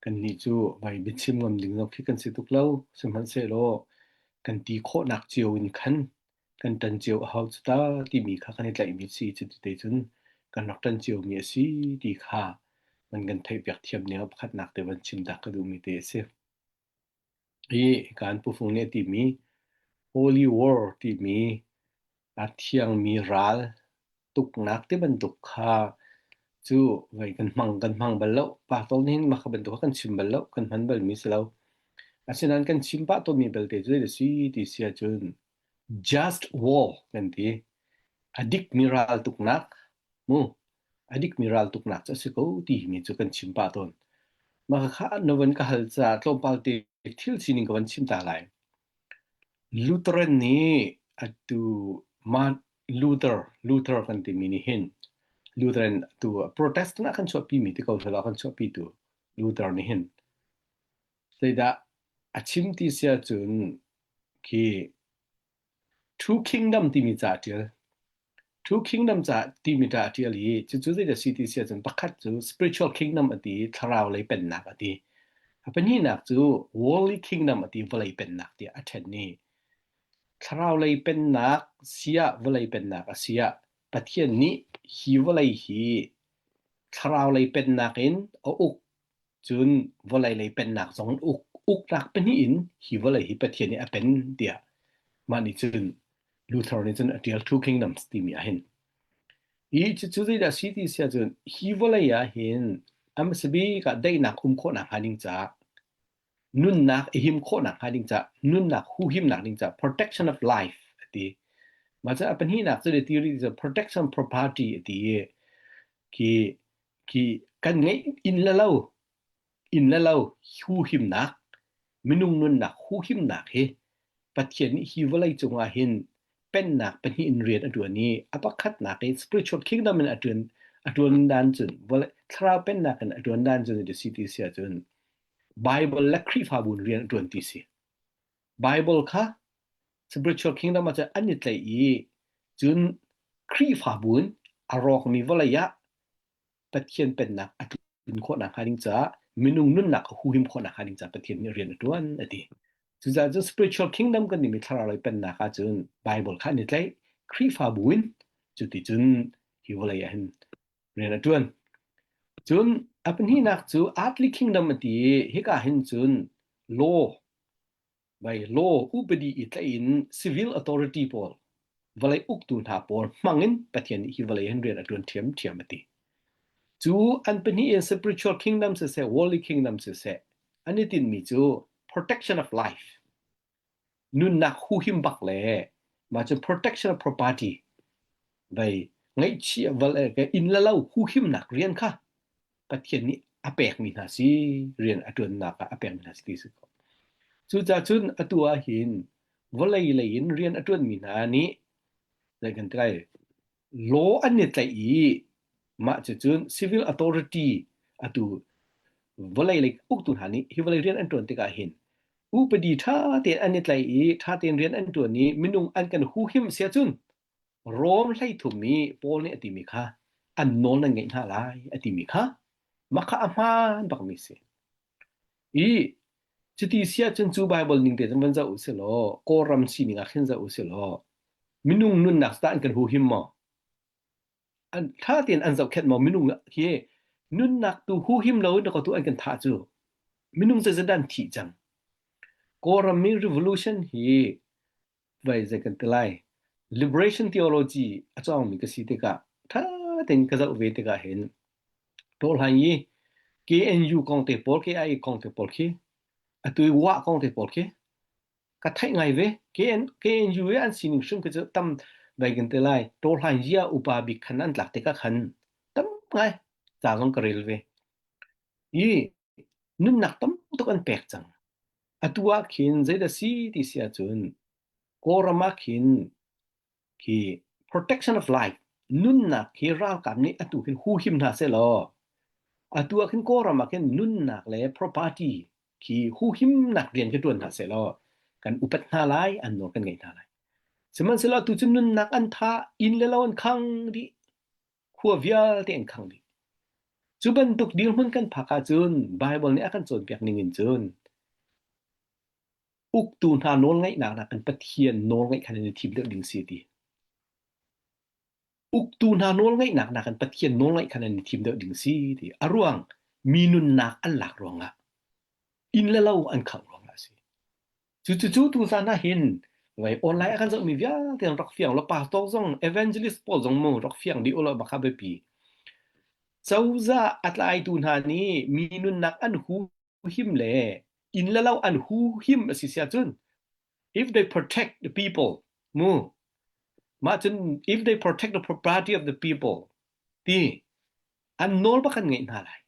kannih cu vei biachim ngam ding zong khi kan si tuk lo. Sihmanhsehlaw kan ti khawhnak cio in khan kan ṭan cio a hau cu ta timi kha kan i tlaihmi a si. Cuti cun kan rak ṭan ciomi a si ti kha nan kan theihpiak thiam ning ah pakhatnak te van chim ta ka duhmi te a si. Hi kan pufung nih a timi Holy War timi a thiangmi ral tuknak ti bantuk kha cu vei kan hmang kan hmang bal lo. Pa tawl nih hin mah kha bantuk kha kan chim bal lo, kan hman balmi si lo. Asinain kan chim pah tawnmi belte cu zei a si ti si ahcun just war kan ti. A dikmi raltuknak mu a dikmi raltuknak cu a si ko ti mi cu kan chim pah tawn. Mah kha na van ka hal caah tlawmpal te thil sining ka van chim ta lai. Lutheran nih atu Luther Luther kan timi nih hin Lutheran tu Protestant ah kan chuahpimi ti ko selaw kan chuahpitu Luther nih hin zeidah a chim ti si ahcun khi Two Kingdom timi ca a ṭial. Two Kingdom ca timi ca a ṭial i cucu zeidah si ti si ahcun pakhat cu spiritual kingdom a ti i thlarau lei pennak a ti. A pahnihnak cu worldly kingdom a ti vawlei pennak tiah a ṭhen i thlarau lei pennak si ah vawlei pennak a si ah Pathian nih hi vawlei hi thlarau lei pennak in a uk Cun vawlei lei pennak zong uk uknak pahnih in hi vawlei hi Pathian nih a pen tiah mah nih cun Luther nih cun a ṭial Two Kingdoms timi ah hin. Hi cucu zeidah si ti si ahcun hi vawlei ah hin a hmasa bik ah daihnak um khawhnak hnga ding caah nunnak i him khawhnak hnga ding caah nunnak huhimnak ding caah protection of life a ti. Mah cu a pahnihnak cu ti rih cu protection property a ti i khi khi kan ngeih inn le lo inn le lo huhimnak minung nunnak huhimnak hi Pathian nih hi vawlei cungah hin pennak pahnih in rian a ṭuan i a pakhatnak i spiritual kingdom in a ṭuan a ṭuan dan cun vawlei thlarau pennak in a ṭuan dan cun ti si ti si ahcun Bible le Khrihfabu in rian a ṭuan ti si. Bible kha spiritual kingdom ah cun an i tlaih i cun Khrihfabu in a rawkmi vawlei ah Pathian pennak a tlun khawhnak hnga ding caah minung nunnak a huhim khawhnak hnga ding caah Pathian nih rian a ṭuan a ti. Cucaah cun spiritual kingdom kan timi thlarau lei pennak ah cun Bible kha an i tlaih Khrihfabu in cuti cun hi vawlei ah hin rian a ṭuan. Cun a pahnihnak cu earthly kingdom a ti i hika hin cun law By law upadi i tlaih in civil authority pawl vawlei uktu hna pawl hmang in Pathian nih hi vawlei hin rian a ṭuan ṭhiamṭhiam a ti. Cu an pahnih in spiritual kingdom siseh, worldly kingdom siseh, an i tinhmi cu protection of life, nunnak huhim bak le mah cu protection of property, vei ngaihchia val inn le lo huhimnak rian kha Pathian nih a pekmi hna si rian a ṭuannak ah a pekmi hna si ti si ko. Cucaah cun atu ah hin vawlei lei in rian a ṭuanmi hna nih zei kan ti lai law an i tlaih i mah cucun civil authority atu vawlei lei uktu hna nih hi vawlei rian an ṭuan tikah hin upadi ṭha tein an i tlaih i ṭha tein rian an ṭuan i minung an kan huhim sia cun Rom 13 i Paul nih a timi kha an nawl nan ngeih hna lai a timi kha mah kha a hmaan bakmi si. I cuti si ahcun cu Baibal ning te cun van zoh u si law Kawlram sining ah khin zoh u si law minung nunnak tah an kan huhim maw? An ṭha tein an zohkhenh maw minung hi nunnak tu huhim lo in tu an kan thah cu minung zeizat dah an thih cang. Kawlram mi revolution hi vai zei kan ti lai liberation theology a cawngmi ka si tikah ṭha tein ka zoh ve tikah hin Tawhlan i. KNU kong te pawl, KIA kong te pawl khi, atu i Wah kong te pawl khi, ka theih ngai ve. KN, KNU i an sining hrim khi cu tam vai kan te lai. Tawhlan zia upa bik khan an tlak tikah khan tam ngai ca zong ka rel ve. I nunnak tam tuk an pek cang. Atu ah khin zeidah si ti si ahcun Kawlram ah khin khi protection of life nunnak khi ralkap nih atu hin huhim hna sehlaw atu ah khin Kawlram ah khin nunnak le property khi huhimnak rian khi ṭuan hna sehlaw kan upat hna lai an nawl kan ngaih hna lai. Sihmanhsehlaw atu cu nunnak an tha inn le lo an khang dih khua vialte an khang dih. Cu bantuk dirhmun kan phak ahcun Bible nih a kan cawnpiak ning in cun uktu hna nawlngaihnak nakin Pathian nawlngaih kha nan i thim deuh ding si ti. Uktu hna nawlngaihnak nakin Pathian nawlngaih kha nan i thim deuh ding si ti. A ruang mi nunnak an lak ruangah inn le lo an khangh ruangah a si. Cucu tuzan ah hin vai online a kan zohmi vialte rak fiang lo pastor zong evangelist pawl zong mu rak fiang dih ulaw bak kha biapi. Cozah a tlaitu hna nih mi nunnak an hu him le inn le lo an hu him a si sia cun if they protect the people mu mah cun if they protect the property of the people ti an nawl bak an ngeih hna lai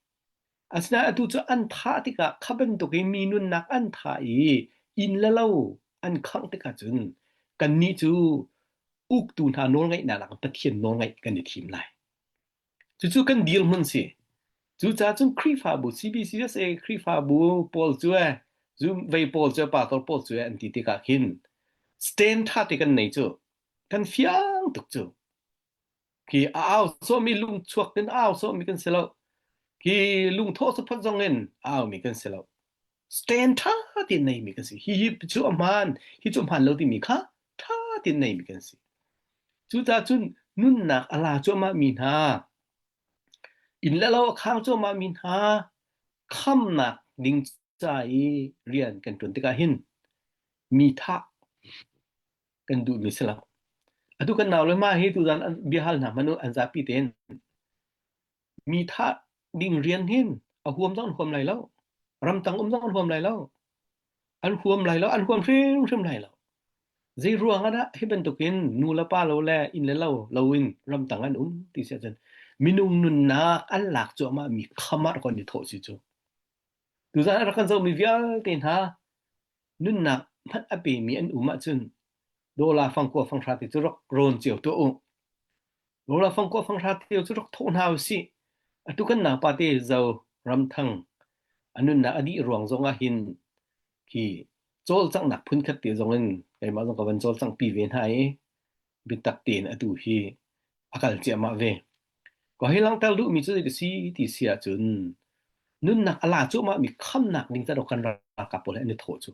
Asinain atu cu an thah tikah kha bantuk i mi nunnak an thah i inn le lo an khangh tikah cun kannih cu uktu hna nawlngaihnak nak Pathian nawlngaih kan i thim lai. Cucu kan dirhmun si. Cucaah cun Khrihfabu CBCUSA Khrihfabu pawl cu eh, zum vei pawl cu pastor pawl cu eh an ti tikah khin stand ṭha te kan nei cu. Kan fiang tuk cu. Khi a au sawhmi lungchuak in a au sawhmi kan si lo. Khi lungthawh saphot zong in a aumi kan si lo. Stand ṭha tein neimi kan si. Hi hi cu a hmaan, hi cu a hmaan lo timi kha ṭha tein neimi kan si. Cucaah cun nunnak a la cuahmah mi hna, inn le lo a khang cuahmah mi hna khamnak ding ca i rian kan ṭuan tikah hin mi thah kan duhmi si lo. Atu kan nau le mah hi tuzan an biahal hna hmanh u an zapi tein mi thah ding rian hin a huam zong an huam lai lo. Ramtang um zong an huam lai lo. An huam lai lo, an huam hrimhrim lai lo. Zei ruang ah dah hi bantukin nu le pa lo le inn le lo loin ramtang an um ti si ahcun minung nunnak an lak cuahmah mi khamar kon i thawh si cu. Tuzan a rak kan zohmi vialte hna nunnak hmanh a pemi an um ahcun dawla fangkua fanghra te cu rak rawn cio tuah u. Dawla fangkua fanghra te cu rak thawh hna usih. Atu kan naupa te zo ramthang a nunnak a dih ruang zong ah hin khi cawlcanghnak phunkhat te zong in keimah zong ka van cawlcangh pi ve hna i biatak tein atu hi a kal ciahmah ve. Ka hei langhter duhmi cu zei ka si ti si ahcun nunnak a la cuahmah mi khamnak ding ca kan ralkap pawl he an i thawh cu.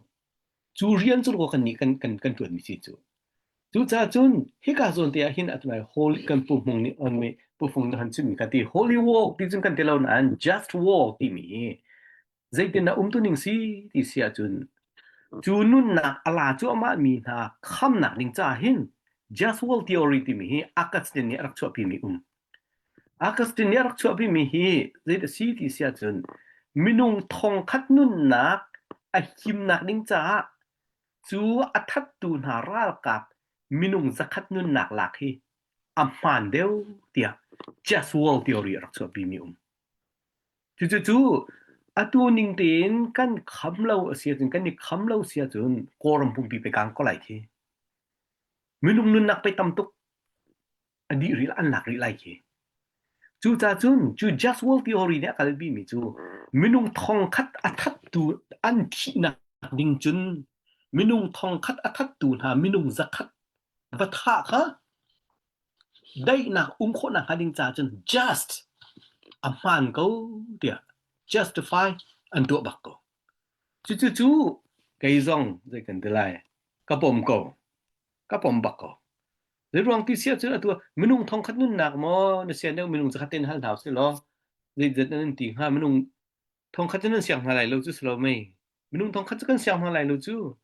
Cu rian cu kan nih kan kan kan ṭuanmi si cu. Cucaah cun hika zawn te ah hin atunai holy kan pu hmung nih on mi pu fung nih han chimmi kha ti holy war ti cun kan ti lo nain just war timi hi zeitin dah umtuning si ti si ahcun cu nunnak a la cuahmah mi hna khamnak ding caah hin just world theory timi hi Augustine nih a rak chuahpi mi um. Augustine nih a rak chuahpi mi hi zei a si ti si ahcun minung thongkhat nunnak a himnak ding caah cu a thattu hna ralkap minung zakhat nunnak lak hi a hmaan deuh tiah just world theory a rak chuahpi mi um. Cucu atu ning tein kan kham lo a si ahcun kan i kham lo si ahcun Kawlram pumpi pei kang ko lai khi. Minung nunnak pei tam tuk a dih rih an lak rih lai khi. Cucaah cun cu just world theory nih a kalpi mi cu minung thongkhat a thattu an thihnak ding cun minung thongkhat a thattu hna minung zakhat va thah kha Daihnak um khawhnak hnga ding caah cun just a hmaan ko tiah justify an tuah bak ko. Cucu cu kei zong zei kan ti lai ka pom ko. Ka pom bak ko. Zei ruang ti siah cun atu minung thongkhat nunnak maw na sian deuh minung zakhat ten hal hna usih law zeizat nan ti hnga minung thongkhat cu nan siang hna lai lo cu si lo mei Minung thongkhat cu kan siang hna lai lo cu.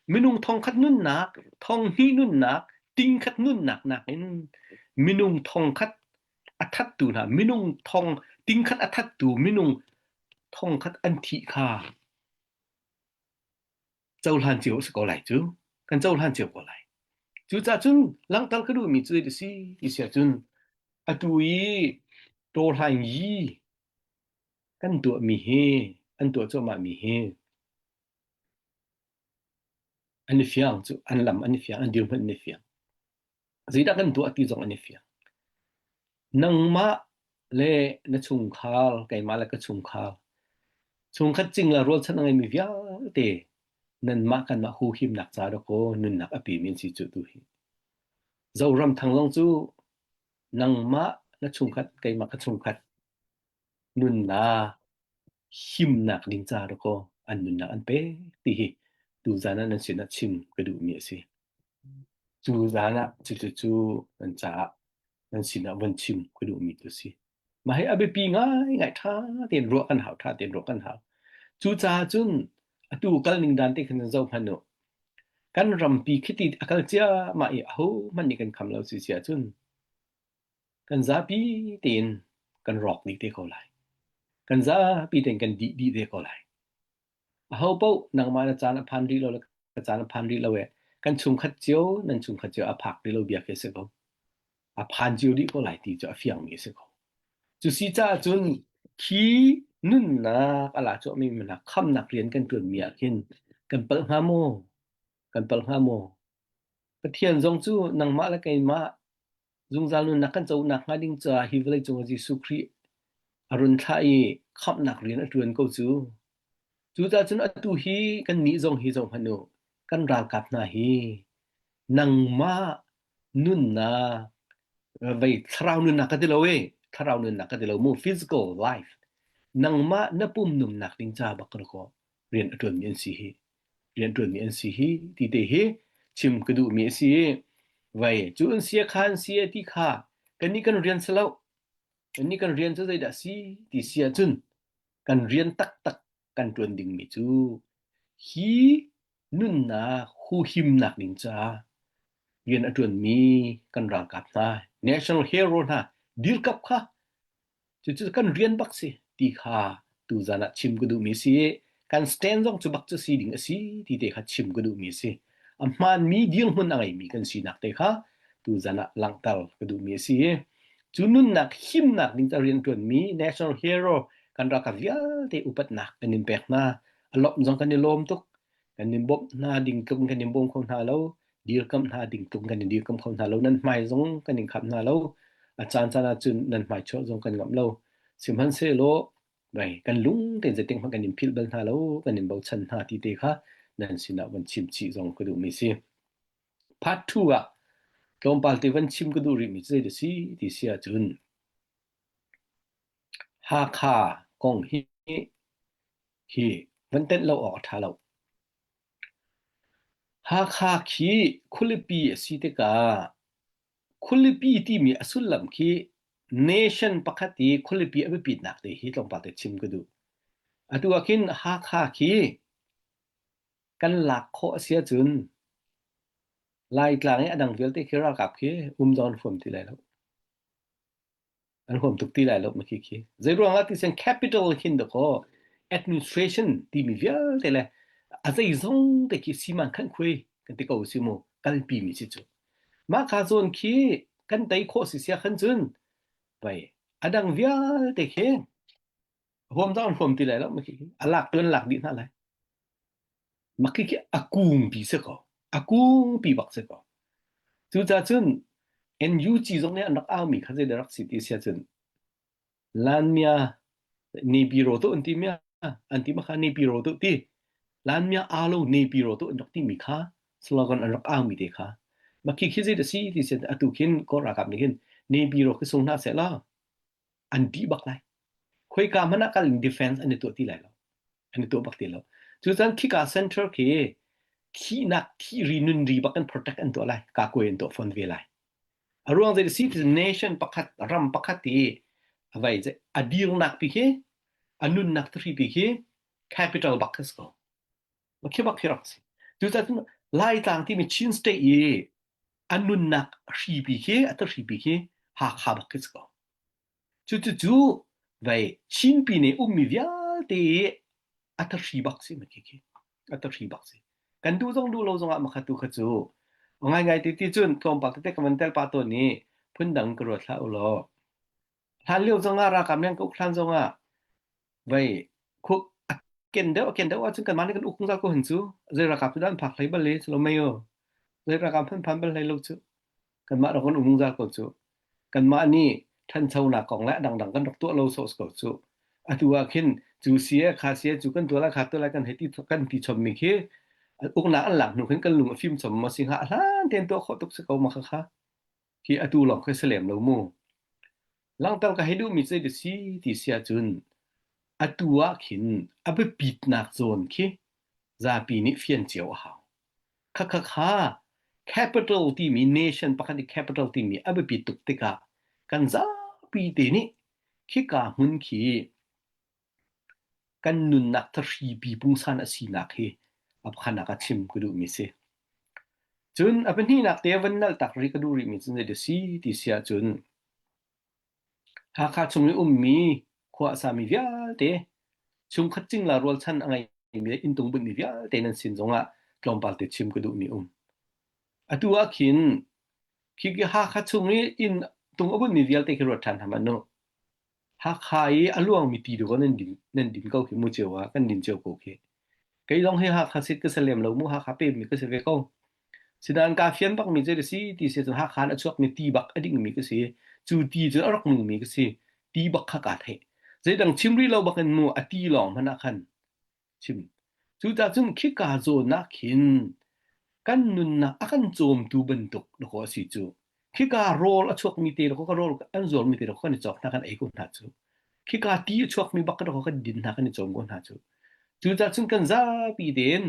Minung thongkhat nunnak, thonghnih nunnak, tingkhat nunnak nakin minung thongkhat a thattu hna, minung thong tingkhat a thattu minung. thongkhat an thih kha cohlan cio a si ko lai cu. Kan cohlan cio ko lai. Cucaah cun langhter ka duhmi cu zei si ti si ahcun atu i tawhlaing yi kan tuahmi hi an tuah cuahmahmi hi an i fiang cu an lam an i fiang an dirhmun an i fiang. Zeidah kan tuah ti zong an i fiang. Nangmah le na chungkhar, keimah le ka chungkhar, chungkhat cingla rualchan a ngeimi vialte nanmah kanmah huhimnak ca dakaw nunnak a pemi an si cu tu hi. Zoram thang zong cu nangmah na chungkhat, keimah ka chungkhat nunnak himnak ding ca dakaw an nunnak an pek ti hi tuzan ah nan sinah chim ka duhmi a si. Cu zan ah cucu nan caah nan sinah von chim ka duhmi tu a si. Mah hi a biapi ngaingai ṭha tein ruah kan hau, ṭha tein ruah kan hau. Cucaah cun atu kal ning dan te khan zoh hmanh u. Kan rampi khiti a kal ciahmah i ahohmanh nih kan kham lo si si ahcun kan zapi tein kan rawk dih te ko lai. Kan zapi tein kan dih dih te ko lai. Aho paoh nangmah na caan a phan rih lo le ka caan a phan rih lo e kan chungkhat cio nan chungkhat cio a phak rih lo bia khi a si ko. A phan cio dih ko lai ti cu a fiangmi a si ko. Cu si caah cun khi nunnak a la cuahmi hna khamnak rian kan ṭuanmi ah khin kan palh hnga maw? Kan palh hnga maw? Pathian zong cu nangmah le keimah Zungzal nunnak kan co nakhnga ding caah hi vawleicung ah Jesuh Khrih a run thlah i khamhnak rian a ṭuan ko cu. Cucaah cun atu hi kannih zong hi zohhmanh u, kan ralkap hna hi nangmah nunnak vei thlarau nunnak ka ti lo e, thlarau nunnak ka ti lo mu, physical life, nangmah na pum nunnak ding ca bak ka rian a ṭuanmi an si hi. Rianṭuanmi an si hi ti te hi chim ka duhmi a si i vei cu an si a kha an si a ti kha kannih kan rian si lo. Kannih kan rian cu zeidah si ti si ahcun kan rian taktak kan ṭuan dingmi cu hi nunnak huhimnak ding caah rian a ṭuanmi kan ralkap hna national hero hna dirkap kha Cucu kan rian bak si ti kha tuzan ah chim ka duhmi si i kan stand zong cu bak cu si ding a si ti te kha chim ka duhmi a si. A hmaanmi dirhmun a ngeimi kan sinak te kha tuzan ah langhter ka duhmi a si i cu nunnak himnak ding ca rianṭuanmi national hero kan ralkap vialte upatnak kan in pek hna. A lawmh zong kan i lawm tuk. Kan in bawmh hna ding tluk in kan in bawm kho hna lo. Dirkamh hna ding tluk kan in dirkamh kho hna lo. Nan hmai zong kan in khap hna lo. A caan caan ahcun nan hmai chuah zong kan ngamh lo. Sihmanhsehlaw vai kan lung tein zeitik hmanh kan in philh bal hna lo, kan in bochan hna ti te kha nan sinah von chim chih zong ka duhmi si. Part 2 ah tlawmpal te van chim ka duh rihmi cu zei si ti si ahcun Hakha kong hi hi van tenh lo awk a ṭha lo. Hakha khi khualipi a si tikah khualipi timi a sullam khi nation pakhat i khualipi a biapitnak te hi tlawmpal te chim ka duh. Atu ah khin Hakha khi kan lak khawh a si ahcun Laitlang i a dang vialte khi ralkap khi um zong an huam ti lai lo. An huam tuk ti lai lo ma khi khi. Zei ruangah ti sian capital hin dakaw administration timi vialte le a zeizong te khi siman khan khui kan ti ko si mu kalpi mi si cu. Mah kha zawn khi kan tei khawh si sia khan cun vai a dang vialte khi huam zong an huam ti lai lo ma khi a lak tu an lak dih hna lai. Mah khi khi a kungpi si ko. A kungpi bak si ko. Cucaah cun NUG zong nih an rak aumi kha zeidah rak si ti si ahcun Lanmia Nipiro tu an ti mia an ti ma kha Nipiro tu ti Lanmia alo Nipiro tu an rak timi kha slogan an rak aumi te kha mah khi khi zeidah si ti si atu khin Kawl ralkap nih hin Nipiro khi sung hna seh law an dih bak lai. Khoika hmanh ah kal in defense an i tuah ti lai lo. An i tuah bak ti lo. Cucan khika center khi thihnak thihri nunri bak in protect an tuah lai. Kakui an tuah fawn ve lai. A ruang zei si nation pakhat ram pakhat i a vai a dirnak pi khi a nunnak thri pi khi capital bak khi si ko. Khi bak khi rak si. Cucaah cun Laitlang timi Chin state i a nunnak hripi khi a hripi khi Hakha bak khi si ko. Cucu vei Chinpi nih ummi vialte. vialte i a thahri bak si ma khi khi a thahri bak si. Kan duh zong duh lo zongah makha tu kha cu ngaingai ti ti cun tlawmpal tete ka van tel pah tawn i phundang ka ruat hlah u law. Hlan lio zongah ralkap nih an ka uk hlan zongah vei khuk a ken deuh a ken deuh ahcun kanmah nih kan uk zungzal ko hin cu zei ralkap cu dah an phak hlei bal i si lo mei u zei ralkap hmanh phan bal hlei lo cu kanmah rak kan um zungzal ko cu kanmah nih ṭhanchonak kong le a dangdang kan rak tuah lo sawh ko cu atu ah khin cu si e kha si e cu kan tuah lai kha tuah lai kan hei ti kan ti chommi khi uknak an lak hnu khin kan lung a fim chom ma si hnga a hlan tein tuah khawh tuk si ko ma kha kha khi atu lawng khi si lem lo mu Langhter ka hei duhmi cu zei si ti si ahcun atu ah khin a biapitnak zawn khi zapi nih fian cio a hau. Khakha kha capital timi nation pakhat i capital timi a biapit tuk tikah kan zapi te nih khika hmun khi kan nunnak thahripi pungsan a sinak hi a pakhatnak ah chim ka duhmi si. Cun a pahnihnak te van nalh tak rih ka duh rihmi cu zei si ti si ahcun Hakha chung i ummi khua a sami vialte chungkhat cingla rualchan a ngeimi le inntung bunhmi vialte nan sin zongah tlawmpal te chim ka duhmi um. Atu ah khin khi Hakha chung i inn tung a bunhmi vialte khi ruat ṭhan hna hmanh u. Hakha i a luangmi ti dawh nan din nan din ko khi mu cio ah kan din cio ko khi. Kei zong hi Hakha sit ka si lem lo mu Hakha pemmi ka si ve ko. Sinain kaa fian bakmi cu a si ti si cun Hakha in a chuakmi ti bak a dingmi ka si. Cu ti cu a rak nungmi ka si. Ti bak kha kaa theih. Zeidang chim rih lo bakin mu a ti lawng hmanh ah khan chim. Cucaah cun khika zawn ah khin kan nunnak a kan cawmtu bantuk dakaw a si cu. Khika rawl a chuakmi te dakaw ka rawl an zuarmi te dakaw kan i cawk hna kan ei ko hna cu. Khika ti a chuakmi bak dakaw kan din hna kan i cawm ko hna cu. Cucaah cun kan zapi tein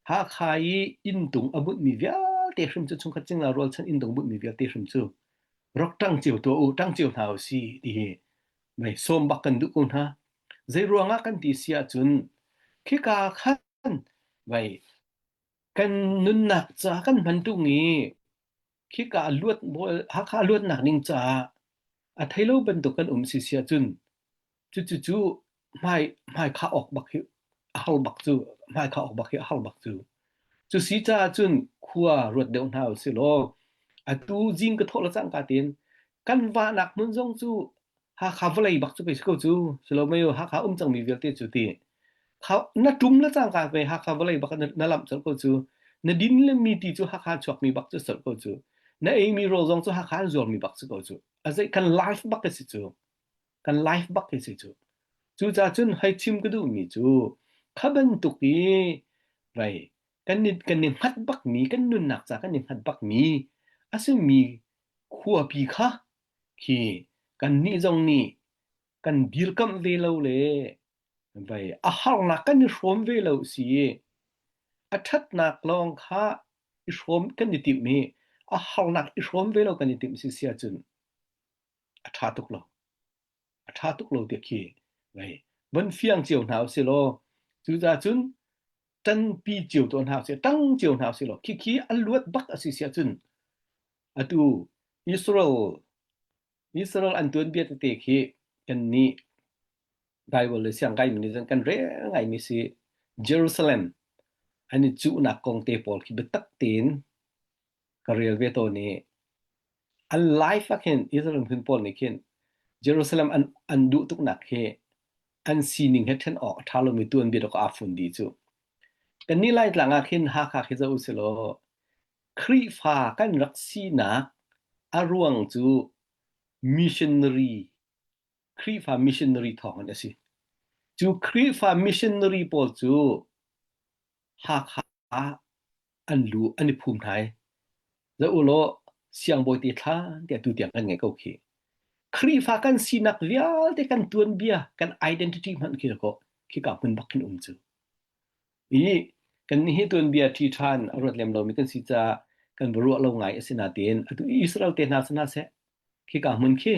Hakha i inntung a bunhmi vialte hrim cu chungkhat cingla rualchan inntung bunhmi vialte hrim cu rak ṭang cio tuah u, ṭang cio hna u si ti hi mei sawm bak kan duh ko hna. Zei ruangah kan ti si ahcun khika khan vei kan nunnak ca kan hman ṭung i khika luat Hakha luatnak ding caah a thei lo bantuk kan um si si ahcun cucu cu hmai hmai khah awk bak hi a har bak cu hmai khah awk bak hi a har bak cu cu si caah cun khua ruat deuh hna usih law atu zing ka thawh le cangka tein kan vahnak hmun zong cu Hakha vawlei bak cu pei si ko cu si lo mei Hakha um cangmi vialte cu ti kha na ṭum le cangka pei Hakha vawlei bak na, na lamh colh ko cu na din le mi ti cu Hakha chuakmi bak cu colh ko cu na eimi rawl zong cu Hakha an zuarmi bak si ko cu a zei kan life bak a si cu kan life bak hi si cu cucaah cun hei chim ka duhmi cu kha bantuk i vei kan ni kan i hngat bakmi kan nunnak ca kan i hngat bakmi a simi khuapi kha khi kannih zong nih kan dirkamh ve lo le vei a harnak kan i hrawm ve lo si i a ṭhatnak lawng kha i hrawm kan i timh i a harnak i hrawm ve lo kan i timh si si ahcun a ṭha tuk lo. A ṭha tuk lo tiah khi vei von fiang cio hna usih law cucaah cun ṭanpi cio tuah hna usih ṭang cio hna usih law khikhi a luat bak a si si ahcun atu Israel Israel an tuanbia tete khi kannih Bible le siang kaimi nih cun kan rel ngaimi si Jerusalem an i cuhnak kong te pawl khi biatak tein ka rel ve tawn i an life ah khin Israel miphun pawl nih khin Jerusalem an an duh tuknak hi an sining he ṭhen awk a ṭha lomi tuanbia dawk aa fun dih cu. Kannih Laitlang ah khin Hakha khi zoh usih law Khrihfa kan rak sinak a ruang cu missionary Khrihfa missionary thawng in a si. Cu Khrihfa missionary pawl cu Hakha ah an lu an i phum hna i zoh u law siangbawi te thlan tiah tu tiang kan ngei ko khi. Khrihfa kan sinak vialte kan tuanbia kan identity hmanh khi ko khika hmun bak khin um cu. I kan nih hi tuanbia ṭhi ṭhan a ruat lem lomi kan si caah kan va ruah lo ngai a si natein atu Israel te hna sana seh khika hmun khi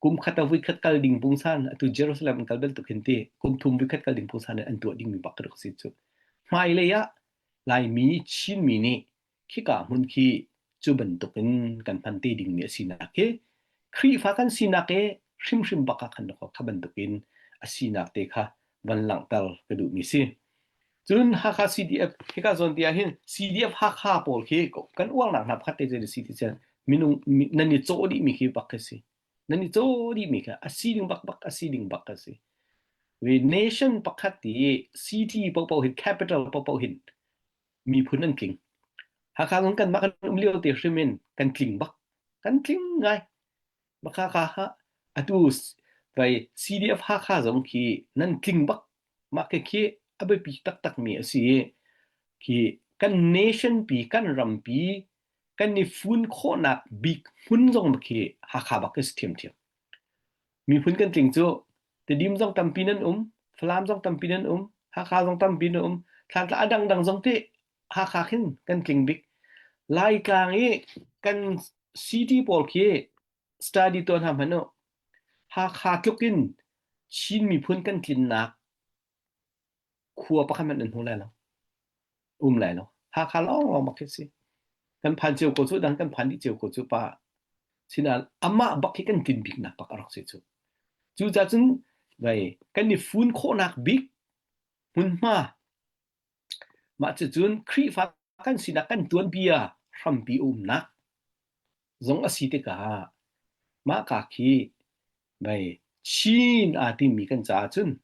kum khat a vuikhat kal ding pungsan atu Jerusalem an kal bantuk hin ti kum thum vuikhat kal ding pungsan an tuah dingmi bak ka si cu. Hmailei ah Laimi Chinmi nih khika hmun khi cu bantukin kan hman te dingmi a sinak hi Khrihfa kan sinak i hrimhrim bak ah khan kha bantukin a sinak te kha van langhter ka duhmi si. Cun Hakha CDF hika zawn te ah hin CDF Hakha pawl khi kan uarnak hna pakhat te cu si ti cun minung nan i cawh dihmi khi bak khi si. Nan i cawh dihmi kha a si ding bak bak a si ding bak a si. We nation pakhat i city paohpaoh hin capital paohpaoh hin miphun an tling. Hakha zong kanmah kan um lio te hrim in kan tling bak. Kan tling ngai. Bak Hakha ha atu vai CDF Hakha zong khi nan tling bak. Mah khi khi a biapi taktak mi a si i khi kan nation pi kan ram pi kan i fun khawhnak bik hmun zong khi Hakha bak khi si thiamthiam. Miphun kan tling cu Tedim zong tampi nan um, Falam zong tampi nan um, Hakha zong tampi nan um, Thantlang a dangdang zong te Hakha khin kan tling bik. Laitlang i kan city pawl khi study tuah hna hmanh u. Hakha tluk in Chin miphun kan tlinnak khua pakhat hmanh nan hmu lai lo. Um lai lo. Hakha lawnglawng bak khi si. Kan phan cio ko cu, dang kan phan dih cio ko cu pa. Sinain amah bak hi kan tlin biknak bak a rak si cu. Cucaah cun vai kan i fun khawhnak bik hmunhma mah cucun Khrihfa kan sinak kan tuanbia hrampi umnak zong a si tikah mahka khi mei Chin aa timi kan caah cun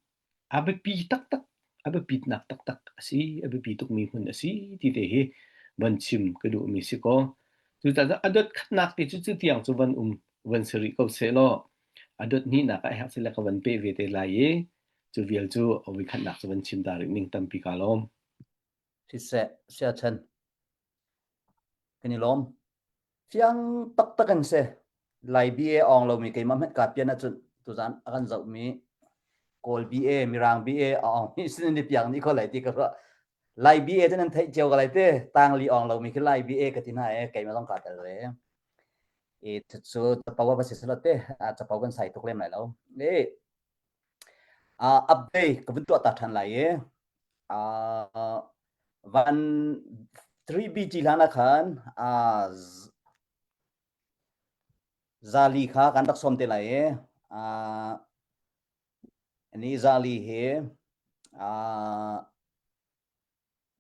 a biapi taktak, a biapitnak taktak a si, a biapi tukmi hmun a si ti te hi van chim ka duhmi si kaw. Cucaah a dot khatnak te cu cu tiang cu van um van si rih ko sehlaw a dot hnihnak ah herh sile ka van peh ve te lai i cu vial cu a voikhatnak cu van chim ta rih ning tampi kaa lawm. Siseh, siachan Kan i lawm. Fiang taktak in si. Lai BA awng lomi keimah hmanh kaa pian ahcun tuzaan a kan zohmi Kawl BA, Mirang BA a awngmi sin in i piang dih ko lai ti ka ruah. Lai BA cu nan theih cio ko lai ti. Tangli awng lomi khi Lai BA ka ti hna i keimah zong kaa tel ve. I cucu capo a va si selaw te, capo kan sai tuk lem lai lo. I Uh, update ka vun tuah ta ṭhan lai i uh, van 3BG hlan ah khan uh, zali kha kan rak sawm te lai i uh, ni zali hi uh,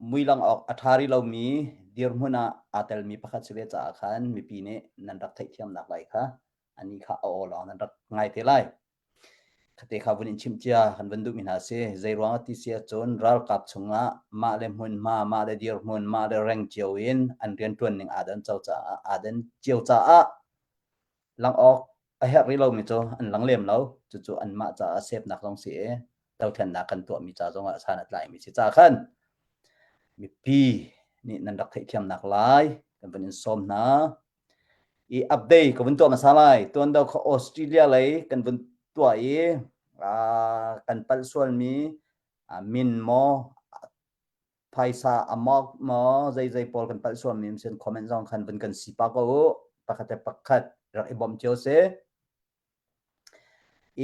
Muilang awk a ṭha rih lomi dirhmun ah aa telmi pakhat si ve caah khan mipi nih nan rak theihthiamnak lai kha anih kha a aw lawng nan rak ngai te lai. Khate kha vun in chimh cia kan van duhmi hna si. Zei ruang ti si ahcun ralkap chungah mah le hmunhma, mah le dirhmun, mah le reng cio in an rianṭuan ning aa dan caah aa dan cio caah lang awk a herh rih lomi cu an lang lem lo. Cucu anmah caah sepnak zong si i dothlennak kan tuahmi ca zongah san a tlaimi si ca khan mipi nih nan rak theihthiamnak lai kan vun in sawm hna. I update ka vun tuah hmasa lai. Tuan deuh kha Australia lei kan vun tuah i kan palh sualmi min maw phaisa a mawk maw zeizei pawl kan palh sualmi sin comment zong khan vun kan si pa ko u. Pakhat le pakhat rak i bawmh cio si.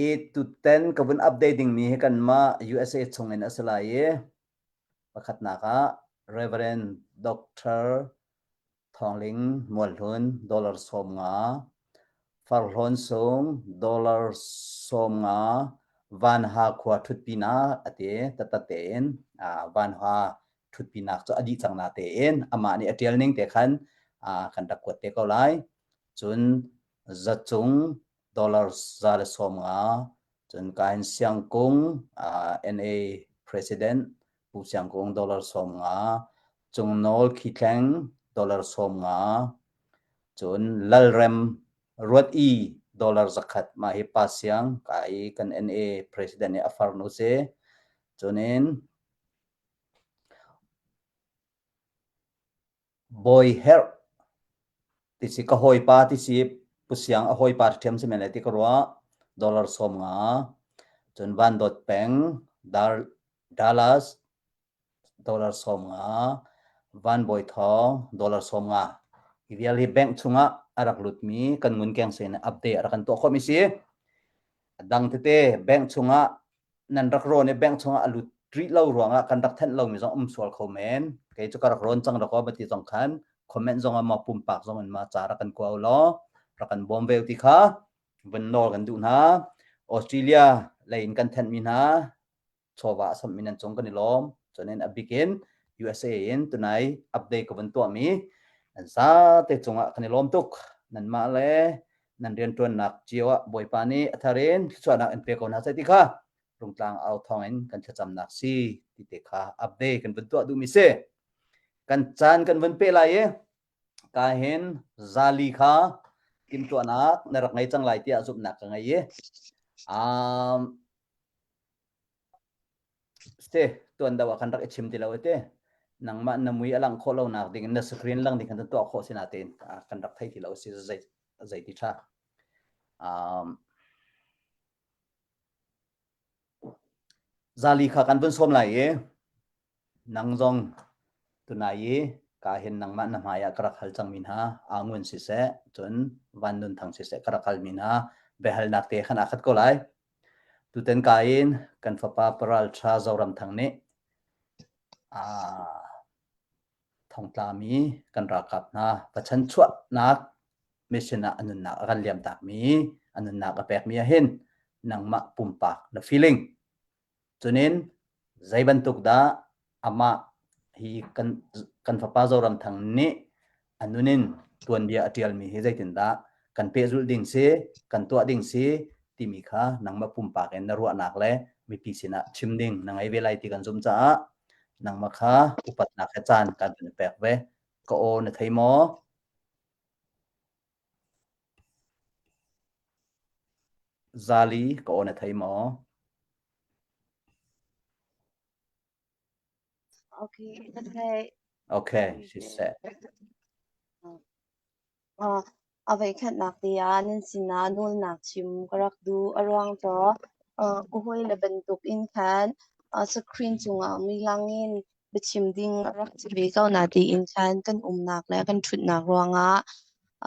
I tutan ka vun update dingmi hi kanmah USA chungin a si lai i pakhatnak ah Reverend Doctor Thawngling Mualhlun dollar 50, Farhlawn Sung dollar 50, Vanha khua ṭhutpinak a ti taktak tein Vanha ṭhutpinak cu a dih cang na tein amah nih a ṭial ning te khan kan rak kuat te ko lai. Cun zacung dollar 150 cun kain Siangkung NA President Pu Siangkung dollar 50 Cungnawl Khithleng dollar 50 cun Lalrem Ruat i dollar 100 mah hi Pa Siang ka i kan NA President nih a farnu si cunin Bawi herh ti si ka hawipa ti si Pu Siang a hawipa ṭhiam si men lai ti ka ruah. Dollar 50. Cun Van Dawt Peng Dallas dollar 50. Van Bawi Thawng dollar 50. Hi vial hi bank chungah a rak lutmi kan ngunkeng sin update a rak kan tuah khawhmi si. A dang tete bank chungah nan rak rawn i bank chungah a lut rih lo ruangah kan rak thenh lomi zong um sual kho men. Kei cu ka rak rawn cang rak aw ti zong khan comment zong ah maw pumpak zong in ma ca rak kan kua law rak kan bawm ve ti kha vun nawl kan duh hna. Australia lei in kan thenhmi hna chawva a sammi nan cung kan i lawm. Cunin a bik in USA in tunai update ka vun tuahmi nan zate cungah kan i lawm tuk. Nanmah le nan rianṭuannak cio ah Bawipa nih a thar in thluachuahnak in pe ko hna seh ti kha rungtlang au thawng in kan thlacamnak si ti te kha update kan vun tuah duhmi si. Kan caan kan vun pe lai i ka hin zali kha timhtuahnak na rak ngei cang lai tiah zumhnak ka ngei i um, Ste tuan deuh ah kan rak i chim ti lo te. Nangmah na mui a lang khawh lo nak ding in na screen lang ding kan tuah khawh si natein kan rak thei ti lo si zei zei ti tha. Um, zali kha kan vun sawm lai i nang zong tunai i ka hin nangmah na hmai ah ka rak hal cangmi hna angun siseh cun van nun thang siseh ka rak halmi hna biahalnak te khan aa khat ko lai. Tutan ka in kan fapa paral ṭha Zoramthang nih aa thongtlami kan ralkap hna va chanchuahnak mission ah a nunnak a kan liamtakmi a nunnak a pekmi ah hin nangmah pumpak na feeling Cunin zei bantuk dah amah hi kan kan fapa Zoramthang nih a nun in tuanbia a ṭialmi hi zeitindah kan pehzulh ding si, kan tuah ding si timi kha nangmah pumpak in na ruahnak le mipi sinah chim ding na ngei ve lai ti kan zumh caah nangmah kha upatnak he caan kan vun pek ve. Ka aw na thei maw? Zali ka aw na thei maw? Okay, ka theih. Okay, siseh. Uh, a voikhatnak te ah nan sinah nawlnak chim ka rak duh. A ruang cu uh, ka hawile bantuk in khan uh, screen cungah mui lang in biachim ding a rak si ve ko na tiin khan kan umnak le kan ṭhutnak ruangah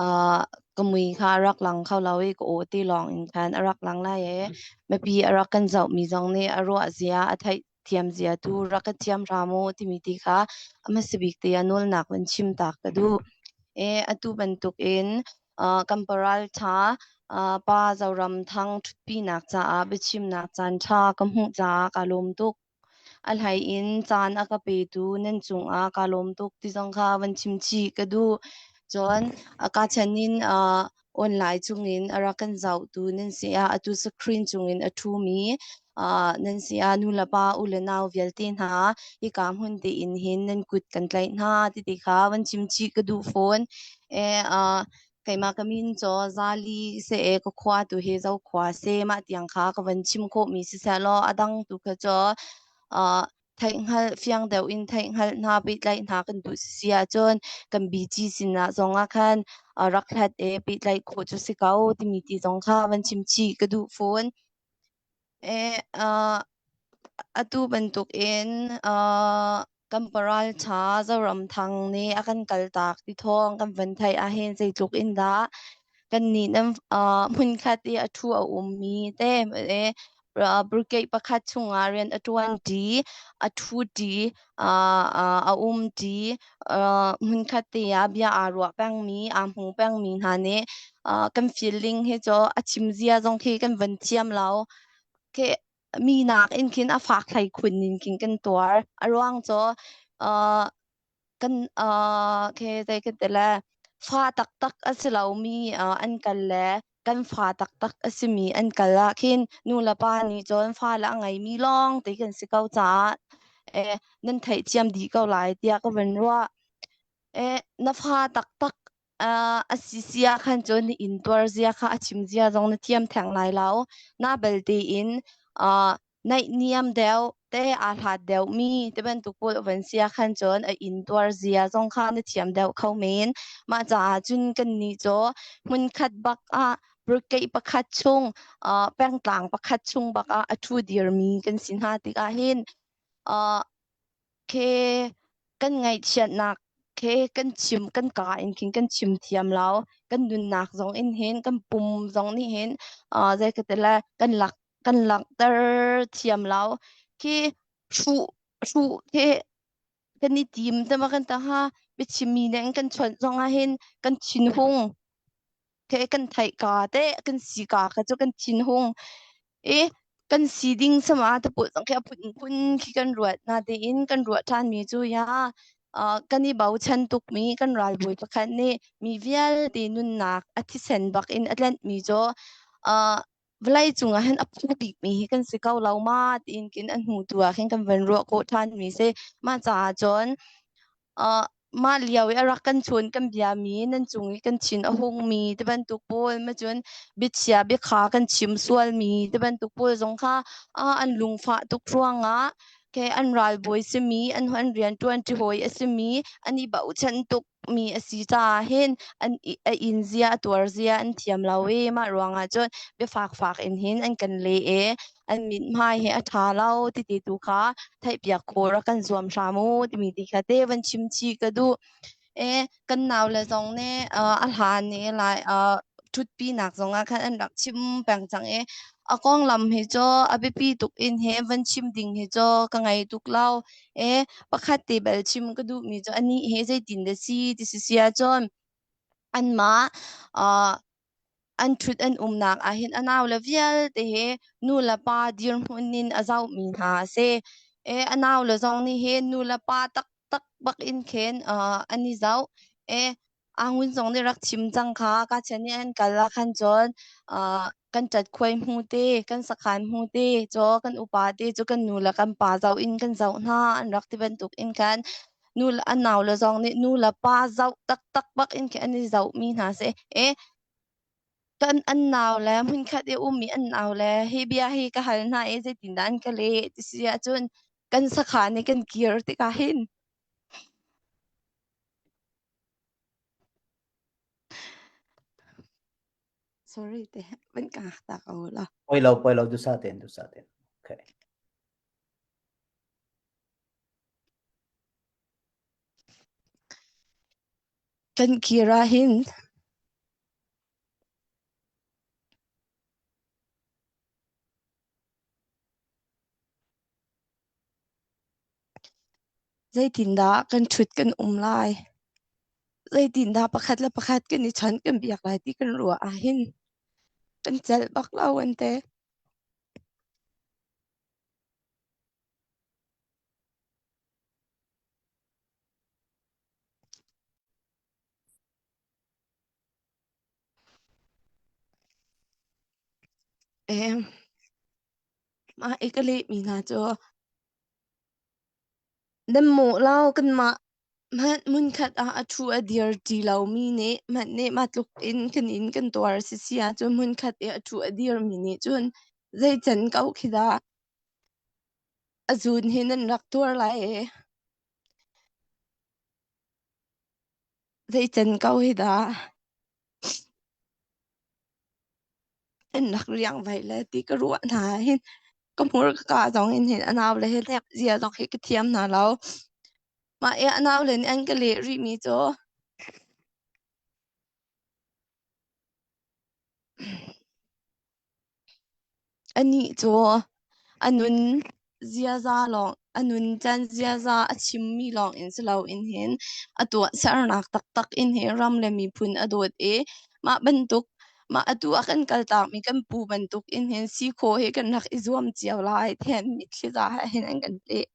uh, ka mui kha a rak lang kho lo i ka aw te lawng in khan a rak lang lai i mipi a rak kan zohmi zong nih a ruah zia a theih thiam zia tu rak ka thiam hram u timi ti kha a hmasa bik te ah nawlnak van chim tak ka duh. E, atu bantuk in uh, kan paral ṭha uh, pa Zoram Thang ṭhutpinak caah biachimnak caan ṭha ka hmuh caah ka lawm tuk. A hlei in caan a ka petu nan cungah kaa lawm tuk ti zong kha van chim chih ka duh. Cun a ka chan in uh, online chungin a rak kan zohtu nan si ah atu screen chungin a ṭhumi uh, nan si ah nu le pa u le nau vialte hna hika hmun tein hin nan kut kan tlaih hna ti ti kha van chim chih ka duh fawn. E, uh, Keimah ka min cu Zali si i ka khua tu hi Zokhua si. Mah tiang kha ka van chim khawhmi siseh law a dang tu kha cu uh, theihhngalh fiang deuh in theihhngalh hna pehtlaih hna kan duh si ahcun kan BG sinah zongah khan uh, rak hlat i pehtlaih khawh cu si ko timi ti zong kha van chim chih ka duh fawn. E, uh, atu bantukin uh, kan paral ṭha Zoramthang nih a kan kaltak ti thawng kan van theih ahhin zeitluk in dah kannih nan uh, hmunkhat i a ṭhu a ummi te e, uh, brigade pakhat chungah rian a ṭuanṭi, a ṭhuṭi, uh, uh, a umṭi, uh, hmunkhat te ah bia aa ruah pengmi, aa hmu pengmi hna nih uh, kan feeling hi cu a chim zia zong khi kan van thiam lo. Khi mi nak in khin a fak hlei khun in khin kan tuar. A ruang cu uh, kan uh, khi zei kan ti le fa taktak a si lomi uh, an kal le kan fa taktak a simi an kal ah khin nu le pa nih cun fa le a ngeimi lawng te kan si ko caah eh, nan theihthiam dih ko lai tiah ka van ruah. Eh, na fa taktak uh, a si si ah khan cun na intuar zia kha a chim zia zong na thiam theng lai lo. Na belte in uh, naihniam deuh te aa hlat deuhmi ti bantuk pawl a van si ah khan cun a intuar zia zong kha na thiam deuh kho men. Mah caah cun kannih cu hmunkhat bak ah brigade pakhat chung uh, pengtlang pakhat chung bak ah a ṭhu dirmi kan si hna tikah hin uh, Khi kan ngaihchiatnak khi kan chim kan kaa in khin kan chim thiam lo. Kan nunnak zong in hin kan pum zong nih hin uh, zei ka ti le kan lak kan langhter thiam lo. Khi hruh hruh khi kan i tim te ma kan ta ha biachimmi nih an kan chawnh zong ah hin kan thinhung khi kan theih ka te kan si ka kha cu kan thinhung i. Kan si ding sama te pawl zong khi a phunphun khi kan ruat. Natein kan ruah ṭhanmi cu ya kan i bochan tukmi kan ralbawi pakhat nih mi vialte nunnak a thisen bak in a tlenhmi cu uh, vawlei cungah hin a phu bikmi hi kan si ko lo ma tiin kin a hnu tu ah khin kan van ruah khawh ṭhanmi si. Mah caah cun uh, mah lio i a rak kan chawn kan biami nan cung i kan thin a hungmi ti bantuk pawl ma cun biachia biakha kan chim sualmi ti bantuk pawl zong kha uh, an lungfah tuk ruangah ke an ralbawi simi an an rianṭuan ṭi hawi a simi an i bochan tuk mi a si caah hin an a in zia a tuar zia an thiam lo i mah ruangah cun biafak fak in hin an kan le i an mithmai hi a ṭha lo ti ti tu kha theihpiak khawh rak kan zuam hram u timi ti kha te van chim chih ka duh. E kan nau le zong nih a hlan i lai ṭhutpinak zong ah khan an rak chim peng cang i a konglam hi cu a biapi tuk in he van chim ding hi cu ka ngei tuk lo. E pakhat te bel chim ka duhmi cu anih he zeitin dah si ti si si ahcun anmah an ṭhut an umnak ah hin a naule vialte he nu le pa dirhmun in a zohmi hna a si. E, a naule zong nih hin nu le pa taktak bak in khin uh, an i zoh. E, Angun zong nih rak chim cang kha ka chian nih an kal ah khan cun uh, kan ṭat khuai hmu te, kan sakhan hmu te, cu kan upa te cu kan nu le kan pa zoh in kan zoh hna an rak ti bantuk in khan nu le an naule zong nih nu le pa zoh taktak bak in khi an i zohmi hna si. E kan an nau le hmunkhat i ummi an nau le hi bia hi ka hal hna i zeitindah an ka leh ti si ahcun kan sakhan i kan kir tikah hin sorry te van ka ta ko la Poi lo poi lo dusa ten dusa ten. Okay. Kan kir ah hin zeitindah kan ṭhut kan um lai? Zeitindah pakhat le pakhat kan i chawnh kan biak lai ti kan ruah ah hin kan celh bak lo an ti. Eh, mah i ka lehmi hna cu nan mawh lo kanmah hmanh hmunkhat ah a ṭhu a dir ṭi lomi nih hmanh nih mah tluk in kan in kan tuar si si ahcun hmunkhat i a ṭhu a dirmi nih cun zei can ko khi dah a zun hi nan rak tuar lai e. Zei can ko hi dah an rak riang vai le ti ka ruah hna hin ka hmur ka ka zong in hin a nau le he hlek zia zong hi ka thiam hna lo. Mah i a nau le nih an ka leh rihmi cu Anih cu a nun ziaza lawng a nuncan ziaza a chimmi lawngin si loin hin a tuahsernak taktak in hin ram le miphun a dawt i mah bantuk mah atu a kan kaltakmi kan pu bantuk in hin si khawh hi kan rak i zuam cio lai tiah mitthli za he hin an kan leh.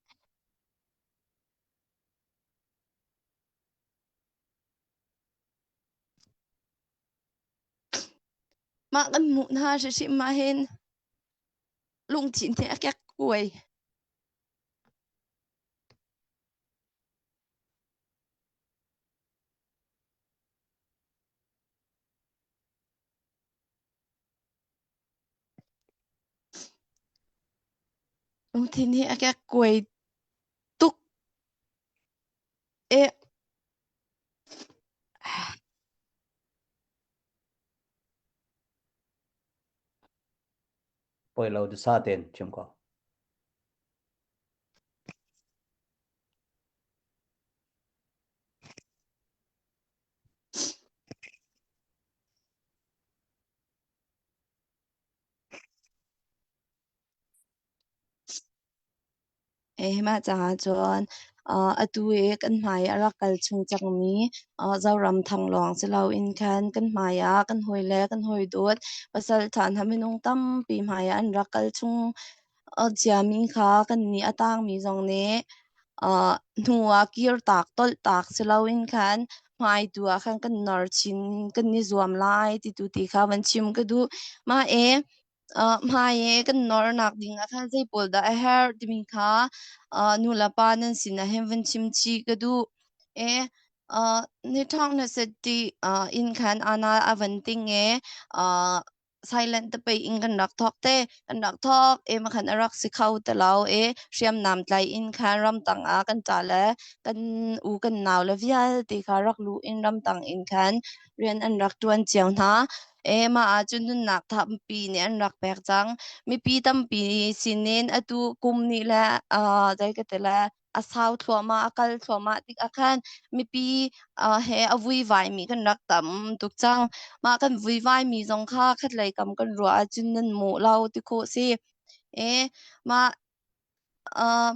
Mah kan hmuh hna hrimhrim ah hin lungthin hi a kek kuai. Lungthin hi a kek kuai tuk. Eh. Poi lo dusa ten chim ko. Eh mah caah cun. Atu i kan hmai a rak kal chung cangmi Zoram Thanglawng si loin khan kan hmai ah kan hawile kan hawidawt pasalṭha hna minung tampi hmai ah an rak kal chung ciami kha kannih a tangmi zong nih hnu ah kirtak tolhtak si loin khan hmai tu ah khan kan nor chin kan i zuam lai ti tu ti kha van chim ka duh. Mah i hmai i kan nornak ding ah khan zei pawl dah a herh timi kha nu le pa nan sinah hin van chim chih ka duh. E ni ṭhawng na set ti inn khan ana a van ting e silent te pei in kan rak thawk te kan rak thawk e ma khan a rak si kho te lo e hriamnam tlai in khan ramtang ah kan ṭa le kan u kan nau le vialte kha rak lu in ramtang in khan rian an rak ṭuan cio hna. E mah ahcun nunnak tampi nih an rak pek cang. Mipi tampi sinin atu kum nih le uh, zei ka ti le a sau thluahmah a kal thluahmah tik ah khan mipi uh, he a vuivaimi kan rak tam tuk cang. Mah kan vuivaimi zong kha khatlei kam kan ruah ahcun nan mawh lo ti khawh si. E mah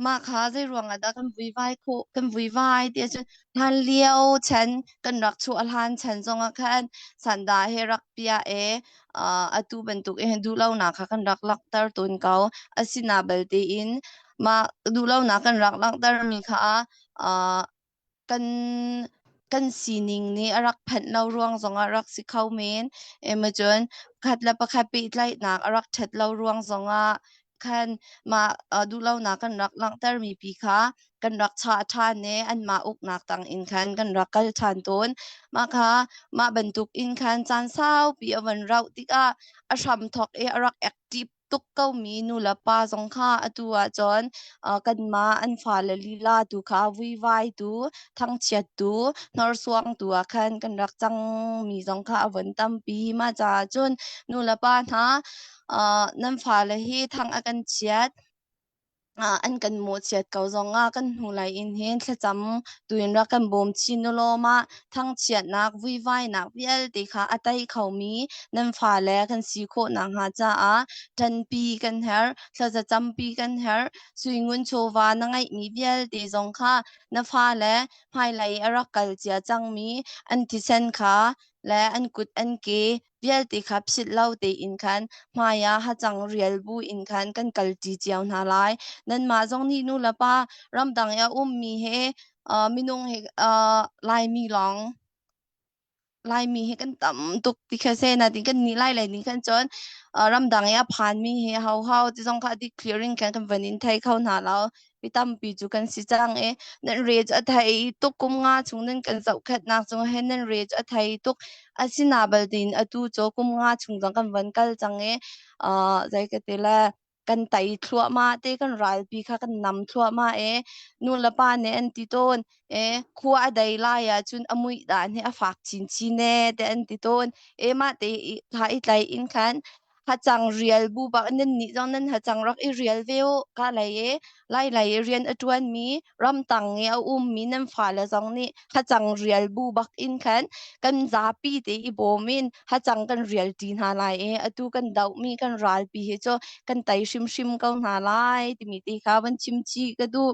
Mah kha zei ruangah dah kan vuivai khawh? Kan vuivai ti ahcun hlanlio chan kan rak chuah hlan chan zongah khan sandah he rak piah i atu bantuk in duhlonak kha kan rak langhter tawn ko. Asina belte in mah duhlonak kan rak langhtermi kha kan kan sining nih a rak phanh lo ruang zongah rak si kho men. Ema cun pakhat le pakhat pehtlaihnak a rak ṭhat lo ruang zongah khan mah duhlonak kan rak langhtermi pi kha kan rak chah ṭhan i anmah uknak tang in khan kan rak kal ṭhan tawn. Mah kha mah bantuk in khan caan saupi a van rauh tikah a hramthawk i a rak active tuk komi nulepa zong kha atu ahcun kanmah an fale lila tu kha vuivai tu, thangchiat tu, hnorsuang tu ah khan kan rak cangmi zong kha a vun tampi. Mah caah cun nulepa hna nan fale hi thang a kan chiat an kan mawhchiat ko zongah kan hnulei in hin thlacam tuin rak kan bawm chin u law mah thangchiatnak vuivainak vialte kha a tei khomi nan fale kan si khawh nakhnga caah ṭanpi kan herh, thlaza campi kan herh. Suingun chawva na ngeihmi vialte zong kha na fale hmailei a rak kal cia cangmi an thisen kha le an kut an ke vialte kha philh lo tein khan hmaiah hacang rial bu in khan kan kalṭi cio hna lai. Nanmah zong nih nu le pa ramdang i a ummi he minung he Laimi lawng Laimi hi kan tam tuk ti kha se natin kan nih lai lei ning khan cun ramdang i a phanmi hi hauhau ti zong kha dik clearing khan kan van in thei kho hna lo. Mi tampi cu kan si cang i nan re cu a thei tuk kum nga chung nan kan zohkhenhnak cung hin nan re cu a thei tuk asina baltin atu cu kum nga chung zong kan van kal cang i zei ka ti le kan tai thluahmah te kan ralpi kha kan nam thluahmah e nu le pa nih an ti tawn e khua a dei lai ah cun a muih dan hi a fak chinchin e te an ti tawn e mah te kha i tlai in khan hacang rial bu bak nan nih zong nan hacang rak i rial ve u ka lei i lai lei i rian a ṭuan mi ramtang i a um mi nan fale zong nih hacang rial bu bak in khan kan zapi te i bawm in hacang kan rial ṭi hna lai i atu kan doh mi kan ralpi hi cu kan tei hrimhrim ko hna lai timi te kha van chim chih ka duh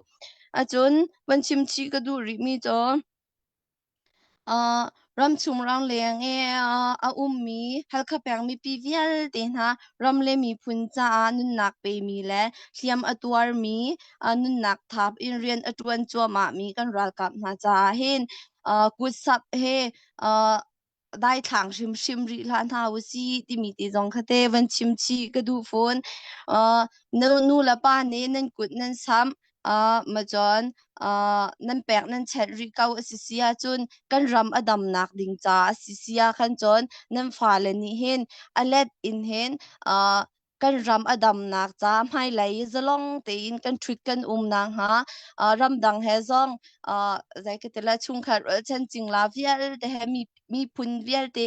acun van chim chih ka duh rih mi cu Ramchung ramleng i a ummi Halkha peng mipi vialte hna ram le miphun caah nunnak pemi le hliam a tuarmi nunnak thap in rian a ṭuan cuahmahmi kan ralkap hna caah hin kutsap he daithlang hrimhrim rih hlah hna usih timi te zong kha te van chim chih ka duh fawn. Nu le pa nih nan kut nan samh Macun nan pek nan chelh rih ko a si si ahcun kan ram a damnak ding ca a si si ah khan cun nan fale nih hin a let in hin kan ram a damnak ca hmailei zalong tein kan ṭhut kan um nakhnga ramdang he zong zei ka ti le chungkhat rualchan cingla vialte he miphun vialte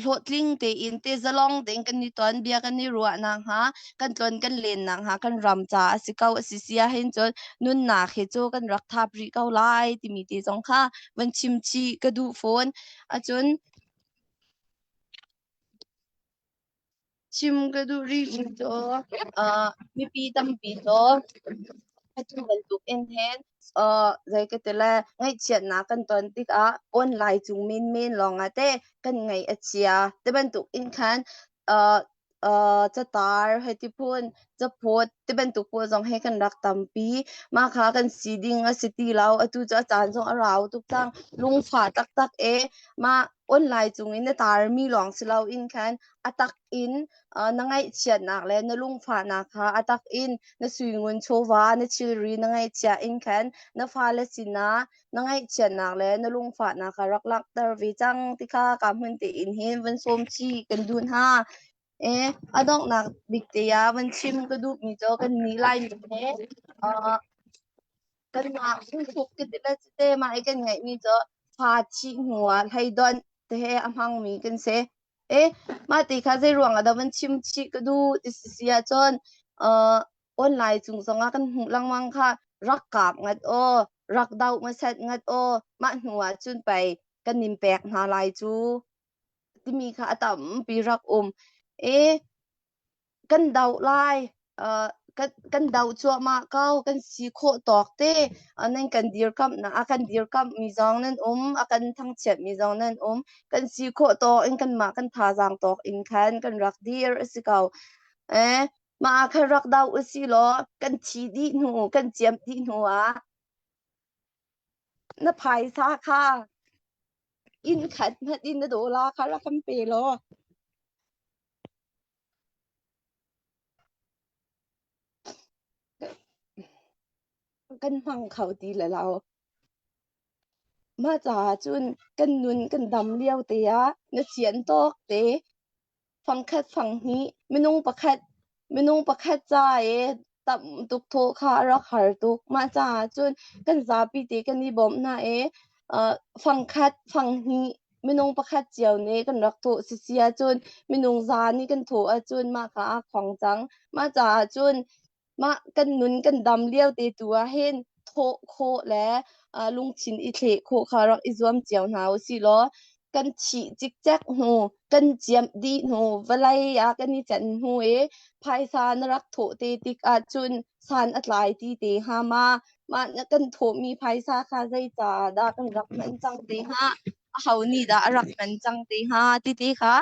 hlawhtling tein te zalong tein kan i ton bia kan i ruah nakhnga kan tlon kan len nakhnga kan ram ca a si ko a si sia hin cun nunnak hi cu kan rak thap rih ko lai timi te zong kha van chim chih ka duh fawn acun chim ka duh rih mi cu mipi tampi cu. Atu bantuk in hin uh, zei ka ti le ngaihchiatnak kan ton tikah online cung menmen lawngah teh kan ngaih a chia. Ti bantuk in khan uh, uh, catar hei ti phun caphawt ti bantuk pawl zong he kan rak tampi. Mah kha kan si ding a si ti lo. Atu cu a caan zong a rau tuk cang. Lungfah taktak e. Mah online cung in na tarmi lawng si loin khan a tak in uh, na ngaihchiatnak le na lungfahnak kha a tak in na suingun chawva na thilri na ngaihchiah in khan na fale sinah na ngaihchiatnak le na lungfahnak kha rak langhter ve cang ti kha ka hmun tein hin van sawm chih kan duh hna. E, a donghnak bik te ah van chim ka duhmi cu kan nih Laimi he uh, kanmah phungthluk ka ti le cite mah i kan ngeihmi cu fa thih hnu ah hleidonh te he a hmangmi kan si. E, mah ti kha zei ruang ah dah van chim chih ka duh ti si si ahcun uh, online cung zongah kan hmuh lengmang kha rak kap ngat aw, rak doh hmasat ngat aw, mah hnu ah cun pei kan nin pek hna lai cu timi kha a tampi rak um. E, kan doh lai uh, kan, kan doh cuahmah ko kan si khawh tawk te uh, nan kan dirkamhnak a kan dirkamh mi zong nan um a kan thangchiat mi zong nan um kan si khawh tawk in kanmah kan thazaang tawk in khan kan rak dir a si ko eh mah ah khan rak do usih law kan thi dih hnu kan ciam dih hnu ah na phaisa kha inn khat hmanh in na dawla kha rak kan pe law Kan hmang kho ti le lo. Mah caah cun kan nun kan dam lio te ah na sian tawk te fangkhat fanghnih minung pakhat minung pakhat ca i tam tuk thawh kha a rak har tuk. Mah caah cun kan zapi te kan i bawmh hna i uh, fangkhat fanghnih minung pakhat cio nih kan rak thawh sisi ahcun minung za nih kan thawh ahcun mah kha aa khong cang. Mah caah cun mah kan nun kan dam lio te tu ah hin thawh khawh le uh, lungthin i thleh khawh kha rak i zuam cio hna u si law kan thih cikcek hnu kan ciamh dih hnu vawlei ah kan i can hnu i phaisa na rak thawh te tik ahcun san a tlai ti te hnga ma mah na kan thawhmi phaisa kha zei caah dah kan rak hman cang te hnga aho nih dah a rak hman cang te hnga ti te kha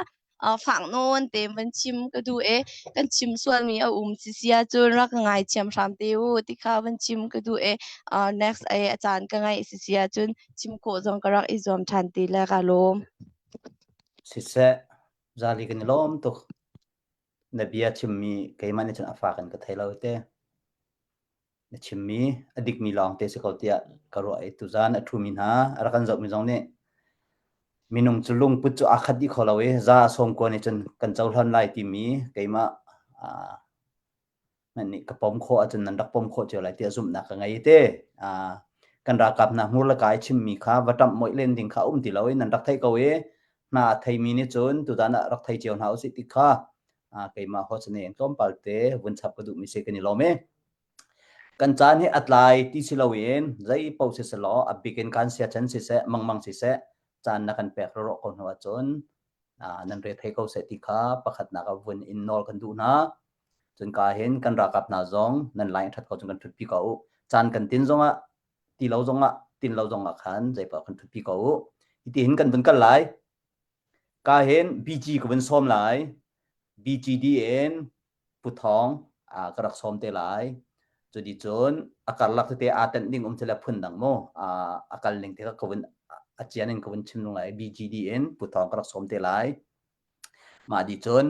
uh, fak nawn te van chim ka duh e kan chim sualmi a um si sia cun rak ka ngaithiam hram te u ti kha van chim ka duh e uh, next ai a caan ka ngaih si sia cun chim khawh zong ka rak i zuam ṭhan ti le ka lawm. Siseh, zali kan i lawm tuk. Na bia chimmi keimah nih cun a fak in ka thei lo te. Na chimmi a dikmi lawng te si ko tiah ka ruah i tuzan a ṭhumi hna a rak kan zohmi zong nih minung cu lungput cu aa khat dih kho lo i za sawm kua nih cun kan cohlan lai timi keimah aa nan nih ka pom khawh ahcun nan rak pom khawh cio lai tiah zumhnak ka ngei te. Aa kan ralkap hna hmur le kai chimmi kha va ṭamh moih len ding kha um ti lo i nan rak theih ko i hna a theimi nih cun tutan ah rak thei cio hna usih ti kha keimah host nih tlawmpal te vun chap ka duhmi si kan i lawm i kan caan hi a tlai ti si loin zei paoh si selaw a bik in kan siachan siseh mangmang siseh caan na kan pek rawh ko hnu ahcun nan re thei ko seh ti kha pakhatnak ah vun in nawl kan duh hna. Cun ka hin kan ralkap hna zong nan line a ṭhat ko cun kan ṭhutpi ko u. Caan kan tin zongah ti lo zongah tin lo zongah khan zeipaoh kan ṭhutpi ko u. Hiti hin kan vun kal lai. Ka hin BG ka vun sawm lai. BGD in Pu Thawng ka rak sawm te lai. Cuti cun a karlak tete aa tenh ding um le phun dang mu a kal ning te ka vun a cian in ka vun chim lung lai. BGD in Pu Thawng ka rak sawm te lai. Mah di cun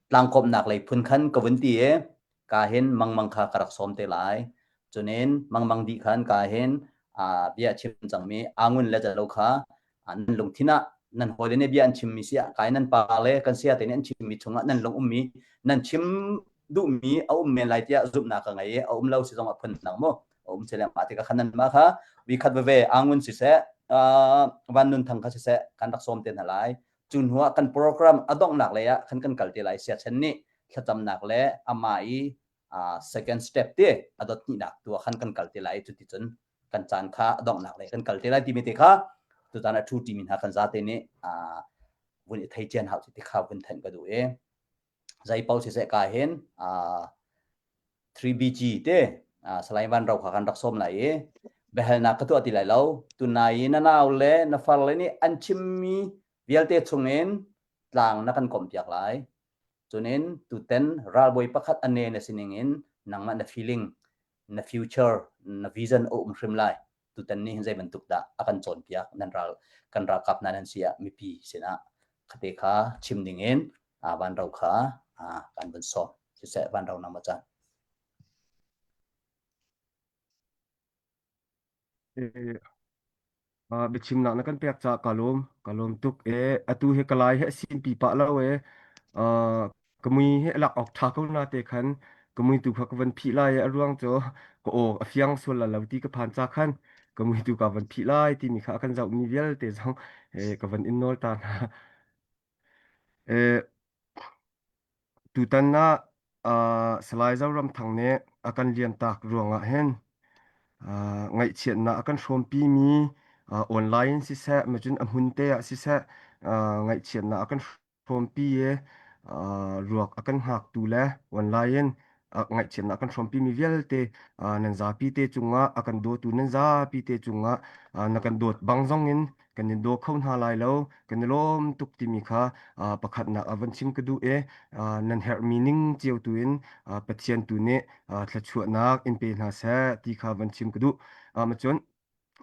tlangkawmnak lei phun khan ka vun ti i ka hin mangmang kha ka rak sawm te lai. Cunin mangmang dih khan ka hin bia chim cangmi angun le calo kha nan lungthin ah nan hawile nih bia an chimmi si ah kai nan pa le kan saya te nih an chimmi chungah nan lung ummi nan chim duhmi a um men lai tiah zumhnak ka ngei i a um lo si zong a phun dang mu a um sile mah tikah khan nan mah kha vi khat veve angun siseh van nun thang kha siseh kan rak sawm te hna lai cu hnu ah kan program a donghnak lei ah khan kan kal te lai siachen nih thlacamnak le amah i second step te a dot hnihnak tu ah khan kan kal te lai cu ti cun kan caan kha a donghnak lei kan kal te lai timi te kha tutan a thu timi hna kan zate nih vun i thei cian hau ti kha vun thenh ka duh i zei paoh siseh ka hin 3BG te. Salai Van Ro kha kan rak sawm lai i biahalnak ka tuah ti lai lo. Tunai i na nau le na far le nih an chimmi vialte chungin tlang na kan kompiak lai. Cunin tuten ralbawi pakhat a ne na sining in nangmah na feeling, na future, na vision a um hrim lai. Tutan ni hin zei bantuk dah a kan cawnpiak nan ral kan ralkap hna nan si ah mipi sinah khate kha chim ding in van ro kha kan vun sawm. Siseh van ro na ma caan. Biachimnak na kan pek caah ka lawm. Ka lawm tuk e. Atu hi ka lai he sin pi pah lo e. Ka mui he lak awk ṭha ko na te khan ka mui tu kha ka van phih lai e. A ruang cu ka aw a fiang sual la lo ti ka phan ca khan ka mui tu ka van phih lai timi kha a kan zohmi vialte zong ka van in nawl ta hna. E, Tutan ah uh, Salai Zoramthang nih a kan liamtak ruangah hin uh, ngaihchiatnak a kan hrawmpimi uh, online in siseh, macun a hmun te ah siseh, uh, ngaihchiatnak a kan hrawmpi i uh, ruak a kan hngaktu le online in uh, ngaihchiatnak a kan hrawmpimi vialte uh, nan zapi te cungah a kan dawtu nan zapi te cungah uh, na kan dawt bang zong in kan in daw kho hna lai lo kan i lawm tuk timi kha pakhatnak ah van chim ka duh i nan herhmi ning cio tu in Pathian tu nih thluachuahnak in pe hna seh ti kha van chim ka duh. Cun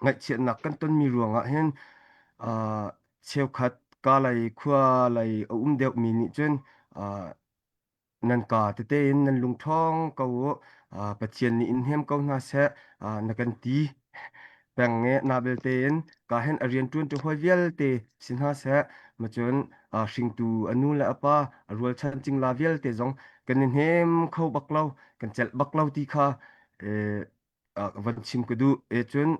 ngaihchiatnak kan tonmi ruangah hin cheukhat ka lei khua lei a um deuhmi nih cun Nan kaa tete in nan lung ṭhawng ko u. Pathian nih in hnem ko hna seh na kan ti peng i na belte in ka hin a rian ṭuan ṭi hawi vialte si hna seh. Macun hringtu a nu le a pa a rualchan cingla vialte zong kan i hnem kho bak lo, kan celh bak lo ti kha van chim ka duh. E cun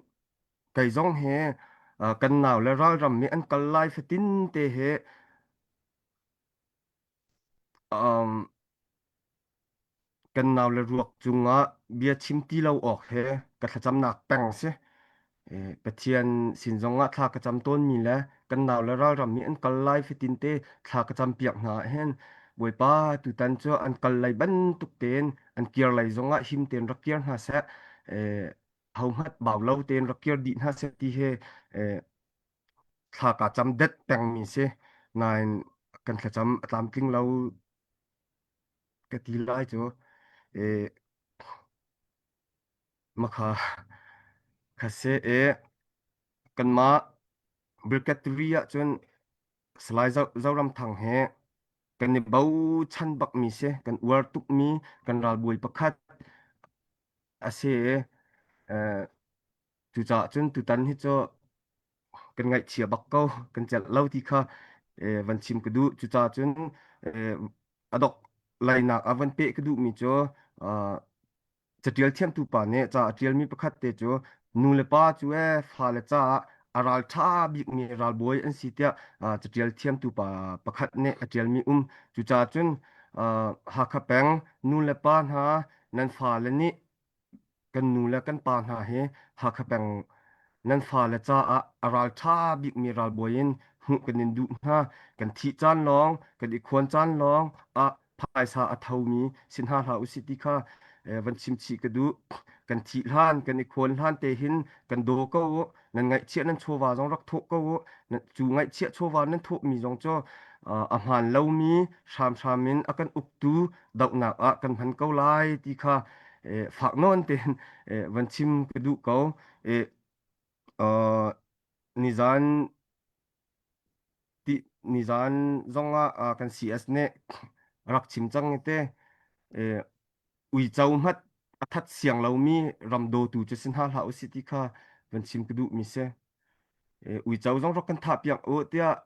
kei zong he kan nau le ralram nih an kal lai fatin te he Um, kan nau le ruak cungah bia chim ti lo awk he ka thlacamnak peng si. Eh, Pathian sin zongah thla ka cam tawnmi le kan nau le ralram nih an kal lai fatin te thla ka cam piak hna hin Bawipa tutan cu an kal lei bantuk tein an kir lei zongah him tein rak kir hna seh. Eh, hohmanh bau lo tein rak kir dih hna seh ti he eh, thla ka cam det pengmi si. Nain kan thlacam a tlamtling lo ka ti lai cu. E, makha kha se e kanmah Brigadier ahcun Salai Zoramthang he kan i bochan bakmi si, kan uar tukmi kan ralbawi pakhat a si i Cucaah cun tutan hi cu kan ngaihchia bak ko, kan celh lo ti kha van chim ka duh. Cucaah cun a dok lainak ah van peh ka duhmi cu catial thiamtu pa nih ca a ṭialmi pakhat te cu nu le pa cu ee fale caah a ralṭha bikmi ralbawi an si tiah catial thiamtu pa pakhat nih a ṭialmi um. Cucaah cun Hakha peng nu le pa hna nan fale nih Kan nu le kan pa hna hi Hakha peng nan fale caah a ralṭha bikmi ralbawi in hmuh kan in duh hna. Kan thih caan lawng, kan i khuan caan lawng ah phaisa a thomi si hna hlah usih ti kha van chim chih ka duh. Kan thih hlan, kan i khuan hlan te hin kan daw ko u. Nan ngaihchiah nan chawva zong rak thawh ko u. Cu ngaihchiah chawva nan thawhmi zong cu a hmaan lomi hramhram in a kan uktu dohnak ah kan hman ko lai ti kha fak nawn tein van chim ka duh ko. Nizan ti nizan zong ah kan CS nih rak chim cang te uico hmat a that siang lomi ram dawtu cu si hna hlah usih ti kha van chim ka duh mi si. Uico zong rak kan thah piak u tiah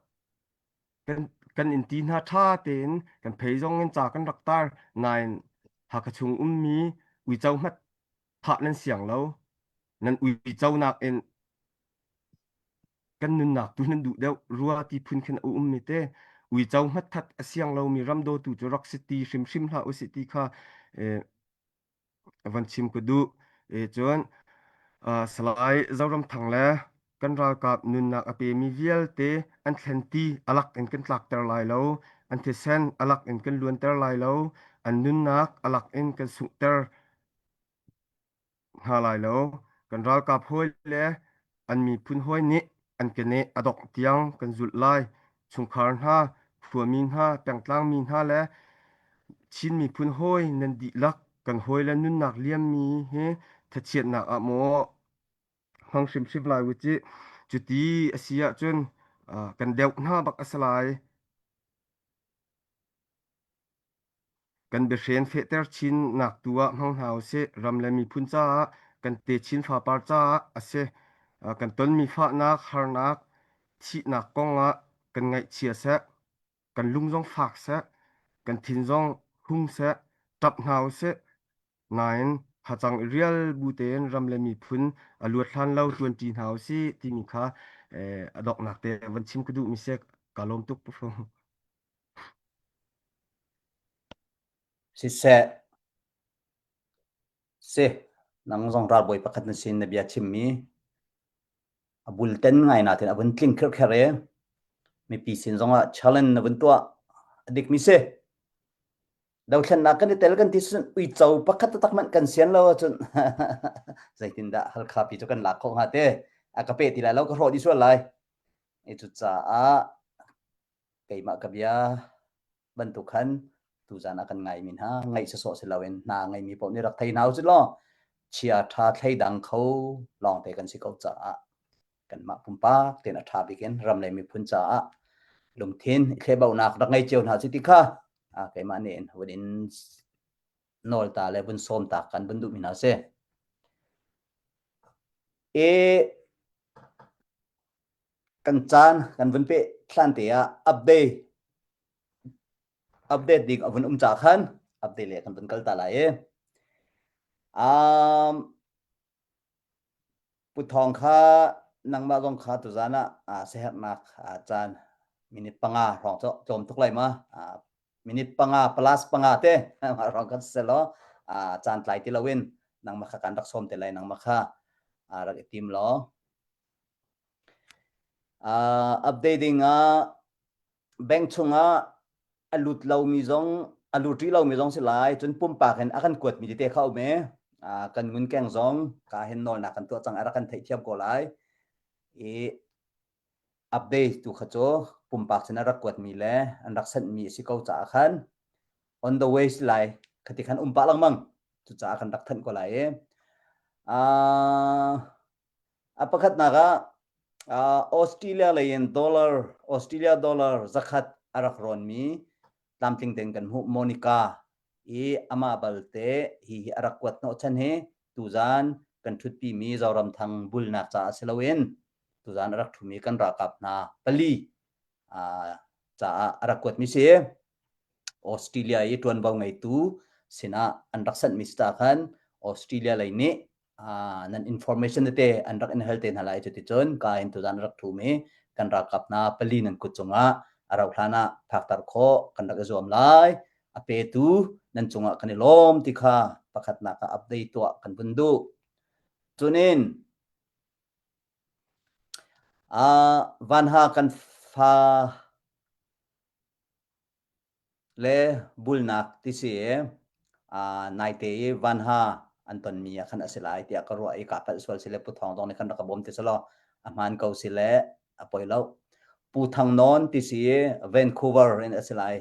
kan kan in ti hna ṭha tein kan phei zong in ca kan rak tar nain Hakha chung ummi uico hmat thah nan siang lo nan uico nakin kan nunnak tu nan duh deuh rua ti phun khin a ummi te uico hmat that a siang lomi ram dawtu cu rak si ti hrimhrim hlah usih ti kha eh, van chim ka duh. E cun Salai Zoramthang le kan ralkap nunnak a pemi vialte an thlen ti a lak in kan tlakter lai lo, an thisen a lak in kan luanter lai lo, an nunnak a lak in kan sunghter. hna lai lo. Kan ralkap hawi le an miphun hawi nih an keneh a dongh tiang kan zulh lai. Chungkhar hna, khuami hna, pengtlangmi hna le Chin miphun hawi nan dihlak kan hawile nunnak liammi hi thachiatnak ah maw hmang hrimhrim lai u cih. Cuti a si ahcun kan deuh hna bak a si lai. Kan biahren fehter chinnak tu ah hmang hna usih. Ram le miphun caah, kan techin fapar caah a si. Kan tonmi fahnak, harnak, thihnak kong ah kan ngaihchia seh, kan lung zong fak seh, kan thin zong hung seh, ṭap hna usih. Nain hacang i rial bu tein ram le miphun a luat hlan lo ṭuanṭi hna usih timi kha a donghnak te van chim ka duhmi si. Ka lawm tuk Pu Fung. Siseh, si, nang zong ralbawi pakhat na sin na bia chimmi a bulten ngai natin a vun tling khirkher i mipi sin zongah challenge na vun tuah a dikmi si. Dothlennak kan i tel kan ti cun uico pakhat taktak hmanh kan sian lo ahcun zeitindah Halkha pi cu kan lak khawh hnga te a ka pe ti lai lo ka hrawh dih sual lai. I cucaah keimah ka bia bantuk khan tuzan ah kan ngaimi hna ngaih sawsawh si loin hna ngeimi paoh nih rak thei hna usih law chia ṭha thleidang kho lawngte kan si ko caah kanmah pumpak tein a ṭha bik in ram le miphun caah lungthin i thlehbauhnak rak ngei cio hna cu ti kha keimah nih vun in nawl ta le vun sawm ta kan vun duhmi hna si. E kan caan kan vun peh thlan te ah update update ding a vun um ca khan update le kan vun kal ta lai i um Pu Thawng kha nangmah zong kha tuzan ah siaherhnak caan minute panga hrawng cu tlawm tuk lai ma minute panga plus panga te hrawng kan si law caan tlai ti loin nangmah kha kan rak sawm te lai nangmah kha rak i tim law Updating ah bank chungah a lut lomi zong a lut rih lomi zong si lai cun pumpak in a kan kuatmi tete kha um i kan ngunkeng zong ka hin nawlnak kan tuah cang a rak kan theihthiam ko lai i update tu kha cu pumpak sin a rak kuatmi le an rak senhmi a si ko caah khan on the way si lai khati khan um pah lengmang cucaah kan rak thanh ko lai i A pakhatnak ah Australia lei in dollar Australia dollar zakhat a rak rawnmi tlamtling tein kan hmuh Monica i amah balte hi hi a rak kuat hnawhchan hi tuzan kan ṭhutpimi Zoramthang bulnak caah si loin tuzan a rak ṭhumi kan ralkap hna pali caah a rak kuatmi si. Australia i ṭuanvo ngeitu sinah an rak sanhmi si ta khan Australia lei nih nan information tete an rak in hal te hna lai cuticun ka in tuzan rak thumi kan ralkap hna pali nan kut cungah a rauh hlan ah phakter khawh kan rak i zuam lai a petu nan cungah kan i lawm ti kha pakhatnak ah update tuah kan vun duh cunin vanha kan fa le bulnak ti si i naite i vanha an tonmi ah khan a si lai tiah ka ruah i kaa palh sual si le Pu Thawng zong nih khan rak ka bawm ti selaw a hmaan ko si le a poi lo. Pu Thang Nawn ti si i Vancouver in a si lai.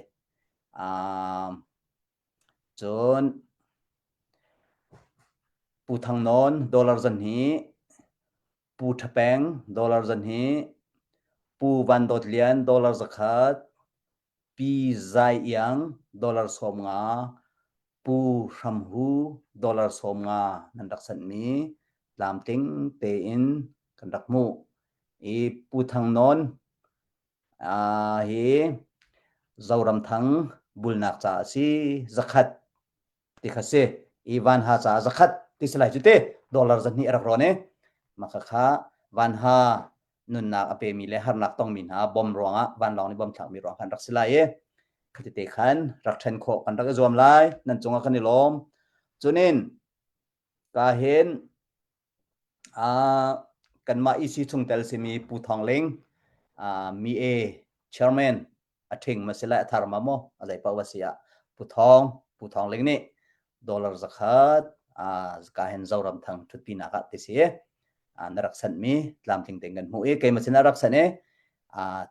Cun Pu Thang Nawn dollar zan hi Pu Ṭha Peng dollar zan hi Pu Van Dawt Lian dollar zakhat Pi Zai Iang dollar 50, Pu Hram Hu dollar 50 nan rak sanhmi tlamtling tein kan rak hmuh. I Pu Thang Nawn hi Zoramthang bulnak ca a si zakhat ti kha si i vanha caah zakhat ti si lai cu te dollar zahnih a rak rawn i maka kha vanha nunnak a pemi le harnak tongmi hna bom ruangah vanlawng nih bom thlakmi ruang khan rak si lai i khati te khan rak ṭhen khawh kan rak i zuam lai nan cungah kan i lawm cunin ka hin kanmah EC chungtel simi Pu Thawng Ling mi e chairman a ṭhing ma si lai a thar ma maw a zei paoh a si ah Pu Thawng Pu Thawng Ling nih dollar zakhat Ka hen Zoram Thang ṭhutpinak ah ti si. Na rak sanhmi tlamtling tein kan hmuh i keimah sinah rak sanh i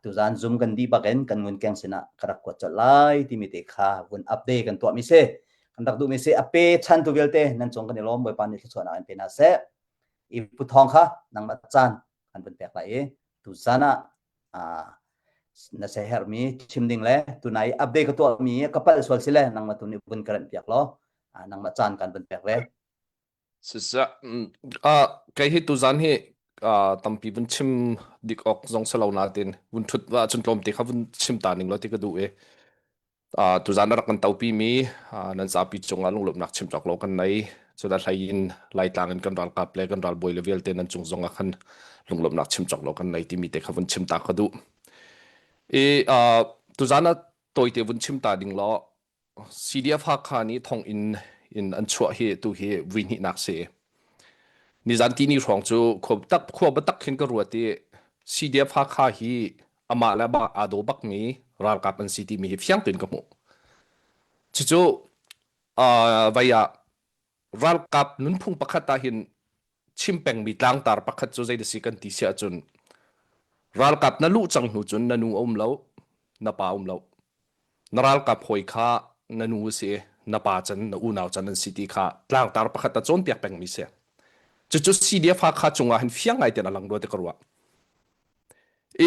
tuzan Zoom kan dih bak in kan ngunkeng sinah ka rak kuat colh lai timi te kha vun update kan tuahmi si. Kan rak duhmi si a pe chantu vialte nan cung kan i lawm Bawipa nih thluachuahnak in pe hna seh. I Pu Thawng kha nangmah caan kan vun pek lai i tuzan ah na se herhmi chim ding le tunai update ka tuahmi ka palh sual si le nangmah tu nih vun ka renh piak law nangmah caan kan vun pek ve. Siseh, kei hi tuzan hi tampi vun chim dik awk zong si lo nain vun ṭhut ahcun tlawmte kha vun chim ta ning law ti ka duh i tuzan a rak kan topimi nan zapi cungah lunglawmhnak chim cawk lo kan nei. Cun a hlei in Laitlang in kan ralkap le kan ralbawi le vialte nan cung zong ah khan lunglawmhnak chim cawk lo kan nei timi te kha vun chim ta ka duh. I tuzan ah tawite vun chim ta ding law CDF Hakha nih thonginn in an chuah hi tu hi vui hnihnak si. Nizan tini hrawng cu khua tak khua biatak khin ka ruat i CDF Hakha hi amah le amah aa daw bakmi ralkap an si timi hi fiang tein ka hmuh. Cucu uh, vai ah ralkap nunphung pakhat ah hin chim pengmi tlangtar pakhat cu zei si kan ti si ahcun ralkap na luh cang hnu cun na nu a um lo na pa um lo na ralkap hawi kha na nu a si na pa can na unau can an si ti kha tlangtar pakhat a cawnpiak pengmi si cucu CDF Hakha cungah hin fiang ngai ten a lang rua ti ka ruah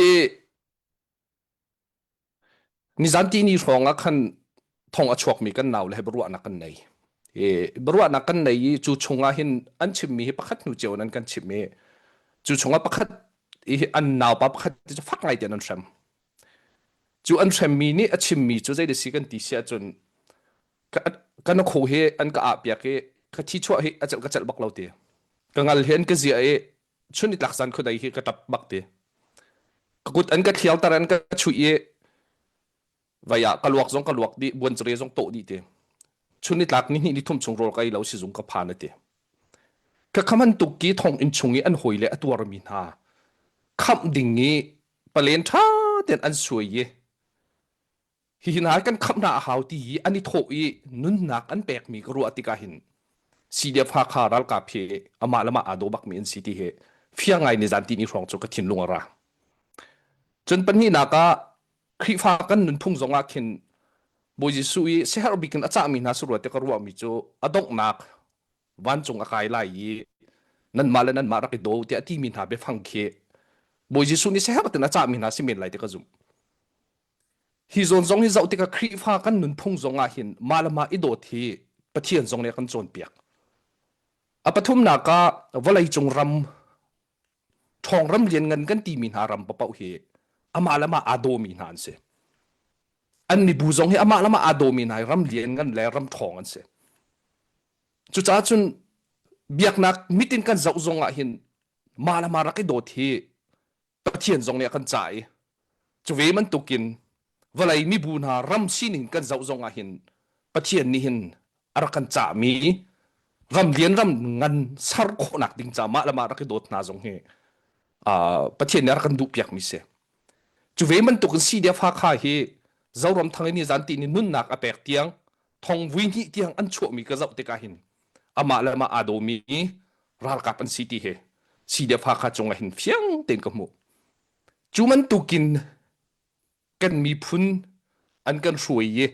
i Nizan tihni hrawng ah khan thong a chuakmi kan nau le he biaruahnak kan nei. I biaruahnak kan nei i cu chungah hin an chimmi hi pakhat hnu cio in an kan chimh i cu chungah pakhat i an naupa pakhat cu fak ngai tein an hrem. Cu an hremmi nih a chimmi cu zei si kan ti si ahcun ka na kho hi an ka ah piak i ka thi chuah hi a celh ka celh bak lo ti. Ka ngal hi an ka zia i chun nitlak zan khuadei hi ka ṭap bak ti. Ka kut an ka thlialter an ka chuih i vai ah ka luak zong ka luak dih buancare zong tawh dih ti. Chun nitlak ni hnih ni thum chung rawl ka ei lo sizung ka phan ati. Ka khaman tuk ki thong inn chung i an hawi le a tuarmi hna khamh ding i palen ṭha tein an suai i Hihi hna kan khamh hna a hau ti i an i thawh i nunnak an pekmi ka ruah tikah hin CDF Hakha ralkap hi amah le mah aa daw bakmi an si ti hi fiang ngai nizan tini hrawng cu ka thinlung a ra. Cun pahnihnak ah Khrihfa kan nunphung zong ah khin Bawi Jesuh i siaherh bik in a cahmi hna si rua ti ka ruahmi cu a donghnak vancung a kai lai i nanmah le nanmah rak i daw tiah a timi hna biafang khi Bawi Jesuh nih siaherh tin a cahmi hna si men lai ti ka zumh. Hi zawn zong hi zoh tikah Khrihfa kan nunphung zong ah hin mah le mah i dawt hi Pathian zong nih a kan cawnpiak. A pathumnak ah vawleicung ram ṭhawng ram lianngan kan timi hna ram paoh hi amah le mah aa dawmi hna an si. An mibu zong hi amah le mah aa dawmi hna hi ram lianngan le ram ṭhawng an si. Cucaah cun biaknak mit in kan zoh zong ah hin mah le mah rak i dawt hi Pathian zong nih a kan cah i cu ve bantukin vawlei mibu hna ram sining kan zoh zong ah hin Pathian nih hin a rak kan cahmi ram lian ram ngan ser khawhnak ding ca mah le mah rak i dawt hna zong hi Pathian nih a rak kan duhpiakmi si. Cu ve bantukin CDF Hakha hi Zoram Thang i nizan ti ni nunnak a pek tiang thong vui hnih tiang an chuahmi ka zoh tikah hin amah le amah aa dawmi ralkap an si ti hi CDF Hakha cungah hin fiang tein ka hmuh. Cu bantukin kan miphun an kan hruai i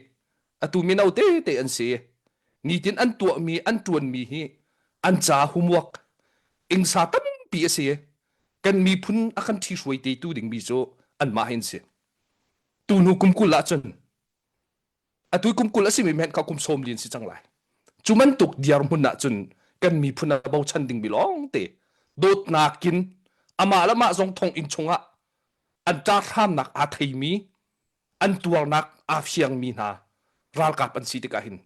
atu mino tete an si. Nitin an tuahmi an ṭuanmi hi an ca homework ingsa tampi a si. Kan miphun a kan ṭhihruai te tu dingmi cu anmah hin si. Tuhnu kum 20 ahcun atu kum 20 a simi men kha kum sawm li an si cang lai cu bantuk dirhmun ahcun kan miphun a bochan dingmi lawng te dawtnak in amah le mah zong thong inn chungah an ṭahhramnak aa theimi an tuarnak aa fiangmi hna ralkap an si tikah hin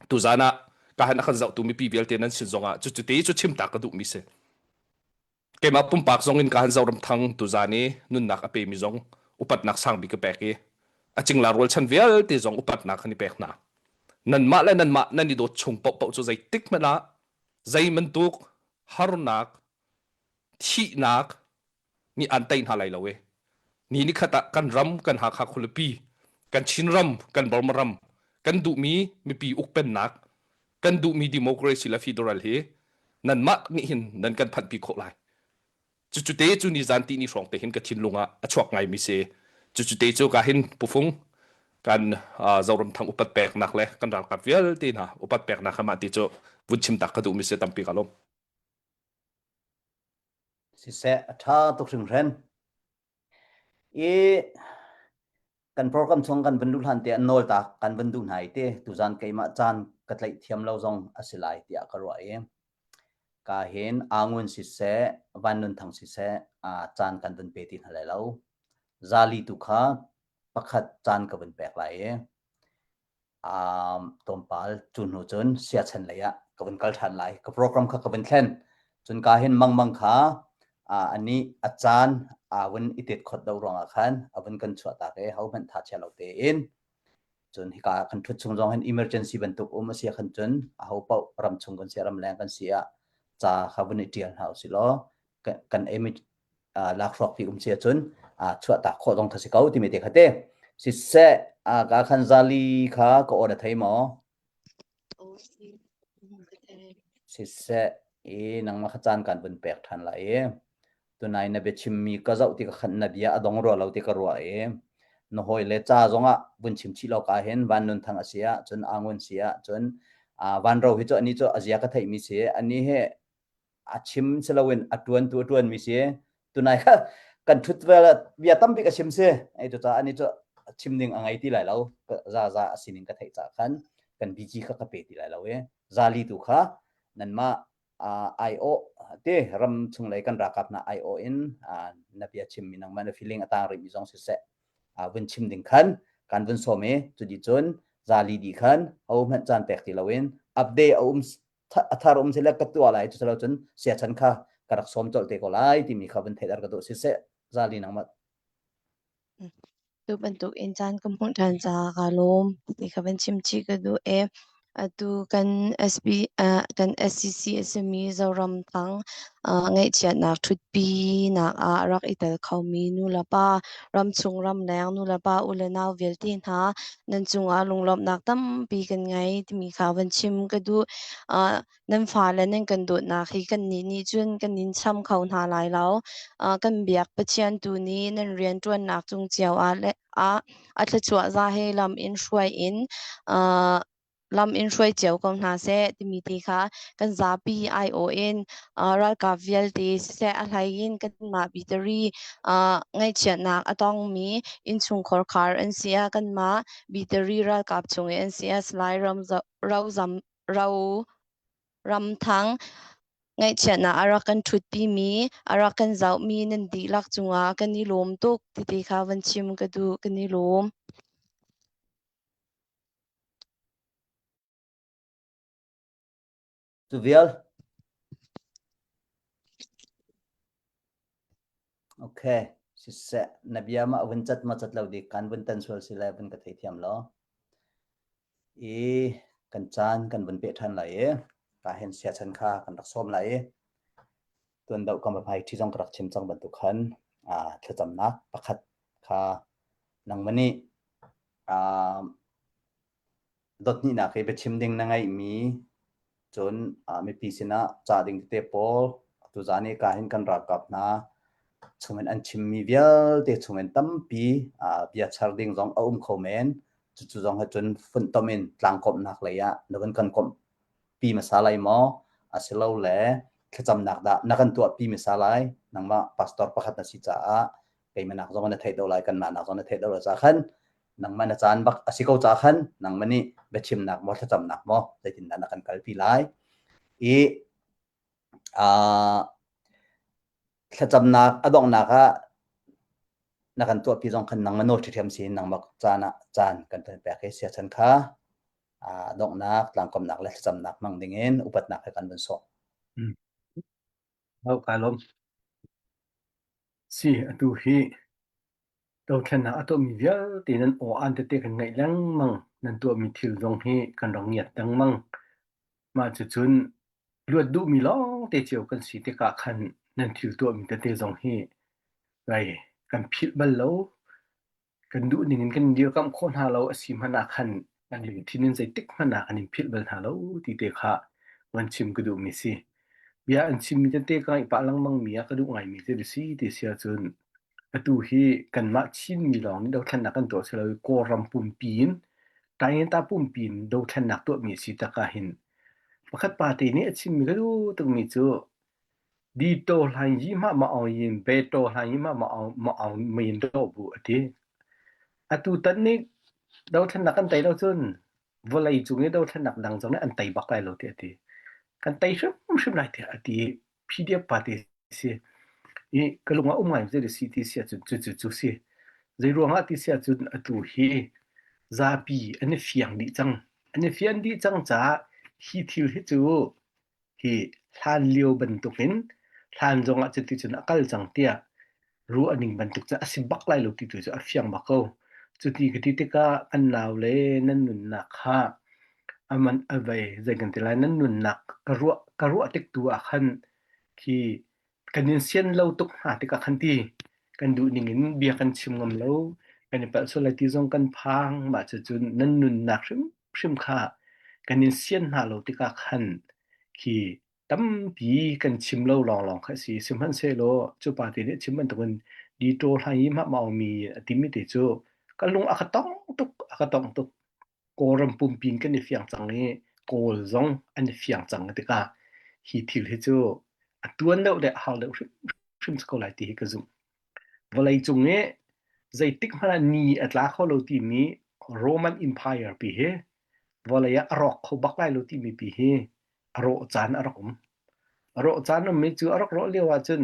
tuzan ah ka han a kan zohtu mipi vialte nan sin zongah cucu te cu chim ta ka duhmi si Keimah pumpak zong in ka han Zoram Thang tuzan i nunnak a pemi zong upatnak sangbik ka pek i a cingla rualchan vialte zong upatnak kan i pek hna. Nanmah le nanmah nan i dawt chung paohpaoh cu zeitik hmanh ah zei bantuk harnak, thihnak nih an tei hna lai lo i ni ni khat ah kan ram, kan Hakha khualipi, kan Chin ram, kan Burma ram, kan duhmi mipi ukpennak. Kan duhmi democracy le federal hi nanmah nih hin nan kan phanhpi khawh lai. Cucu te cu ni zan ti ni hrawng te hin ka thinlung ah a chuak ngaimi si. Cucu te cu ka hin pufung kan Zoramthang upat peknak le kan ralkap vialte hna upat peknak kha mah ti cu vun chim tak ka duhmi si tampi ka lawm. Siseh a ṭha tuk hringhran. I kan program chung kan van luh hlan te an nawl tak kan van duh hna i te tuzan keimah caan ka tlaih thiam lo zong a si lai tiah ka ruah i ka hin angun siseh van nun thang siseh caan kan van pe ti hna lai lo zali tu kha pakhat caan ka van pek lai i um, tlawmpal cu hnu cun siachan lei ah ka vun kal ṭhan lai. Ka program kha ka vun thlen. Cun ka hin mangmang kha uh, ani a caan a vun i tet khot do ruangah khan a vun kan chuah tak i ho hmanh tha chia lo tein cun hika kan ṭhut chung zong hin emergency bantuk um a si khan cun a ho paoh ram chung kan si ram leng kan si ah ca kha vun i ṭial hna usih law kan lakhruak fi um si ahcun chuahtak khawh zong kha si ko timi te kha te siseh ka khan zali kha ka aw na thei maw siseh i nangmah kha caan kan vun pek ṭhan lai i tunai na biachimmi ka zoh ti ka khan na bia a dong rua lo ti ka ruah i na hawi le ca zongah vun chim chih lo ka hin van nun thang a si ah cun angun si ah cun van ro hi cu ani cu a zia ka theih mi si ani he a chim si loin a ṭuan tu a ṭuanmi si. Tunai kha kan ṭhut vel bia tampi ka chim si. Ei cu caah ani cu chim ding a ngei ti lai lo. Za za a sining ka theih caah khan kan BG kha ka pe ti lai lo i zali tu kha nanmah aiawh te ram chung lei kan ralkap hna aiawh in na bia chimmi nangmah na feeling a tang rihmi zong siseh vun chim ding khan kan vun sawm i cuti cun zali dih khan ho hmanh caan pek ti loin update a um a thar um sile ka tuah lai cu cun siachan kha ka rak sawm colh te ko lai timi kha vun theih dar ka duh siseh zali nangmah Tu bantuk in caan ka hmuh ṭhan caah kaa lawm ti kha van chim chih ka duh i atu kan SB uh, kan SCC a simi Zoram Thang uh, ngaihchiatnak ṭhutpinak ah a rak i tel khomi nu le pa ramchung ramleng nu le pa u le nau vialte hna nan cungah lunglawmhnak tampi kan ngei timi kha van chim ka duh. Uh, nan fale nan kan dawtnak hi kannih nih cun kan in cham kho hna lai lo. Uh, kan biak Pathian tu nih nan rianṭuannak cung cio ah le ah a thluachuah za he lam in hruai in uh, lam in hruai cio ko hna seh timi ti kha kan zapi aiawh in uh, ralkap vialte siseh a hlei in kanmah bitari uh, ngaihchiatnak a tongmi innchungkhar khar an si ah kanmah bitari ralkap chung i an si ah Salai Ram Rozam Ro Ramthang ngaihchiatnak a rak kan ṭhutpimi a rak kan zohmi nan dihlak cungah kan i lawm tuk titi kha van chim ka duh kan i lawm. Cu vial. Okay, siseh na bia ma vun cat ma cat lo dik kan vun tan sual si le vun ka thei thiam lo. I kan caan kan vun pe ṭhan lai i ka hen sia chan kha kan rak sawm lai i tuan deuh kam phai thi zong ka rak chim cang bantuk khan a thlacamnak pakhat kha nangmah nih Dothnihnak i biachim ding na ngeihmi cun mipi sinah ca ding tete pawl tuzaan i ka hin kan ralkap hna chungin an chimmi vialte chungin tampi bia char ding zong a um kho men. Cucu zong he cun funtom in tlangkawmhnak lei ah na vun kan komhpi hmasa lai maw? Asilole thlacamnak dah na kan tuahpi hmasa lai? Nangmah pastor pakhat na si caah keimah nak zong na theih deuh lai, kanmah nak zong na theih deuh lai caah khan nangmah na caan bak a si ko ca khan nangmah nih biachimnak maw thlacamnak maw zeitindah na kan kalpi lai i uh, thlacamnak a donghnak ah na kan tuahpi zong khan nangmah nawl ṭhiṭhiam sin nangmah caan ah caan kan kan pek i siachan kha uh, donghnak tlangkomnak le thlacamnak hmang dingin upatnak he kan vun sawh. Mm. Hau ka lawm. Si atu hi Dothlennak a tuahmi vialte nan aw-aan tete kan ngaih lengmang. Nan tuahmi thil zong hi kan rak ngiat lengmang. Mah cucun luat duhmi lawngte cio kan si tikah khan nan thil tuahmi tete zong hi rai kan philh bal lo. Kan duh ning in kan dirkamh khawh hna lo a si hmanh ah khan. Kan lungthin in zeitik hmanh ah kan in philh bal hna lo ti te kha van chim ka duhmi si. Bia an chimmi tete ka ngaih pah lengmang mi ah ka duh ngaimi thil a si ti si ahcun atu hi kanmah Chinmi lawng nih dothlennak kan tuah si lo i Kawlram pumpi in Taingta pumpi in dothlennak tuahmi a si tak ah hin pakhat pa te nih a chimmi ka duh tukmi cu di to hlan yi ma ma aung yin be to hlan yi ma ma aung ma aung min do bu a ti. Atu tan nih dothlennak kan tei lo cun vawlei cung i dothlennak dang zong nih an tei bak lai lo tiah a ti. Kan tei hrimhrim lai tiah a ti i PDF party si. I ka lung ah um ngai zei si ti si ahcun cucu cu si. Zei ruangah ti si ahcun atu hi zapi an i fiang dih cang. An i fian dih cang caah hi thil hi cu hi hlan lio bantukin hlan zongah cuti cun a kal cang tiah ruah ning bantuk cu a si bak lai lo ti tu cu a fiang bak ko. Cuti ka ti tikah an nau le nan nunnak kha aman a vei zei kan ti lai nan nunnak ka ruah ka ruah tik tu ah khan khi kan in sian lo tuk hna tikah khan ti kan duh ning in bia kan chim ngam lo kan i palh sual lai ti zong kan phang mah cucun nan nunnak hrimhrim kha kan in sian hna lo tikah khan khi tampi kan chim lo lawnglawng kha a si. Sihmanhsehlaw cu pa te nih a chim bantukin di ṭaw hlan i mah maumi a timi te cu ka lung a ka tong tuk a ka tong tuk. Kawlram pumpi in kan i fiang cang i Kawl zong an i fiang cang tikah hi thil hi cu a tuan deuh le a har deuh hrimhrim ko lai ti hi ka zumh. Vawlei cung i zeitik hmanh ah ni a tla kho lo timi Roman Empire pi hi vawlei ah a rawk kho bak lai lo timi pi hi a rawh caan a rak um. A rawh caan ummi cu a rak rawh lio ahcun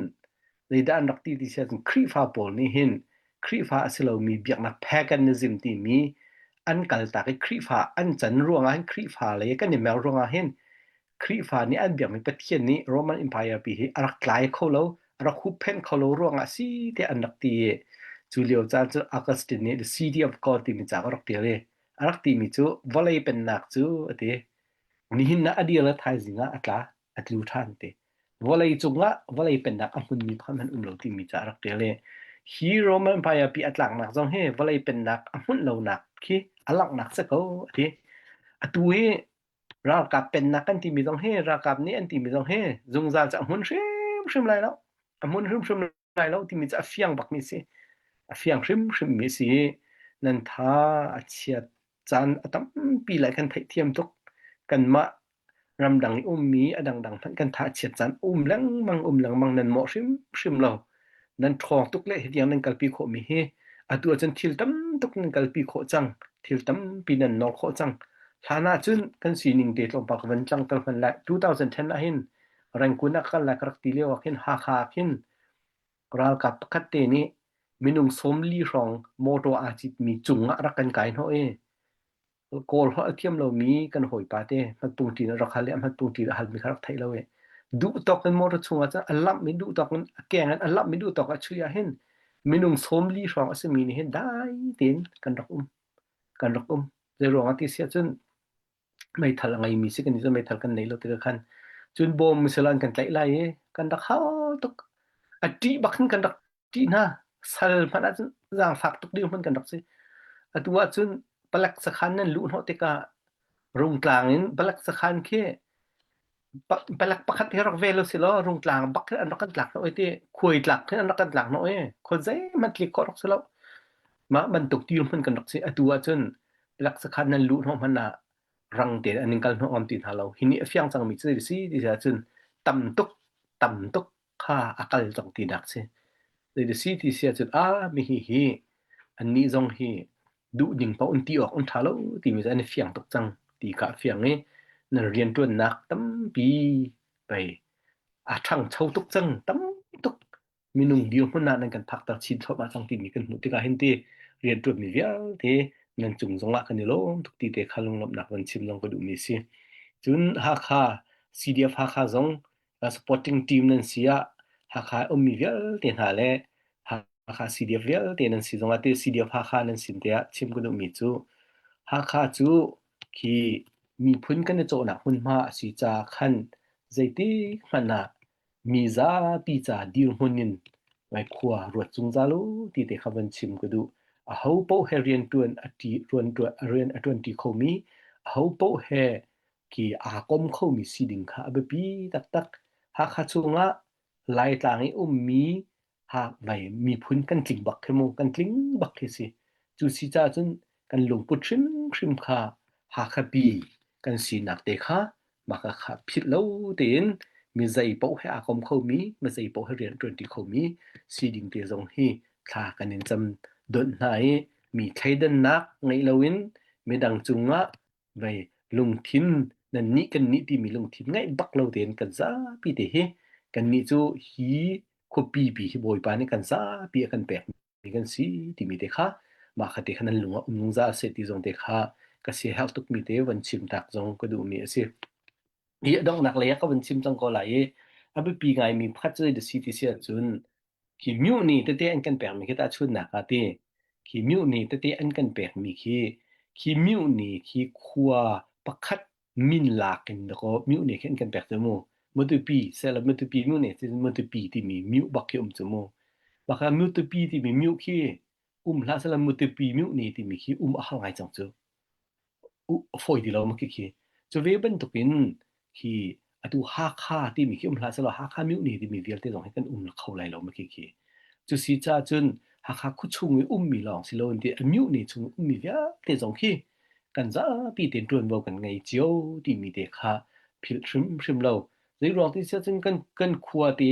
zeidah an rak ti ti si ahcun Khrihfa pawl nih hin Khrihfa a si lomi biaknak paganism timi an kaltak i Khrihfa an can ruangah hin Khrihfa lei kan i mer ruangah hin Khrihfa nih an biakmi Pathian nih Roman Empire pi hi a rak tlai kho lo, a rak hupphen kho lo ruangah si tiah an rak ti i cu lio caan cu Augustine nih The City of God timi ca a rak ṭial i a rak timi cu vawlei pennak cu a ti. Nihin ah a dir le thaizing ah a tla, a tlu ṭhan ti. Vawlei cungah vawlei pennak a hmunmi pakhat hmanh um lo timi ca a rak ṭial i hi Roman Empire pi a tlaknak zong hi vawlei pennak a hmunh lonak khi a langhnak si ko a ti. Atu hi ralkap pennak kan timi zong hi ralkap nih an timi zong hi zungzal cu a hmun hrimhrim lai lo. A hmun hrimhrim lai lo timi cu a fiang bakmi si. A fiang hrimhrimmi si. Nan tha a chiat caan a tampi lai kan theihthiam tuk. Kanmah ramdang i ummi a dangdang hmanh kan tha a chiat caan um lengmang um lengmang nan mawh hrimhrim lo. Nan ṭhawng tuk le hitiang nan kalpi khawhmi hi atu ahcun thil tam tuk nan kalpi khawh cang. Thil tampi nan nawr khawh cang. Hlan ahcun kan sining te tlawmpal ka van cangter hmanh lai. 2010 ah hin Rangoon ah ka kal lai ka rak ti lio ah khin Hakha ah khin ralkap pakhat te nih minung 40 hrawng motor aa citmi cung ah rak kan kai hnawh i Kawl holh a thiam lomi kan hawipa te hmatpungṭin a rak hal i a hmatpungṭin a halmi kha rak theih lo i duh tawk in motor chung ah cun a lamh i duh tawk in a keng in a lamh i duh tawk a chuih ah hin minung 40 hrawng a simi nih hin dai tein kan rak um kan rak um zei ruangah ti si ahcun meithal a ngeimi si kan i meithal kan nei lo tikah khan cun bawm misal an kan tlaih lai i kan rak hal tuk a ṭih bak hin kan rak ṭih hna sal hmanh ahcun zaangfak tuk ding hmanh kan rak si atu ahcun palek sakhan nan luh hnawh tikah rungtlang in palek sakhan khi palek pakhat hi rak ve lo si law rungtlang bak hin an rak kan tlak hnawh i ti khuai tlak hin an rak kan tlak hnawh i khua zeihmanh tlik khawh rak si lo mah bantuk ti hmun kan rak si atu ahcun palek sakhan nan luh hnawh hmanh ah rang tein an in kal hnawh ngam ti hna lo hi nih a fiang cangmi cu zei si ti ahcun tam tuk tam tuk kha a kal cang tinak si zei si ti si ahcun a mi hi hi annih zong hi duh ding paoh in ti awk an ṭha lo timi cu an i fiang tuk cang ti kha a fiang i nan rianṭuannak tampi pei a ṭhangcho tuk cang tam tuk minung dirhmun ah nan kan phakter chin thluahmah cang timi kan hmuh tikah hin ti rianṭuanmi vialte nan cung zongah kan i lawm tuk ti te kha lunglawmhnak van chim zong ka duhmi si. Cun Hakha CDF Hakha zong supporting team nan si ah Hakha ummi vialte hna le Hakha CDF vialte nan si zongah ti CDF Hakha nan sin te ah chim ka duhmi cu Hakha cu khi miphun kan i cawhnak hmunhma a si caah khan zeitik hmanh ah mi zapi ca dirhmun in khua ruat zungzal u ti te kha van chim ka duh. Aho paoh he rianṭuan a ṭi rianṭuan rian a ṭuanṭi khomi, aho paoh he khi aa kom khomi si ding kha a biapi taktak. Hakha chungah Laitlang i ummi Hakmei miphun kan tling bak khi mu, kan tling bak khi si. Cu si caah cun kan lungput hrimhrim kha Hakha pi kan sinak te kha mah kha philh lo tein mi zei paoh he aa kom khomi, mi zei paoh he rian ṭuanṭi khomi si ding te zong hi thla kan in cam donh hna i mi thleidannak ngeih loin midang cungah vei lungthin nan nih kan nih timi lungthin ngeih bak lo tein kan zapi te hi kannih cu hi khuapi pi hi Bawipa nih kan zapi a kan pek mi kan si timi te kha mah kha te kha nan lung ah um zungzal seh ti zong te kha ka siaherh tukmi te van chim tak zong ka duhmi a si. Hi a donghnak lei ah ka van chim cang ko lai i a biapi ngaimi pakhat cu zei si ti si ahcun khi mutiny tete an kan pekmi khi tahchunhnak ah ti khi mutiny tete an kan pekmi khi khi mutiny khi khua pakhat min lak in dakaw mutiny khi an kan pek cu mu Matupi sela Matupi mutiny cu Matupi timi myu bak khi um cu mu baka Matupi timi myu khi um hlah sela Matupi mutiny timi khi um a har ngai cang cu a fawi ti lo ma khi khi. Cu ve bantukin khi atu Hakha timi khi um hlah sehlaw Hakha myohni timi vialte zong hi kan um kho lai lo ma khi khi. Cu si caah cun Hakha khuachung i ummi lawng si loin ti a myohni chung i ummi vialte zong khi kan zapi tein ṭuanvo kan ngei cio timi te kha philh hrimhrim lo. Zei ruang ti siah cun kan kan khua te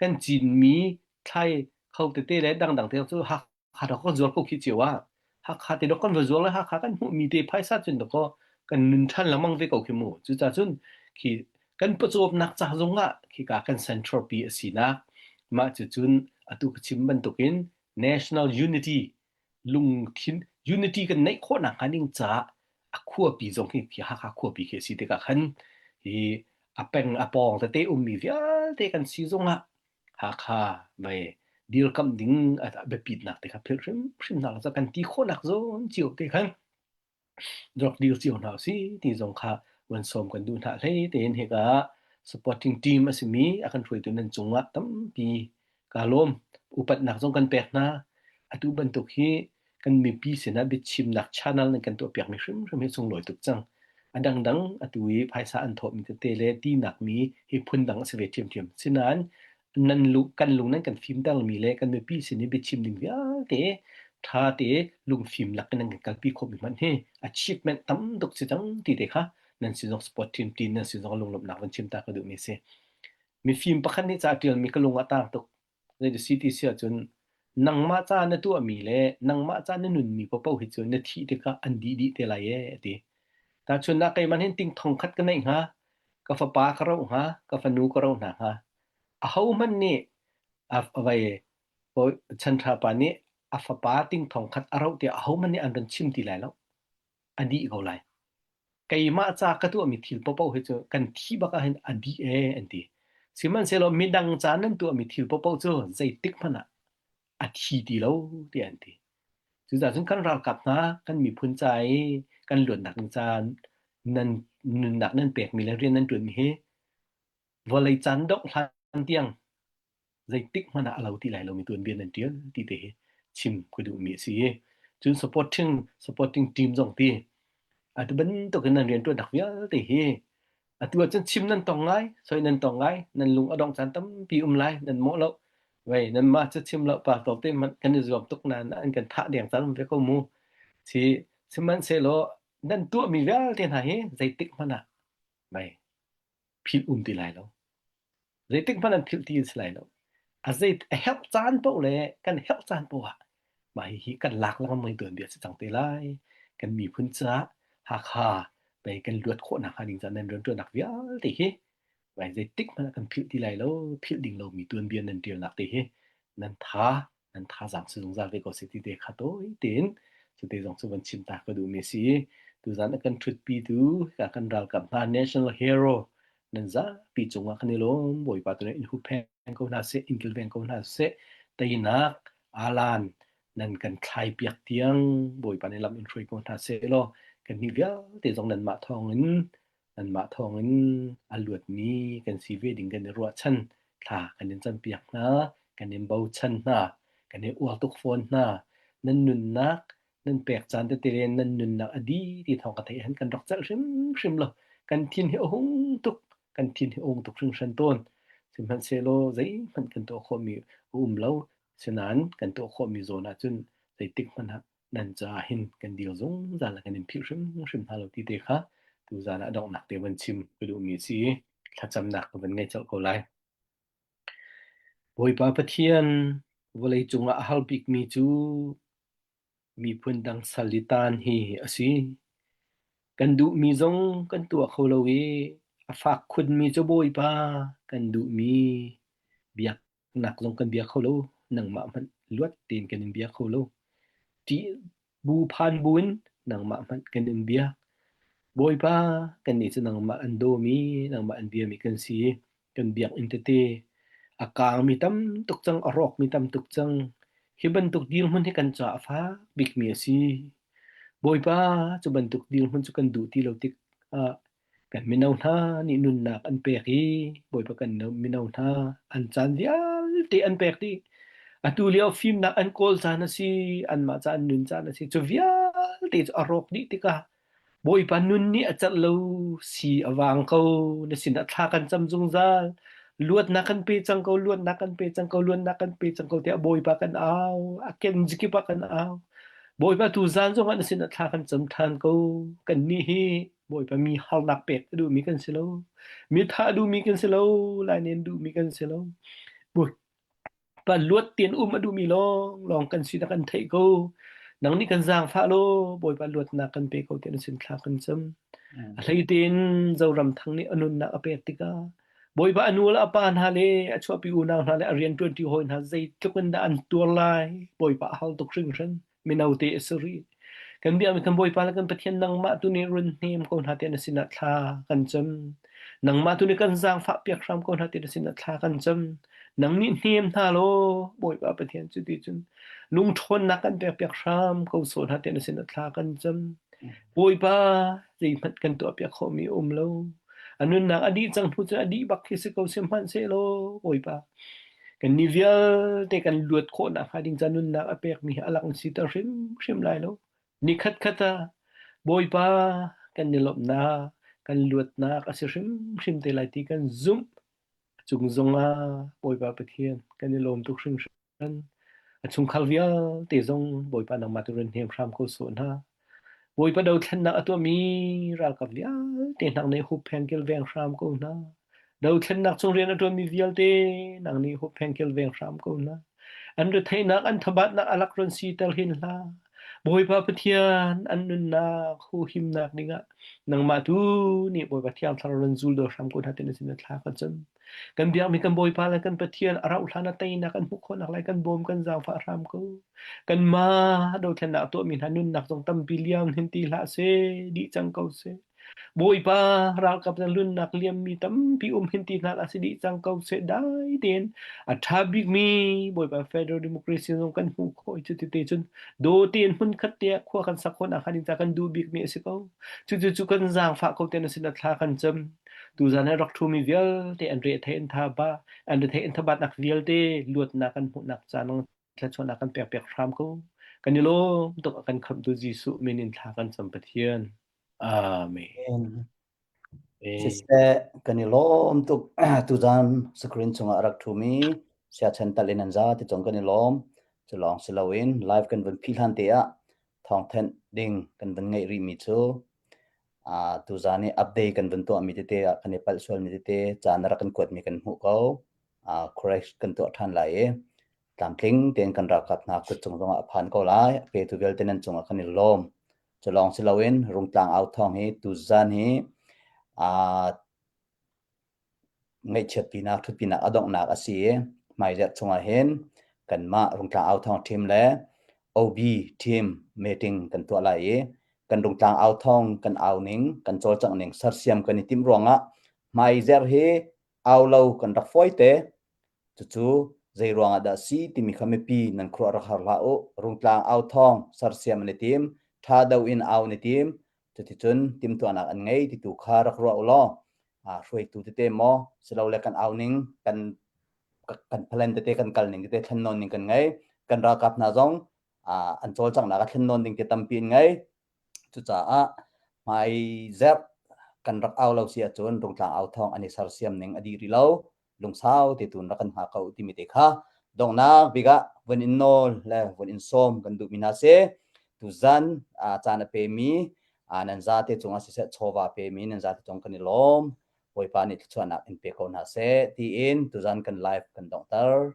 kan cinmi thlai kho tete le dangdang te cu Hakha Hakha kan zuar ko khi cio ah Hakha te dok kan va zuar le Hakha kan hmuhmi te phaisa cun dakaw kan nun ṭhan lengmang ve ko khi mu. Cucaah cun khi kan pawcawmnak ca zong ah khika kan central pi a sinak mah cu cun atu ka chim bantukin national unity lungthin unity kan neih khawhnak hnga ding caah a khuapi zong hi khi Hakha khuapi khi a si tikah khan hi a peng a pawng tete ummi vialte kan si zong ah Hakha mei dirkamh ding a biapitnak te kha philh hrimhrim hna lo kan ti khawhnak zawn cio te khan rak dir cio hna usih ti zong kha van sawm kan duh hna hlei tein hika supporting team a simi a kan hruaitu nan cungah tampi kaa lawm upatnak zong kan pek hna atu bantuk hi kan mipi sinah biachimnak channel nan kan tuahpiakmi hrimhrim hi sunglawi tuk cang. A dangdang atu i phaisa an thawhmi tete le tinak mi hi phundang a si ve ṭhiamṭhiam. Sinain nan lu kan lung nan kan fimtermi le kan mipi sin i biachim ding vialte ṭha te lungfim lak in nan kan kalpi khawhmi hmanh hi achievement tam tuk si cang ti te kha nan sin zong support team tin nan sin zong lunglawmhnak van chim ta ka duhmi a si. Mifim pakhat nih ca a ṭialmi ka lung a tang tuk. Zei ti si ahcun nangmah ca na tuahmi le nangmah ca na nunmi paohpaoh hi cu na thih tikah an dih dih te lai ee a ti. Tahchunhnak keimah hin ting thong khat ka neih hnga, ka fapa ka roh hnga, ka fanu ka roh hna hnga. Ahohmanh nih a vai chanṭha pa nih a fapa ting thong khat a roh tiah ahohmanh nih an run chim ti lai lo. A dih ko lai. Keimah ca ka tuahmi thil paohpaoh hi cu kan thih bak ahhin a dih ee an ti. Sihmanhsehlaw midang ca nan tuahmi thil paohpaoh cu zeitik hmanh ah a thi ti lo tiah an ti. Cucaah cun kan ralkap hna, kan miphun ca i kan luatnak ding ca nan nunnak nan pekmi le rian nan ṭuanmi hi vawlei caan dongh hlan tiang zeitik hmanh ah a lo ti lai lomi tuanbia nan ṭial ti te hi chim ka duhmi a si. Cun supporting supporting team zong ti atu bantuk in nan rianṭuannak vialte hi atu ahcun chim nan tong ngai, soi nan tong ngai, nan lung a dong caan tampi um lai, nan mawh lo. Vei nanmah cu chim lo pa tawk te hmanh kan i zuam tuk nain an kan thah deng caan um ve ko mu. Si sihmanhsehlaw nan tuahmi vialte hna hi zeitik hmanh ah mei philh um ti lai lo. Zeitik hmanh an philh ti an si lai lo. A zei a herh caan paoh le kan herh caan paoh ah mah hihi kan lak lengmang tuanbia si cang te lai. Kan miphun caah Hakha pei kan luat khawhnak hnga ding caah nan rianṭuannak vialte hi vai zeitik hmanh ah kan philh ti lai lo. Philh ding lomi tuanbia nan ṭialnak te hi nan tha nan thazaang si zungzal ve ko seh ti te kha tawi tein cute zong cu van chim ta ka duhmi a si. Tuzan a kan ṭhutpitu hika kan ralkap hna national hero nan zapi cungah kan i lawm. Bawipa tu nih in huppheng ko hna seh, in kilveng ko hna seh. Teinak alan nan kan thlai piak tiang Bawipa nih lam in hruai ko hna seh law kannih vialte zong nanmah thawngin Anmah thawngin a luatmi kan si ve ding kan i ruahchan. Thla kan in campiak hna, kan in bochan hna, kan i uar tuk fawn hna. Nan nunnak nan pek caan tete le nan nunnak a dih ti thawng ka theih han kan rak celh hrimhrim lo. Kan thin hi a hung tuk. Kan thin hi a hung tuk hringhran tawn. Sihmanhsehlaw zeihmanh kan tuah khawhmi a um lo. Sinain kan tuah khawhmi zawn ahcun zeitik hmanh ah nan caah hin kan dir zungzal kan in philh hrimhrim hna lo ti te kha tuzaan ah donghnak te van chim ka duhmi a si i thlacamnak ka van ngei colh ko lai. Bawipa Pathian, vawlei cungah a har bikmi cu miphun dang sal i taan hi a si. Kan duhmi zong kan tuah kho lo i a fak khunmi cu Bawipa kan duhmi biaknak zong kan bia kho lo. Nangmah hmanh luat tein kan in bia kho lo. Ṭih bu phan buin nangmah hmanh kan in biak. Bawipa, kannih cu nangmah an dawmi, nangmah an biami kan si. Kan biakinn tete a kaangmi tam tuk cang, a rawkmi tam tuk cang. Hi bantuk dirhmun hi kan caah a fak bikmi a si. Bawipa, cu bantuk dirhmun cu kan duh ti lo tik ah kan mino hna nih nunnak an pek i Bawipa kan mino hna an caan vialte an pek dih. Atu lio fimnak an kawl caan a si, anmah ca an nun caan a si. Cu vialte cu a rawk dih tikah Bawipa nun nih a celh lo, si a vang ko, na sinah thla kan cam zungzal. Luatnak kan pe cang ko, luatnak kan pe cang ko, luatnak kan pe cang ko tiah Bawipa kan au, a kenzikip ah kan au. Bawipa tu zan zongah na sinah thla kan cam ṭhan ko. Kannih hi Bawipa mi harnak pek a duhmi kan si lo. Mi thah a duhmi kan si lo, lainen duhmi kan si lo. Bawipa luat tein um a duhmi lawnglawng kan si na kan theih ko. Nang nih kan zaangfah law Bawipa luatnak kan pe ko tiah na sin thla kan cam. A hlei tein Zoram Thang nih a nunnak a pek tikah Bawipa a nu le a pa hna le a chuahpi unau hna le a rianṭuanṭi hawi hna zeitluk in dah an tuar lai. Bawipa a hal tuk hringhran. Mino te a si rih. Kan biakmi kan Bawipa le kan Pathian nangmah tu nih run hnem ko hna tiah na sinah thla kan cam. Nangmah tu nih kan zaangfah piak hram ko hna tiah na sinah thla kan cam. Nang nih hnem hna law Bawipa Pathian cu ti cun lungṭhawnnak kan pek piak hram ko sawh hna tiah na sinah thla kan cam. Bawipa zeihmanh kan tuah piak khawhmi a um lo. A nunnak a dih cang hnu cun a dih bak khi si ko sihmanhsehlaw Bawipa kannih vialte kan luat khawh nakhnga ding ca nunnak a pekmi hi a lak na siter hrimhrim lai lo. Ni khatkhat ah Bawipa kan i lawmhnak, kan luatnak a si hrimhrim te lai ti kan zumh. A cung zongah Bawipa Pathian kan i lawm tuk hringhran. A chungkhar vialte zong Bawipa nangmah tu run hnem hram ko sawh hna. Bawipa dothlennak a tuahmi ralkap vialte hna nih huppheng kilveng hram ko hna. Dothlennak chung rian a ṭuanmi vialte nang nih huppheng kilveng hram ko hna. An retheihnak, an thabatnak a lak run siter hin hlah. Bawipa Pathian an nunnak huhimnak dingah nangmah tu nih Bawipa Thiang Thlarau run zul daw hram ko hna ti na sin thla kan cam. Kan biakmi kan Bawipa le kan Pathian a rauh hlan a teinak kan hmuh khawhnak lai kan bawm kan zaangfah hram ko. Kanmah dothlennak a tuahmi hna nunnak zong tampi liam hin ti hlah seh, dih cang ko seh. Bawipa ralkap na nunnak liammi tampi um hin ti hna hlah seh, dih cang ko seh. Dai tein a ṭha bikmi Bawipa Federal Democracy zong kan hmuh khawh i cuti te cun daw tein hmunkhat te ah khua kan sak khawh nakhnga ding ca kan duh bikmi a si ko. Cucu cu kan zaangfah ko te na sin ah thla kan cam. Tuzan ah rak ṭhumi vialte an rethei an tha ba, an rethei an thabatnak vialte luatnak kan hmuhnak ca nang thluachuahnak kan pekpiak hram ko. Kan i lawm tuk a kan khamhtu Jesuh min in thla kan cam Pathian. Amen. Siseh kan i lawm tuk tuzan screen chungah rak ṭhumi siachan tal in an za ti cong kan i lawm. Cu lawng si loin live kan vun phih hlan te ah thawngthenh ding kan vun ngeih rihmi cu uh, tuzan i update kan vun tuahmi tete ah kan i palh sualmi tete caan rak kan kuatmi kan hmuh ko. Uh, correct kan tuah ṭhan lai i tlamtling tein kan ralkap hna kut cung zongah a phan ko lai. A petu vialte nan cungah kan i lawm. Cu lawng si loin Rungtlang au thawng hi tuzan hi uh, ngaihchiatpinak ṭhutpinak a donghnak a si i hmaizarh chungah hin kanmah Rungtlang au thawng team le OB team meeting kan tuah lai i kan Rungtlang au thawng kan au ning kan cawlcangh ning sersiam kan i timh ruangah hmaizarh hi au lo kan rak fawi te. Cucu zei ruangah dah si timi kha mipi nan khuaruah rak har hlah u. Rungtlang au thawng sersiam an i tim, ṭha do in au an i tim. Cuticun timhtuahnak an ngei ti tu kha rak ruah u law hruaitu tete maw silole kan au ning kan kan plan tete kan kal ning tete thlennawn ning kan ngei. Kan ralkap hna zong An cawlcanghnak a thlen nawn ding te tampi an ngei. Cucaah hmai zerh kan rak au lo si ahcun Rungtlang au thawng an i sersiam ning a dih rih lo. Lungsau te tun rak kan hngak ko timi te kha donghnak bik ah vun in nawl le vun in sawm kan duhmi hna si. Tuzan caan a pemi nan zate cungah siseh chawva pemi nan zate cung kan i lawm. Bawipa nih thluachuahnak in pe ko hna seh tiin tuzan kan live kan donghter.